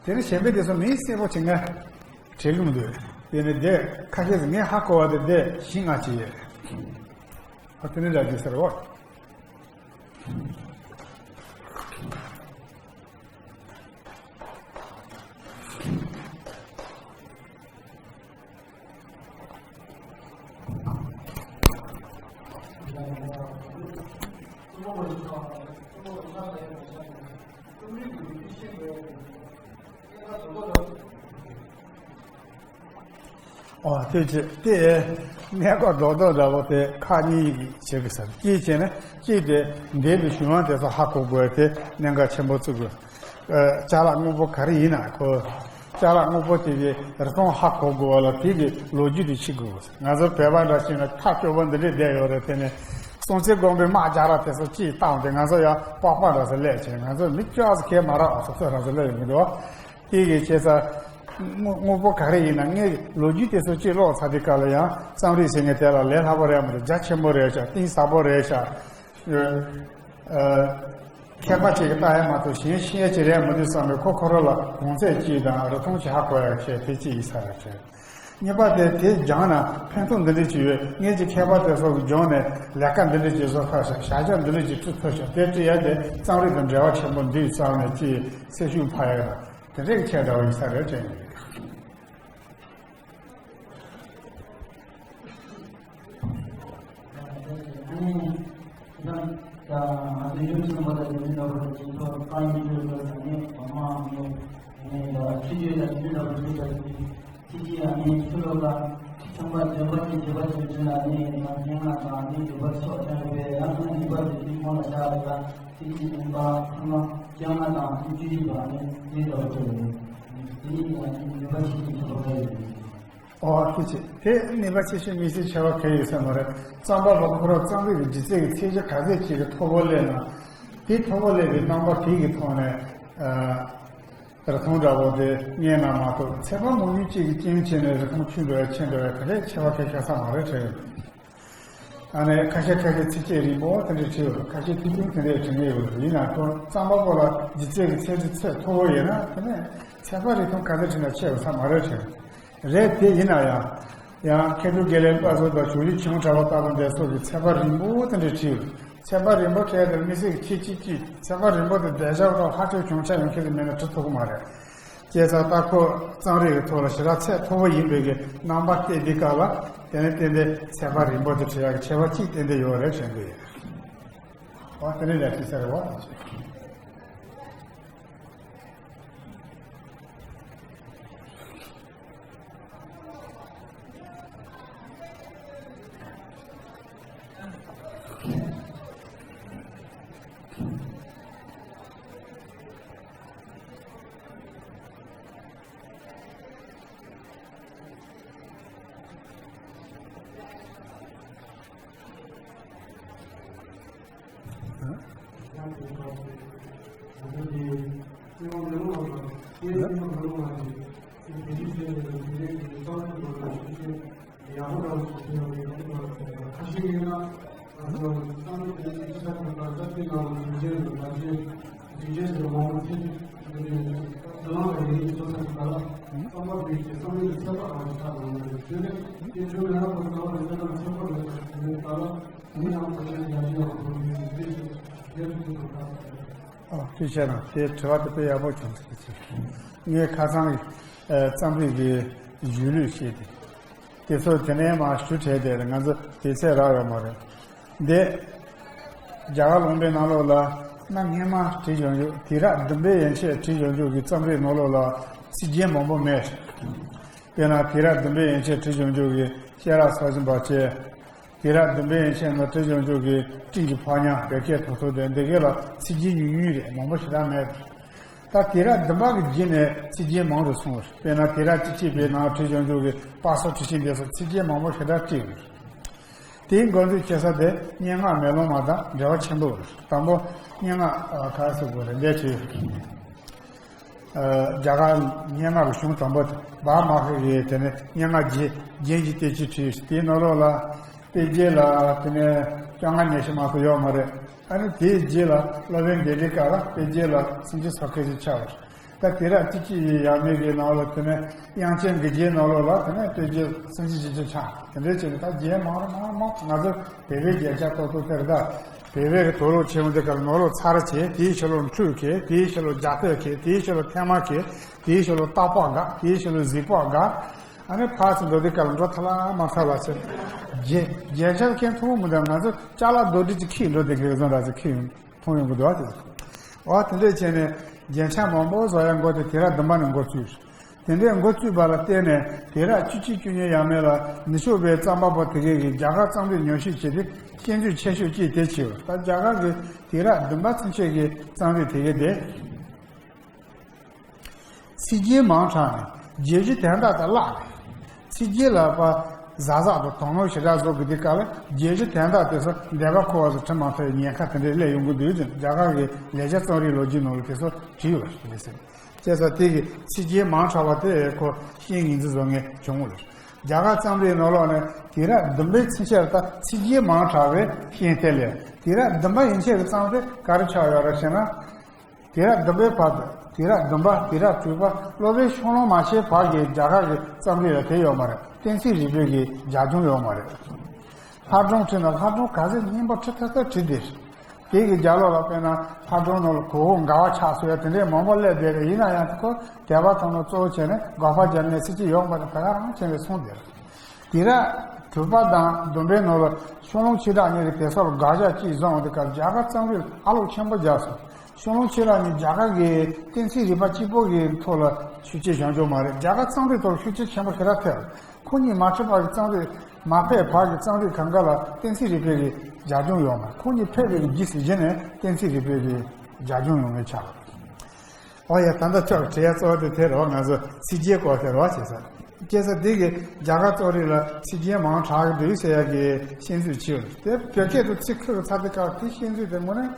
དེ་ནས་གཞན་པའི་དེ་ཚོ་མིང་གསལ་པོ་བྱེད་ངས་བྲིས་གི་མི་འདུག་དེ་ནས་དེ་ཁ་ཤས་ངས་ཧ་གོ་བ་དེ་དེ་བཞི་ལྔ་ཅིག་ཡོད། ཨ་དེ་ནས་ར་ཅིག་ཟེར་བ། ཨོ་དེ་ཅི་དེ་གནད་འགག་རྡོག་རྡོག་འདྲ་པོ་དེ་ཁག་གཉིས་བྱེད་དགོས་ས་རེད། གཅིག་བྱས་ན་གཅིག་དེ་འདས་པའི་གཞུང་དབང་དེ་ཚོ་ཧ་གོ་དགོས་དེ་གནད་འགག་ཆེན་པོ་བརྩི་དགོས། ཨ་ཅ་ལག་དངོས་པོ་ག་རེ་ཡིན་ན་ཁོ་ཅ་ལག་དངོས་པོ་དེ་གི་རིག་སྟངས་ཧ་གོ་དགོས་པ་ལ་དེ་གི་ལོ་རྒྱུས་དེ་ཤེས་དགོས། ང་ཚོ་བོད་པ་འདྲ་ཞིག་ན་ཐག་སྐྱོ་པོ་འདི་འདྲས་བསྡད་ཡོད་རེད། དེ་ནས་སྲོང་བཙན་སྒམ་པོའི་དམག་རྒྱག་ར་དེ་ཚོ་ཅིག་བཏང་སྟེ་ང་ཚོ་ཡང་པགས་པ་འདྲ་ཚོ་སླེབས་བྱས། ང་ཚོ་མི་སྐྱོ་ས་ཁེལ་མ་རག་སོ་སོ་རང་ཚོ་སླེབས་ཡོང་གི་འདུག་དེ་གི་བྱས་ཙང་དངོས་དངོས་པོ་ག་རེ་ཡིན་ན་ངས་ལོ་རྒྱུས་དེ་ཚོ་ཅིག་ཀློག་ཚར་དུས་སྐབས་ལ་ཡང་རྩོམ་རིག་ཟེར་མཁན་དེ་ལ་ལས་སླ་པོ་རེད་མ་གཏོགས་རྒྱ་ཆེན་པོ་རེད་ཤག་གཏིང་ཟབ་པོ་རེད་ཤག་ཨ་མཁས་པ་ཅིག་གིས་ལྟ་ཡ་མ་གཏོགས་གཞན་ཤེས་ཡ་ཅིག་རེད་མི་འདུག་བསམ་པའི་ཁོ་ཁོ་རང་ལ་གོང་ཚད་ཅིག་དང་རིག་མཐོང་ཅིག་ཧ་གོ་ཡ་བྱས་དེ་ཅིག་ཡིན་ས་རེད་དྲན། གཉིས་པ་དེ་དེ་སྦྱངས་ན་ཕན་ཐོགས་འདི་འདྲ་ཅིག་ཡོད། ངེད་ཀྱི་མཁས་པ་དེ་ཚོ་གིས་སྦྱངས་ནས་ལས་ཀ་འདི་འདྲ་ཅིག་བཟོ་ཐུབ་ཤག་བྱ་བཞག་འདི་འདྲ་ཅིག་བཙུགས་ཐུབ་ཤག་དེ་བྲིས་ཡ་དེ་རྩོམ་རིག་དང་འབྲེལ་བ་ཆེན་པོ་འདུག་བསམ་ནས་ཅིག་སེམས་ཤུགས་འཕར་ཡ་དེ་འདྲའི་ཁྱད་འདྲ་བ་ཡིན་ས་རེད་དྲན་གྱི་རེད། ཨ་ནི། ད་ང་ཚོའི་ཡུལ་ཆེན་པོ་དང་ཡུལ་འདྲ་པོ་དང་ཅིག་ཐོག་ཏང་ཡིག་སྤྲོད་དགོས་ཟེར་ནས་གོང་མ་ངས་ཨ་ནི་ད་ཆོས་བརྒྱུད་དང་ཡུལ་འདྲ་པོ་ཞུ་ད་ཅིག་ཅིག་ཅིག་ཨ་ནི་ཆོས་ལུགས་ལ་ཚན་པ་བདུན་པ་ཅིག་བརྒྱད་པ་ཅིག་བྱས་ན་ཨ་ནི་ང་སྙན་ངག་དང་ཨ་ནི་འདུལ་བ་སོགས་ཀྱང་རེད་པས། ཡང་ན་འདུལ་བ་དེ་ཅིག་སྔོན་ལ་བཞག་རེད་ལ་ཅིག་ཅིག་ཡིན་པ་ཚང་མ་སྙན་ངག་དང་ཨ་ནི་བཅུ་གཅིག་པ་ཨ་ནི་འདི་འདྲ་པོ་ཅིག་རེད། དེ་ཡིན་ན་ཨ་ནི་ནུས་པ་ཆེ་ཤོས་ཆེ་བ་ག་རེ་ཡོད། ཨོ་ཁྱེད་ཆེ། དེ་ནུས་པ་ཆེ་ཤོས་དམིགས་བསལ་ཆེ་བ་གང་ཡོད་ས་མ་རེད། རྩོམ་པ་པོ་ཁོ་རང་རྩོམ་རིག་གི་སྒྱུ་རྩལ་གྱི་ཚད་གཞི་ག་ཚད་ཅིག་གི་མཐོ་པོ་སླེབས་ན། དེ་མཐོ་པོ་སླེབས་པའི་རྣམ་པ་དེ་གི་ཐོག་ནས་ཨ་རིན་ཐང་འདྲ་བོ་དེ་རྙེད་ན་མ་གཏོགས་ཚད་པ་མང་ཉུང་གཅིག་གི་རྐྱེན་བྱས་ནས་རིན་ཐང་ཆུང་འགྲོ་ཡ་ཆེ་འགྲོ་ཡ་དེ་འདྲའི་ཆེ་བ་གང་ཡོད་ས་མ་རེད་དྲན་ཡོད། ཨ་ནི་ཁ་ཤས་ཁ་ཤས་ཚིགས་བཅད་རིང་པོ་དེ་འདྲ་བྲིས་ཡོད། ཁ་ཤས་ཐུང་ཐུང་དེ་འདྲ་བྲིས་ངེས་ཡོད། ཡིན་ན་ཁོ་རྩོམ་པ་པོ་ལ་སྒྱུ་རྩལ་གྱི་ཚད་གཞི་ཚད་མཐོ་བོ་ཡོད་ན་དེ་ནས་ཚད་པ་རིན་ཐང་ག་ཚད་བྲིས་ན་ཆེ་བ་ས་མ་རེད་དྲན་ཡོད། རེད། དེ་ཡིན་ན་ཡང་། ཡང་མཁས་གྲུབ་དགེ་ལེགས་དཔལ་འཛོམས་དང་ཞུ་ཡིག་ཆུང་གྲགས་པ་ལྟ་བུ་འདི་སོགས་ཀྱིས་ཚད་པ་རིང་པོ་དེ་འདྲ་བྲིས་ཡོད། ཚད་པ་རིང་པོ་བྲིས་ཏེ་དམིགས་བསལ་གྱི་ཁྱད་ཆོས་ཀྱིས་ཚད་པ་རིང་པོ་དེ་བསྡད་བཞག་ཐོག་ཧ་ཅང་གྱོང་ཆ་ཡོང་མཁན་དེ་མེད་ན་བྲི་ཐུབ་ཀྱི་མ་རེད། བྱས་ཙང་ད་ཁོ་རྩོམ་རིག་གི་ཐོག་ལ་ཞེ་དྲག་ཚད་མཐོ་བོ་ཡིན་པའི་གི་རྣམ་པ་བསྟན་པའི་སྐབས་ལ་དེ་ནས་ཏན་ཏན་ཚད་པ་རིང་པོ་དེ་བྲི་ཡག་གི་ཆེ་བ་གཅིག་ཏན་ཏན་ཡོད་རེད་དྲན་གྱི་ཡོད། འོ་དེ་ནས་ལས་བྱེད་ཟེར་བ། ཨ། ཐུགས་རྗེ་གནང་། དེ་དྲི་བ་དེ་དཔེ་ཡག་པོ་བྱུང་ཚུལ་གྱིས། ངས་ཁ་སང་གི་ཨ་རྩོམ་རིག་གི་གཞུང་ལུགས་བཤད་དེ། དེ་ཚོ་དེ་ནས་མར་ཞུ་བྲལ་ཏེ་ང་ཚོ་དུས་ཚོད་རག་ཡོད་མ་རེད། འདི་རྒྱ་གར་ལུང་པའི་ནང་ལོགས་ལ་གནའ་སྔས་མ་བྲིས་བྱུང་རྒྱུ། དུས་རབས་བདུན་པའི་ཡན་ཆད་བྲིས་བྱུང་རྒྱུ་གི་རྩོམ་རིག་ནང་ལོགས་ལ་ཚིག་རྒྱན་མང་པོ་མེད། དཔེར་ན་དུས་རབས་བདུན་པའི་ཡན་ཆད་བྲིས་བྱུང་རྒྱུ་གི་སྐྱེས་རབས་སོགས་ཀྱི་འབར་ཆེན། དུས་རབས་བདུན་པའི་ཡན་ཆད་ནང་བྲིས་བྱུང་རྒྱུ་གི་སྤྲིན་གྱི་ཕོ་ཉ། བོད་སྐད་ཐོག་ཐོག་དེ་འདི་གའི་ལ་ཚིག་རྒྱན་ཉུང་ཉུང་རེད། མང་པོ་ཞེ་དྲག་མེད། ད་དུས་རབས་བདུན་པ་གི་རྗེས་ནས་ཚིག་རྒྱན་མང་རུ་སོང་བ་རེད། དཔེར་ན་དུས་རབས་བཅུ་གཅིག་པའི་ནང་བྲིས་བྱུང་རྒྱུ་གི་པ་སངས་བྲིས་ཆེན་འདི་སོགས་ཚིག་རྒྱན་མང་པོ་ཞེ་དྲག་བྲིས་ཡོད་རེད། དེའི་འགོ་འཛུགས་བྱེད་ས་དེ་སྙན་ངག་མེ་ལོང་མ་དང་འབྲེལ་བ་ཆེན་པོ་རེད། དང་པོ་སྙན་ངག་ཨ་ག་རེ་ཟེར་དགོས་རེད། འདས་ཆོས། ཨ་རྒྱ་གར་སྙན་ངག་གི་གཞུང་དང་པོ་དེ་བྷ་མ་ཧ་གིས་དེ་ནས་སྙན་ངག་རྒྱན་རྒྱན་གྱི་དཔེ་ཆ་བྲིས། དེའི་ནང་ལོགས་ལ་དཔེ་རྒྱན་ལ་དེ་ནས་བཅོ་ལྔ་ཉི་ཤུ་མ་གཏོགས་ཡོད་མ་རེད། ཨ་ནི་དེའི་རྗེས་ལ་སློབ་དཔོན་དེ་འདྲའི་སྐབས་ལ་དཔེ་རྒྱན་ལ་སུམ་ཅུ་སོ་བརྒྱད་ཅིག་ཆགས་པ་རེད། ད་དུས་རབས་བཅུ་གཅིག་པའི་ཡར་མར་གྱི་ནང་ལ་དེ་ནས་དབྱངས་ཅན་གྱི་རྒྱན་ནང་ལོགས་ལ་དེ་ནས་དཔེ་རྒྱན་སུམ་ཅུ་བཞི་བཅུ་ཆགས། དེ་འདྲའི་བྱས་ནས་ད་རྒྱན་མང་རུ་མང་རུ་མང་། ང་ཚོ་བོད་པའི་རྒྱན་ཆ་ཏོག་ཏོག་དེ་རེད་ད། བོད་པའི་གི་དུག་ལོག་ཆེན་མོ་དེ་གར་ནང་ལོགས་ཚར་བྱས། དེའི་ཕྱི་ལོགས་འཁྲུད་བྱས། དེའི་ཕྱི་ལོགས་རྒྱ་སྟོད་བྱས། དེའི་ཕྱི་ལོགས་ཐེངས་མ་བྱས། དེའི་ཕྱི་ལོགས་སྟག་ལྤགས་བཀག་དེའི་ཕྱི་ལོགས་གཟིག་ལྤགས་བཀག་ཨ་ནི་ཕར་ཚུར་འགྲོ་དུས་སྐབས་ལ་འགྲོ་ཐབས་ལ་མ་ཐབས་ལ་བྱས། རྒྱན་རྒྱན་ཆ་མཁན་མཐོང་མི་འདུག་ང་ཚོ་ཅ་ལག་རྡོག་སྒྲིལ་གྱི་ཁྱེར་འགྲོ་དེ་གའི་བཟོ་འདྲ་ཅིག་ཁྱེར་ཡོང་མཐོང་ཡོང་གི་འདུག་ཨ། དེ་འོ་དེ་འདྲས་བྱས་ནས་རྒྱན་ཆ་མང་པོ་བཟོ་ཡ་འགོ་དེ་དུས་རབས་བདུན་པ་ནས་འགོ་བཙུགས། དེ་འདྲའི་འགོ་བཙུགས་པ་ལ་བརྟེན་ནས་དུས་རབས་བཅུ་གཅིག་བཅུ་གཉིས་ཡར་མར་ལ་ནུབ་ཕྱོགས་པའི་རྩོམ་པ་པོ་དེ་གས་ཀྱིས་རྒྱ་གར་རྩོམ་རིག་ཉམས་ཞིབ་བྱེད་དུས་ཤན་ཤུགས་ཆེ་ཤོས་གཅིག་དེ་བྱས་པ། ད་རྒྱ་གར་གྱི་དུས་རབས་བདུན་པ་ཚུན་ཆད་ཀྱི་རྩོམ་རིག་དེ་གས་དེ་ཚིག་རྒྱན་མང་དྲགས་ནས་བརྗོད་གཞི་དོན་དག་དང་བརླག་ནས། ཚིག་རྒྱན་ལ་པ་གཟབ་གཟབ་དང་དོ་སྣང་ཞེ་དྲག་བཟོ་དགོས་དུས་སྐབས་ལ་བརྗོད་གཞི་དོན་དག་དེ་ཚོ་འདས་པ་འཁོར་བ་དང་འཁྲིལ་མ་ཐུབ་པའི་ཉེན་ཁ་དེ་འདྲས་སླེབས་ཡོང་གི་འདུག་ཅེས་རྒྱ་གར་གྱི་ལེགས་སྦྱར་རྩོམ་རིག་ལོ་རྒྱུས་ནང་ལ་དེ་ཚོ་བྲིས་ཡོད་པ་རེད་ཟེར། བྱས་ཙང་དེ་གི་ཚིག་རྒྱན་མང་དྲགས་པ་དེ་ཁོ་རྐྱེན་ངོས་འཛིན་བཟོ་མཁན་བྱུང་བ་རེད། རྒྱ་གར་རྩོམ་རིག་ནང་ལོགས་ནས་དུས་རབས་བདུན་པའི་ཚུན་ཆད་ལ་ད་ཚིག་རྒྱན་མང་དྲགས་པའི་རྐྱེན་དེ་ལས་དུས་རབས་བདུན་པ་ཡན་ཆད་ཀྱི་རྩོམ་དེ་ག་རེ་ཆགས་ཡོད་རེད་ཟེར་ན། དུས་རབས་བདུན་པའི་བར་དུ་ དུས་རབས་བདུན་པ། དུས་རབས་དྲུག་པ། སློབ་དཔོན་ཤོང་ལོང་མ་བྱས་བར་གྱི་རྒྱ་གར་གྱི་རྩོམ་རིག་ལ་དེ་ཡོད་མ་རེད། གཏན་ཚིགས་རིག་པའི་གི་རྒྱབ་ལྗོངས་ཡོད་མ་རེད། ལྷ་སྒྲུང་བྲིས་ན་ལྷ་སྒྲུང་ག་ཚོད་སྙན་པོ་བྲི་ཐུབ་ཐུབ་བྲིས་བསྡད། དེ་གི་རྒྱབ་ལོགས་ལ་དཔེར་ན་ལྷ་སྒྲུང་ནང་ལ་གོ་བོ་འགལ་བ་ཆགས་ཚུལ་དེ་འདྲའི་མང་པོ་སླེབས་བསྡད་རེད། ཡིན་ན་ཡང་ཁོ་དད་པ་དང་ནང་གཙོ་བོ་བྱས་ནས་དགག་པ་རྒྱབ་ནས་སྲིད་ཇུས་ཡོད་མ་རེད། ད་ག་རང་བྱས་ནས་གསུངས་བསྡད་རེད། དུས་རབས་དྲུག་པ་དང་བདུན་པའི་ནང་ལ་ཤོང་ལོང་ཆོས་གྲགས་གཉིས་ཀྱིས་དེ་སོགས་ལ་དགག་བཞག་ཅིག་བཟུང་བ་དེ་གར་རྒྱ་གར་རྩོམ་རིག་ལ་ཨ་ལོག་ཆེན་པོ་རྒྱག་སོང་། ཤོང་ལོང་ཆོས་གྲགས་གཉིས་རྒྱ་གར་གྱི་གཏན་ཚིགས་རིག་པ་གཅིག་པོ་གི་ཐོག་ལ་ཤུགས་རྐྱེན་བྱུང་ཆོག་མ་རེད། རྒྱ་གར་རྩོམ་རིག་ཐོག་ལ་ཤུགས་རྐྱེན་ཆེན་པོ་ཞེ་དྲག་ཐེབས། ཁོ་གཉིས་མ་འཕྲད་པ་གི་རྩོམ་རིག་མ་ཕེབས་བར་གྱི་རྩོམ་རིག་གང་ག་ལ་གཏན་ཚིགས་རིག་པའི་གི་རྒྱབ་ལྗོངས་ཡོད་མ་རེད། ཁོ་གཉིས་ཕེབས་པའི་གི་རྗེས་སུ་གཞི་ནས་གཏན་ཚིགས་རིག་པའི་གི་རྒྱབ་ལྗོངས་ཡོང་ངེས་ཆགས། ཨོ་ཡ། ད་ལྟ་ཁྱོད་ཀྱི་དྲི་བ་གཙོ་བོ་དེ་དེ་རེད་བ། ང་ཚོ་ཚིགས་བཅད་སྐོར་དེ་རེད་བ། བྱས་ཙང་བྱས་ཙང་འདི་གི་རྒྱ་གར་རྩོམ་རིག་ལ་ཚིགས་བཅད་མང་དྲགས་ཀྱི་འདུག་ཟེར་ཡ་གི་ཤན་འཛུགས་བྱས་ཡོད། དེ་བོད་སྐད་དུ་ཚིག་ཁུར་ཚར་དུས་སྐབས་དེ་ཤན་འཛུགས་དེ་དངོས་གནས་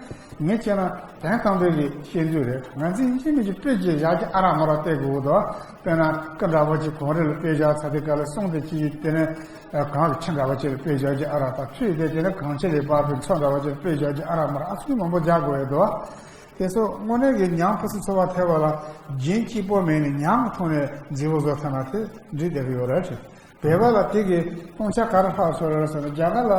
ངས་བྱས་ན་དོན་དམ་པའི་གི་ཤན་འཛུགས་རེད། ང་ཚོས་ཡིན་གཅིག་མིན་གཅིག་དཔེ་བརྗོད་བཞག་རྒྱུ་ཨ་རག་མ་རག་བལྟ་དགོས་འདུག་དཔེར་ན་སྐུ་འདྲ་པོ་ཅིག་གངས་རི་ལ་དཔེ་བཞག་ཚར་དུས་སྐབས་ལ་གསུང་དེ་ཅི་ཡིན། དེ་ནས་གངས་ཀྱི་ཆུ་འདྲ་པོ་ཅིག་ལ་དཔེ་བཞག་རྒྱུ་ཨ་རག་དང་། ཆུ་ཡིན་དེ་དེ་ནས་གངས་ཆུ་ལས་འཕགས་པའི་མཚོ་འདྲ་པོ་ཅིག་ལ་དཔེ་བཞག་རྒྱུ་ཨ་རག་མ་རག་ཨ་ཚུགས་མང་པོ་རྒྱག་དགོས་ཡོད་འདུག་དེ་ཚོ་དངོས་གནས་ཀྱི་ཉམས་ཕུན་སུམ་ཚོགས་པ་ཐེབས་པ་ལ་རྒྱན་གཅིག་པོ་མེད་ནས་ཉམས་ཀྱི་ཐོག་ནས་མཛེས་པོ་བཟོ་ཐུབ་ན་དེ་འགྲིག་བསྡད་ཀྱི་ཡོད་རེད། བོད་པ་ལ་དེ་གི་སྟོང་ཆ་ག་རེ་ལྷག་སོང་རེད་ཟེར་ན། རྒྱ་གར་ལ་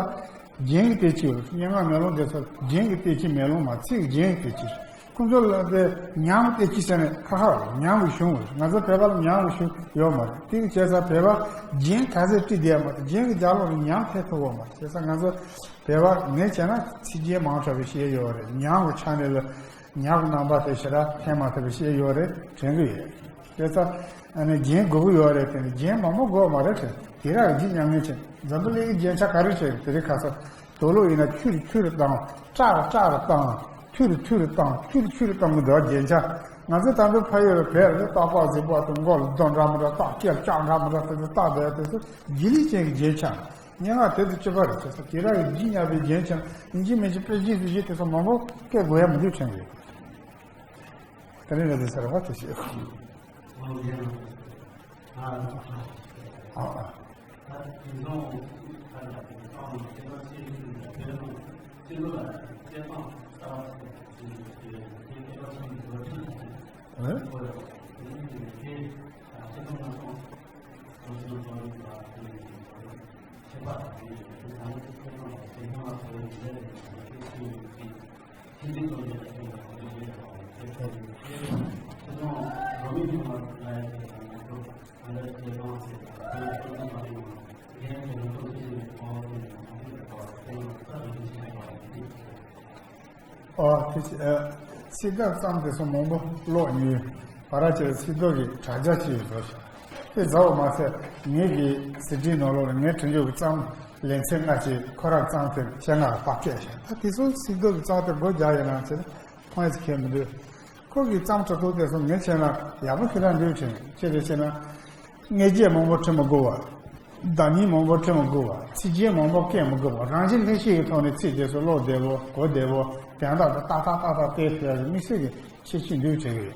རྒྱན་གྱི་བསྟན་བཅོས་ཡོད་རེད། སྙན་ངག་མེ་ལོང་དེ་ཚོ་རྒྱན་གྱི་བསྟན་བཅོས་མེ་ལོང་མ། ཚིག་རྒྱན་གྱི་བསྟན་བཅོས། ཁོང་ཚོ་ལ་དེ་ཉམས་བསྟན་བཅོས་ཟེར་ནས་ཁ་ཁ་རེད། ཉམས་ཀྱི་གཞུང་རེད། ང་ཚོ་བོད་པ་ལ་ཉམས་ཀྱི་གཞུང་ཡོད་མ་རེད། དེ་གི་བྱས་ཙང་བོད་པ་རྒྱན་ག་ཚོད་བྲིས་བསྡད་ཡོད་མ་རེད། རྒྱན་གྱི་རྒྱབ་ལོགས་ལ་ཉམས་ཐེབས་ཐུབ་ཡོད་མ་རེད། བྱས་ཙང་ང་ཚོ་བོད་པ་ངས་བྱས་ན་ཚིགས་བཅད་མང་དྲགས་པའི་ཤེས་ཡོད་རེད། ཉམས་ཀྱི་ཆ་ནས་ལ་ཉམས་ཀྱི་རྣམ་པ་དེ་ཞེ་དྲག་འཕེན་མ་ཐུབ་པའི་ཤེས་ཡོད་རེད་དྲན་གྱི་ཡོད། བྱས་ཙང་ཨ་ནི་རྒྱན་དགོས་ཀྱི་ཡོད་རེད་དེ་ནི་རྒྱན་མང་པོ་དགོས་མ་རེད་དྲན། དེ་རག་རྗེས་ཉམས་ལེན་བྱེད། འཛམ་བུ་གླིང་གི་རྒྱན་ཆ་ག་རེ་བྱེད་དེ་རིགས་ཁ་སང་དུག་ལོག་ཡིན་ན་ཁྱུ་རུ་ཁྱུ་རུ་བཏང་། ཀྲག་རུ་ཀྲག་རུ་བཏང་། ཐུ་རུ་ཐུ་རུ་བཏང་། ཐུ་རུ་ཐུ་རུ་བཏང་གི་འདུག་རྒྱན་ཆ། ང་ཚོ་དང་པོའི་ཕ་ཡུལ་ལ་བལ་རེད། ཏག་ཏག་གཟིགས་པ་དང་མགོ་ལ་རྡོ་འདྲ་མི་འདྲ་བཏགས། སྐེ་ལ་ལྕགས་འདྲ་མི་འདྲ་བཏགས། དེ་ཚོ་བཏགས་བསྡད་དེ་ཚོ་རྗེས་ལུས་ཅན་གྱི་རྒྱན་ཆ། སྙན་ངག་དེ་དང་གཅིག་པ་རེད། བྱས་ཙང་དེ་རག་གི་རྗེས་ཉམས་པའི་རྒྱན་ཆ་ཡིན་གཅིག་མིན་གཅིག་དཔེ་རྗེས་སུ་རྗེས་དེ་ཚོ་མང་པོ་སྐད་དགོས་ཡ་མི་འདུག་དྲན་གྱི་ཡོད། དེ་རིང་ལ་དེ་ཟེར་བ་དེ་བྱས། ཨ་ཨ། ཨ། ཨོ་དེ་ཨ། སིལ་སྡོང་རྩོམ་དེ་ཚོ་མང་པོ་ཀློག་མྱོང་། བར་ཅིག་སིལ་སྡོང་གི་དྲ་རྒྱ་ཅིག་བཟོ་བྱུང་། དེ་བཟོ་བ་མ་ཟད་ངེད་ཀྱི་སི་ཌི་ནང་ལོགས་ལ་ངའི་དྲུང་ཆེ་གི་རྩོམ་ལེ་ཚན་ལྔ་ཅིག་ཁོ་རང་རྩོམ་དེ་སྙན་ངག་ལ་ཕབ་བསྐྱལ་བྱུང་། ད་དེ་ཚོ་སིལ་སྡོང་གི་རྩོམ་དེ་སྒོ་རྒྱག་ཡོད་ན་ཟེར་མཐོང་ཡས་ཁྱད་མི་འདུག་ཁོ་གི་རྩོམ་དྲུག་པོ་དེ་ཚོ་ངས་བྱས་ན་ཡག་པོ་ཞེ་དྲག་འདུག་དྲན། ཅི་རེད་ཟེར་ན། དངོས་རྗེས་མང་པོ་འབྲི་མི་དགོས་པ། བརྡ་རྙིང་མང་པོ་འབྲི་མི་དགོས་པ། ཚིགས་བཅད་མང་པོ་བཀོད་མི་དགོས་པ། རང་བཞིན་ལྷན་སྐྱེས་ཀྱི་ཐོག་ནས་ཚིག་དེ་ཚོ་ཀློག་བདེ་པོ་གོ་བདེ་པོ་དོན་དག་དེ་ཏག་ཏག་ཏག་ཏག་སྟེར་ཐུབ་ཡག་གི་དམིགས་བསལ་གྱི་ཁྱད་ཆོས་འདུག་དྲན་གྱི་ཡོད།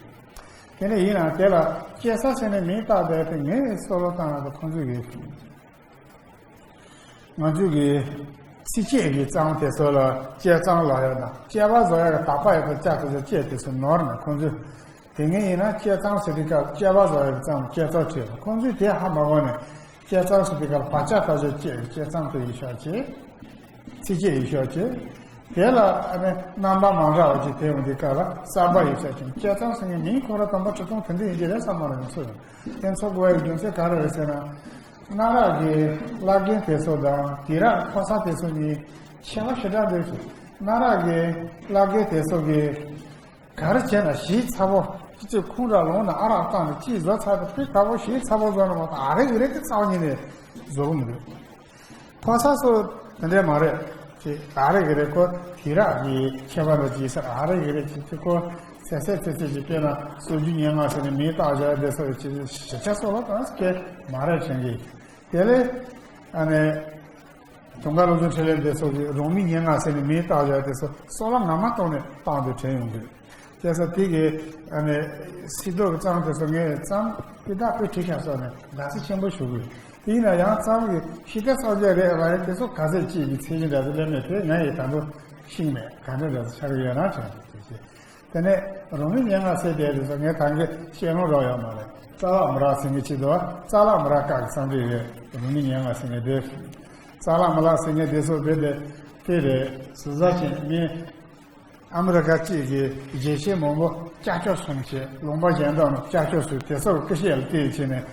དེ་ནས་ཡིན་ནའང་དེ་ལ་སྐྱེ་ས་ཟེར་ནས་མིང་བཏགས་བསྡད་དེ་ངས་བསམ་བློ་བཏང་ན་ད་ཁོང་ཚོས་གི། ང་ཚོས་ཀྱི་ཚིགས་བཅད་ཀྱི་རྩོམ་དེ་ཚོ་ལ་དཔྱད་རྩོམ་ལབ་ཡག་དང་དཔྱད་པ་བཟོ་ཡག་གི་དག་པ་ཡག་དང་དཔྱད་ཐུབ་ས་དཔྱད་དེ་ཚོ་ནོར་ནས། ཁོང་ཚོས་དེ་སྔ་ཡིན་ན་དཔྱད་རྩོམ་ཟེར་དུས་སྐབས་དཔྱད་པ་བཟོ་ཡག་གི་རྩོམ་དཔྱད་རྩོམ་བྲིས་པ། ཁོང་ཚོས་དེ་ཧ་མ་གོ་ནས་དཔྱད་རྩོམ་ཟེར་དུས་སྐབས་ལ་བག་ཆགས་ཐག་ཆོད་དཔྱད་ཀྱི་དཔྱད་རྩོམ་དེ་ཡིན་ཤོག་ཅེས། ཚིགས་བཅད་ཡིན་ཤོག་ཅེས། དེ་ལ་ཨ་ནི་རྣམ་པ་མ་འདྲ་བ་ཅིག་ཐེབས་འོང་དུས་སྐབས་ལ་གསར་པ་ཡིན་ཤོག་ཅེས། དཔྱད་རྩོམ་ཟེར་མཁན་མིང་ཁོ་རང་དང་པོ་འབྲི་སྟངས་དེ་འདྲ་ཡིན་གྱི་རེད་བསམ་པ་རང་ཚོ་ཡང་དེ་ཚོ་དགོས་ཡག་རྒྱུ་མཚན་ག་རེ་རེད་ཟེར་ན། གནའ་རབས་ཀྱི་བླ་རྒན་དེ་ཚོ་དང་དེང་རབས་ཕོ་གསར་དེ་ཚོ་གཉིས་ཁྱད་པར་ཞེ་དྲག་འདུག་ཅེས། གནའ་རབས་ཀྱི་བླ་རྒན་དེ་ཚོ་གིས་ག་རེ་བྱས་ན་ཞིབ་ཚགས་པོ། ཅི་ཅིག་ཁུངས་དྲ་ལོང་ནས་ཨ་རག་བཏང་ནས་ཅིག་བཟོ་ཚར་ཏེ་དཔེ་དག་པོ་ཞིབ་ཚགས་པོ་བཟོ་ན་མ་གཏོགས་ཨ་རེ་གི་རེ་དེ་རྩ་བ་ཉིད་ནས་བཟོ་གི་མི་འདུག་ཕོ་གསར་ཚོ་དེ་འདྲས་མ་རེད། ཅེས་ཨ་རེ་གི་རེ་ཁོ་དེང་རབས་ཀྱི་ཁྱད་པར་ལ་ཅིག་ཟེར་ཨ་རེ་གི་རེ་ཅིག་ཅིག་ཁོ་ཟེར་ཟེར་ཟེར་ཟེར་ཅིག་དཔེར་ན་སྲོལ་རྒྱུན་སྙན་ངག་ཟེར་ནས་མིང་བཏགས་བཞག་དེ་ཚོ་ཅིག་ཞིབ་ཆ་གསོ་བ་དང་སྐད་མ་རེད་དྲན་གི། དེ་ལས་ཨ་ནི། དུང་དཀར་བློ་ཆུང་འཕྲིན་ལས་དེ་ཚོ་གིས་རང་མིང་སྙན་ངག་ཟེར་ནས་མིང་བཏགས་བཞག་དེ་ཚོ་གསོལ་བ་ངར་མ་བཏང་ནས་བཏང་དུ་དྲན་ཡོང་གི། བྱས་ཙང་དེ་གི་ཨ་ནི་སིལ་སྡོང་གི་རྩོམ་དེ་ཚོ་ངས་རྩོམ་དཔེ་དག་དཔེ་བྲིས་ཤག་སོགས་ནས་དགའ་བསུ་ཆེན་པོ་ཞུ་གི་ཡོད། དེ་ཡིན་ན་ཡང་རྩོམ་གྱི་ཕྱི་བལྟས་ཚོར་རྒྱ་རེད་ར་ཡང་དེ་ཚོ་ག་ཚད་ཅིག་གི་ཚད་གཞི་འདྲ་ཚོ་སླེབས་མེད་དེ་ང་ཡིས་ད་དུང་ཤེས་མེད། ག་འདྲ་འདྲ་ཚོ་ཆགས་ཀྱི་ཡོད་ན་དྲན་དེ་བྱས། དེ་ནས་རོ་མི་སྙན་ངག་ཟེར་དེ་རེད་ཟེར། ངས་ད་གིན་བཤད་ལོང་རོགས་ཡོད་མ་རེད། རྩ་བ་མི་རག་ཟེར་མཁན་ཅིག་འདུག་བ། རྩ་བ་མི་རག་སྐབས་ཀྱི་རྩོམ་རིག་རེད། རོ་མི་སྙན་ངག་ཟེར་མཁན་དེ། རྩ་བ་མི་རག་ཟེར་མཁན་དེ་ཚོ་རྦད་དེ་དེ་རེད། སུ་ཟ་ཅན་མི་ཨ་མི་རི་ཀ་གཅིག་གི་དགེ་བཤེས་མང་པོ་ཀྱག་ཀྱོག་གསུམ་བྱས། ལུང་པ་གཞན་དག་ནས་ཀྱག་ཀྱོག་གསུམ། དེ་ཚོར་སྐུ་བཤད་ལ་བལྟས་བྱས་ནས།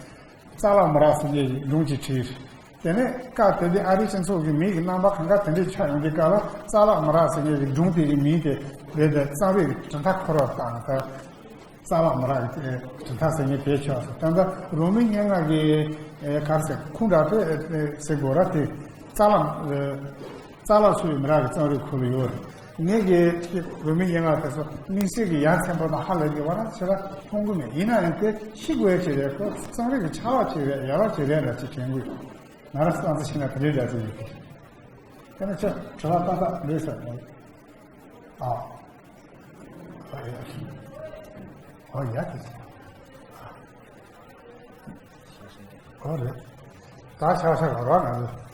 རྩ་བ་མི་རག་ཟེར་མཁན་གྱི་སྒྲུང་ཅིག་བྲིས། དེ་ནས་སྐབས་དེ་དུས་ཨ་རིའི་སྤྱི་ཚོགས་ཀྱི་མིང་གི་རྣམ་པ་གང་ག་དེ་འདྲས་ཆགས་ཡོང་དུས་སྐབས་ལ། རྩ་བ་མི་རག་ཟེར་མཁན་གྱི་སྒྲུང་དེ་གི་མིང་དེ་རྦད་དེ་རྩོམ་རིག་གི་གྲུབ་མཐའ་འཁོར་བ་དང་། ད་རྩ་བ་མི་རག་གི་གྲུབ་མཐའ་ཟེར་མཁན་དེ་ཆགས་སོང་། ད་ལྟ་རོ་མི་སྙན་ངག་གི་ཨེ་ག་རེ་ཟེར། ཁུངས་དག་དེ་ཟེར་དགོས་ར། དེ་རྩ་བ་རྩ་བ་ཚུགས་པའི་མི་རག་གི་རྩོམ་རིག་ཁུལ་ལ་ཡོད་རེད། ངས་ཀྱི་རོ་མི་སྙན་ངག་དེ་ཚོ་དམིགས་བསལ་གྱི་ཡ་མཚན་པོ་དང་ཧ་ལས་ཀྱི་བ་ར་ཆེ་ར་མཐོང་གི་མེད། ཡིན་ན་ཡང་དེ་ཤེས་དགོས་ཡ་ཅིག་རེད། ཁོ་རྩོམ་རིག་གི་ཆ་ལག་ཅིག་རེད། ཡ་ལག་ཅིག་རེད་འདྲ་ཅིག་དྲན་གི་ཡོད། ང་རང་བསམ་ཚུལ་བྱས་ན་དེ་འདྲའི་འདྲ་ཅིག་ཡོད། དེ་ནས་ཁྱོད་དྲི་བ་ཏག་ཏག་འདུག་ཟེར་ནས། ཨ། ཨོ་ཡ། ཨོ་ཡ། དེ་ཨོ་རེད། ད་ཤག་ཤག་ར་ང་ཚོ།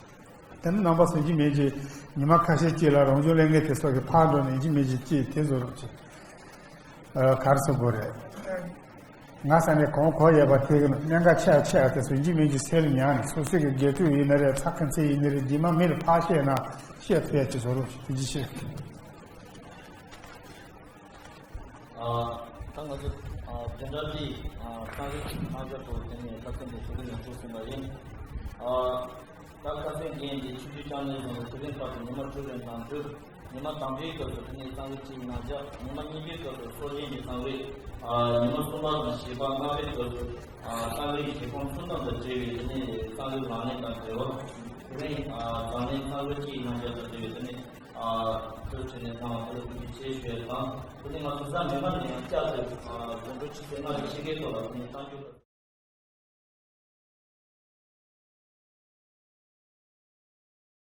དེ་ནི་རྣམ་པ་ཟིན་གྱི་མེད་ཀྱི། ཉི་མ་ཁ་ཤས་ཅིག་ལ་རང་བྱུང་ལས་ངན་དེ་སོགས་ཀྱི་ཕར་འགྲོ་ནས་ཡིན་གྱི་མེད་ཀྱི་ཅིག་དེ་བཟོ་རོགས་གྱིས། ཨ། ག་རེ་ཟེར་དགོས་རེད། ང་ས་ནས་གོང་གོ་ཡས་པ་དེ་གི་གནད་འགག་ཆེ་ཆེ་དེ་ཚོ་ཡིན་གྱི་མེད་ཀྱི་ཟེར་ལ་ཉར་ནས། སོ་སོ་གི་དགེ་ཕྲུག་ཡིན་ན་རེད། ཚ་ཁ་མཚེས་ཡིན་ན་རེད། རྗེས་མ་མི་ལ་ཕར་བཤད་ན་བཤད་ཐུབ་ཡ་ཅིག་བཟོ་རོགས་གྱིས། དེ་ཅི་བཤད། ཨ། ད་ང་ཚོ་ཨ་བདུན་ཕྲག་འདིའི་ཨ་རྩོམ་རིག་གི་གནང་བྱ་ཐོག་དེ་ནས་ལྷ་ས་འདི་ཞུ་གི་ནས་འགོ་ཚུགས་པ་ཡིན། ཨ། ད་ཁ་སང་རྒན་འདི་ཆུ་བཞི་ལྕང་གླིང་རྫོང་གི་ཆུ་ལེན་པར་དུ་ཉི་མ་དྲུག་རིང་གནང་དུས། ཉི་མ་དང་པོའི་སྐབས་སུ་དེ་ནས་རྩོམ་རིག་གཅིག་གནང་བྱ། ཉི་མ་གཉིས་པའི་སྐབས་སུ་སྲོག་ཤིང་གི་རྩོམ་རིག་ཨ། ཉི་མ་གསུམ་པ་དང་བཞི་པ་ལྔ་པའི་སྐབས་སུ་ཨ་རྩོམ་རིག་གི་གཞི་ཁུངས་ཚུལ་ཁྲིམས་དང་འབྲེལ་བའི་དེ་ནས་རྩོམ་རིག་ལག་ལེན་དང་འབྲེལ་བ། དེ་རིང་ཨ་འཛམ་གླིང་རྩོམ་རིག་གཅིག་གནང་བྱ་དང་འབྲེལ་བའི་དེ་ནས་ཨ་ཐུགས་རྗེ་ཆེ་ནས་གནང་བ་དེ་ལ་ཐུགས་རྗེ་ཆེ་ཞུ་ཡ་དང་། དེ་ནས་ང་ཚོ་གཟའ་མིག་དམར་ནས་ཡང་བསྐྱར་དུ་ཨ་དགོང་དྲོ་ཆུ་ཚོད་ལྔ་ནས་ཕྱེད་ཀའི་ཐོག་ལ་དེ་ནས་གཏམ་རྒྱུད།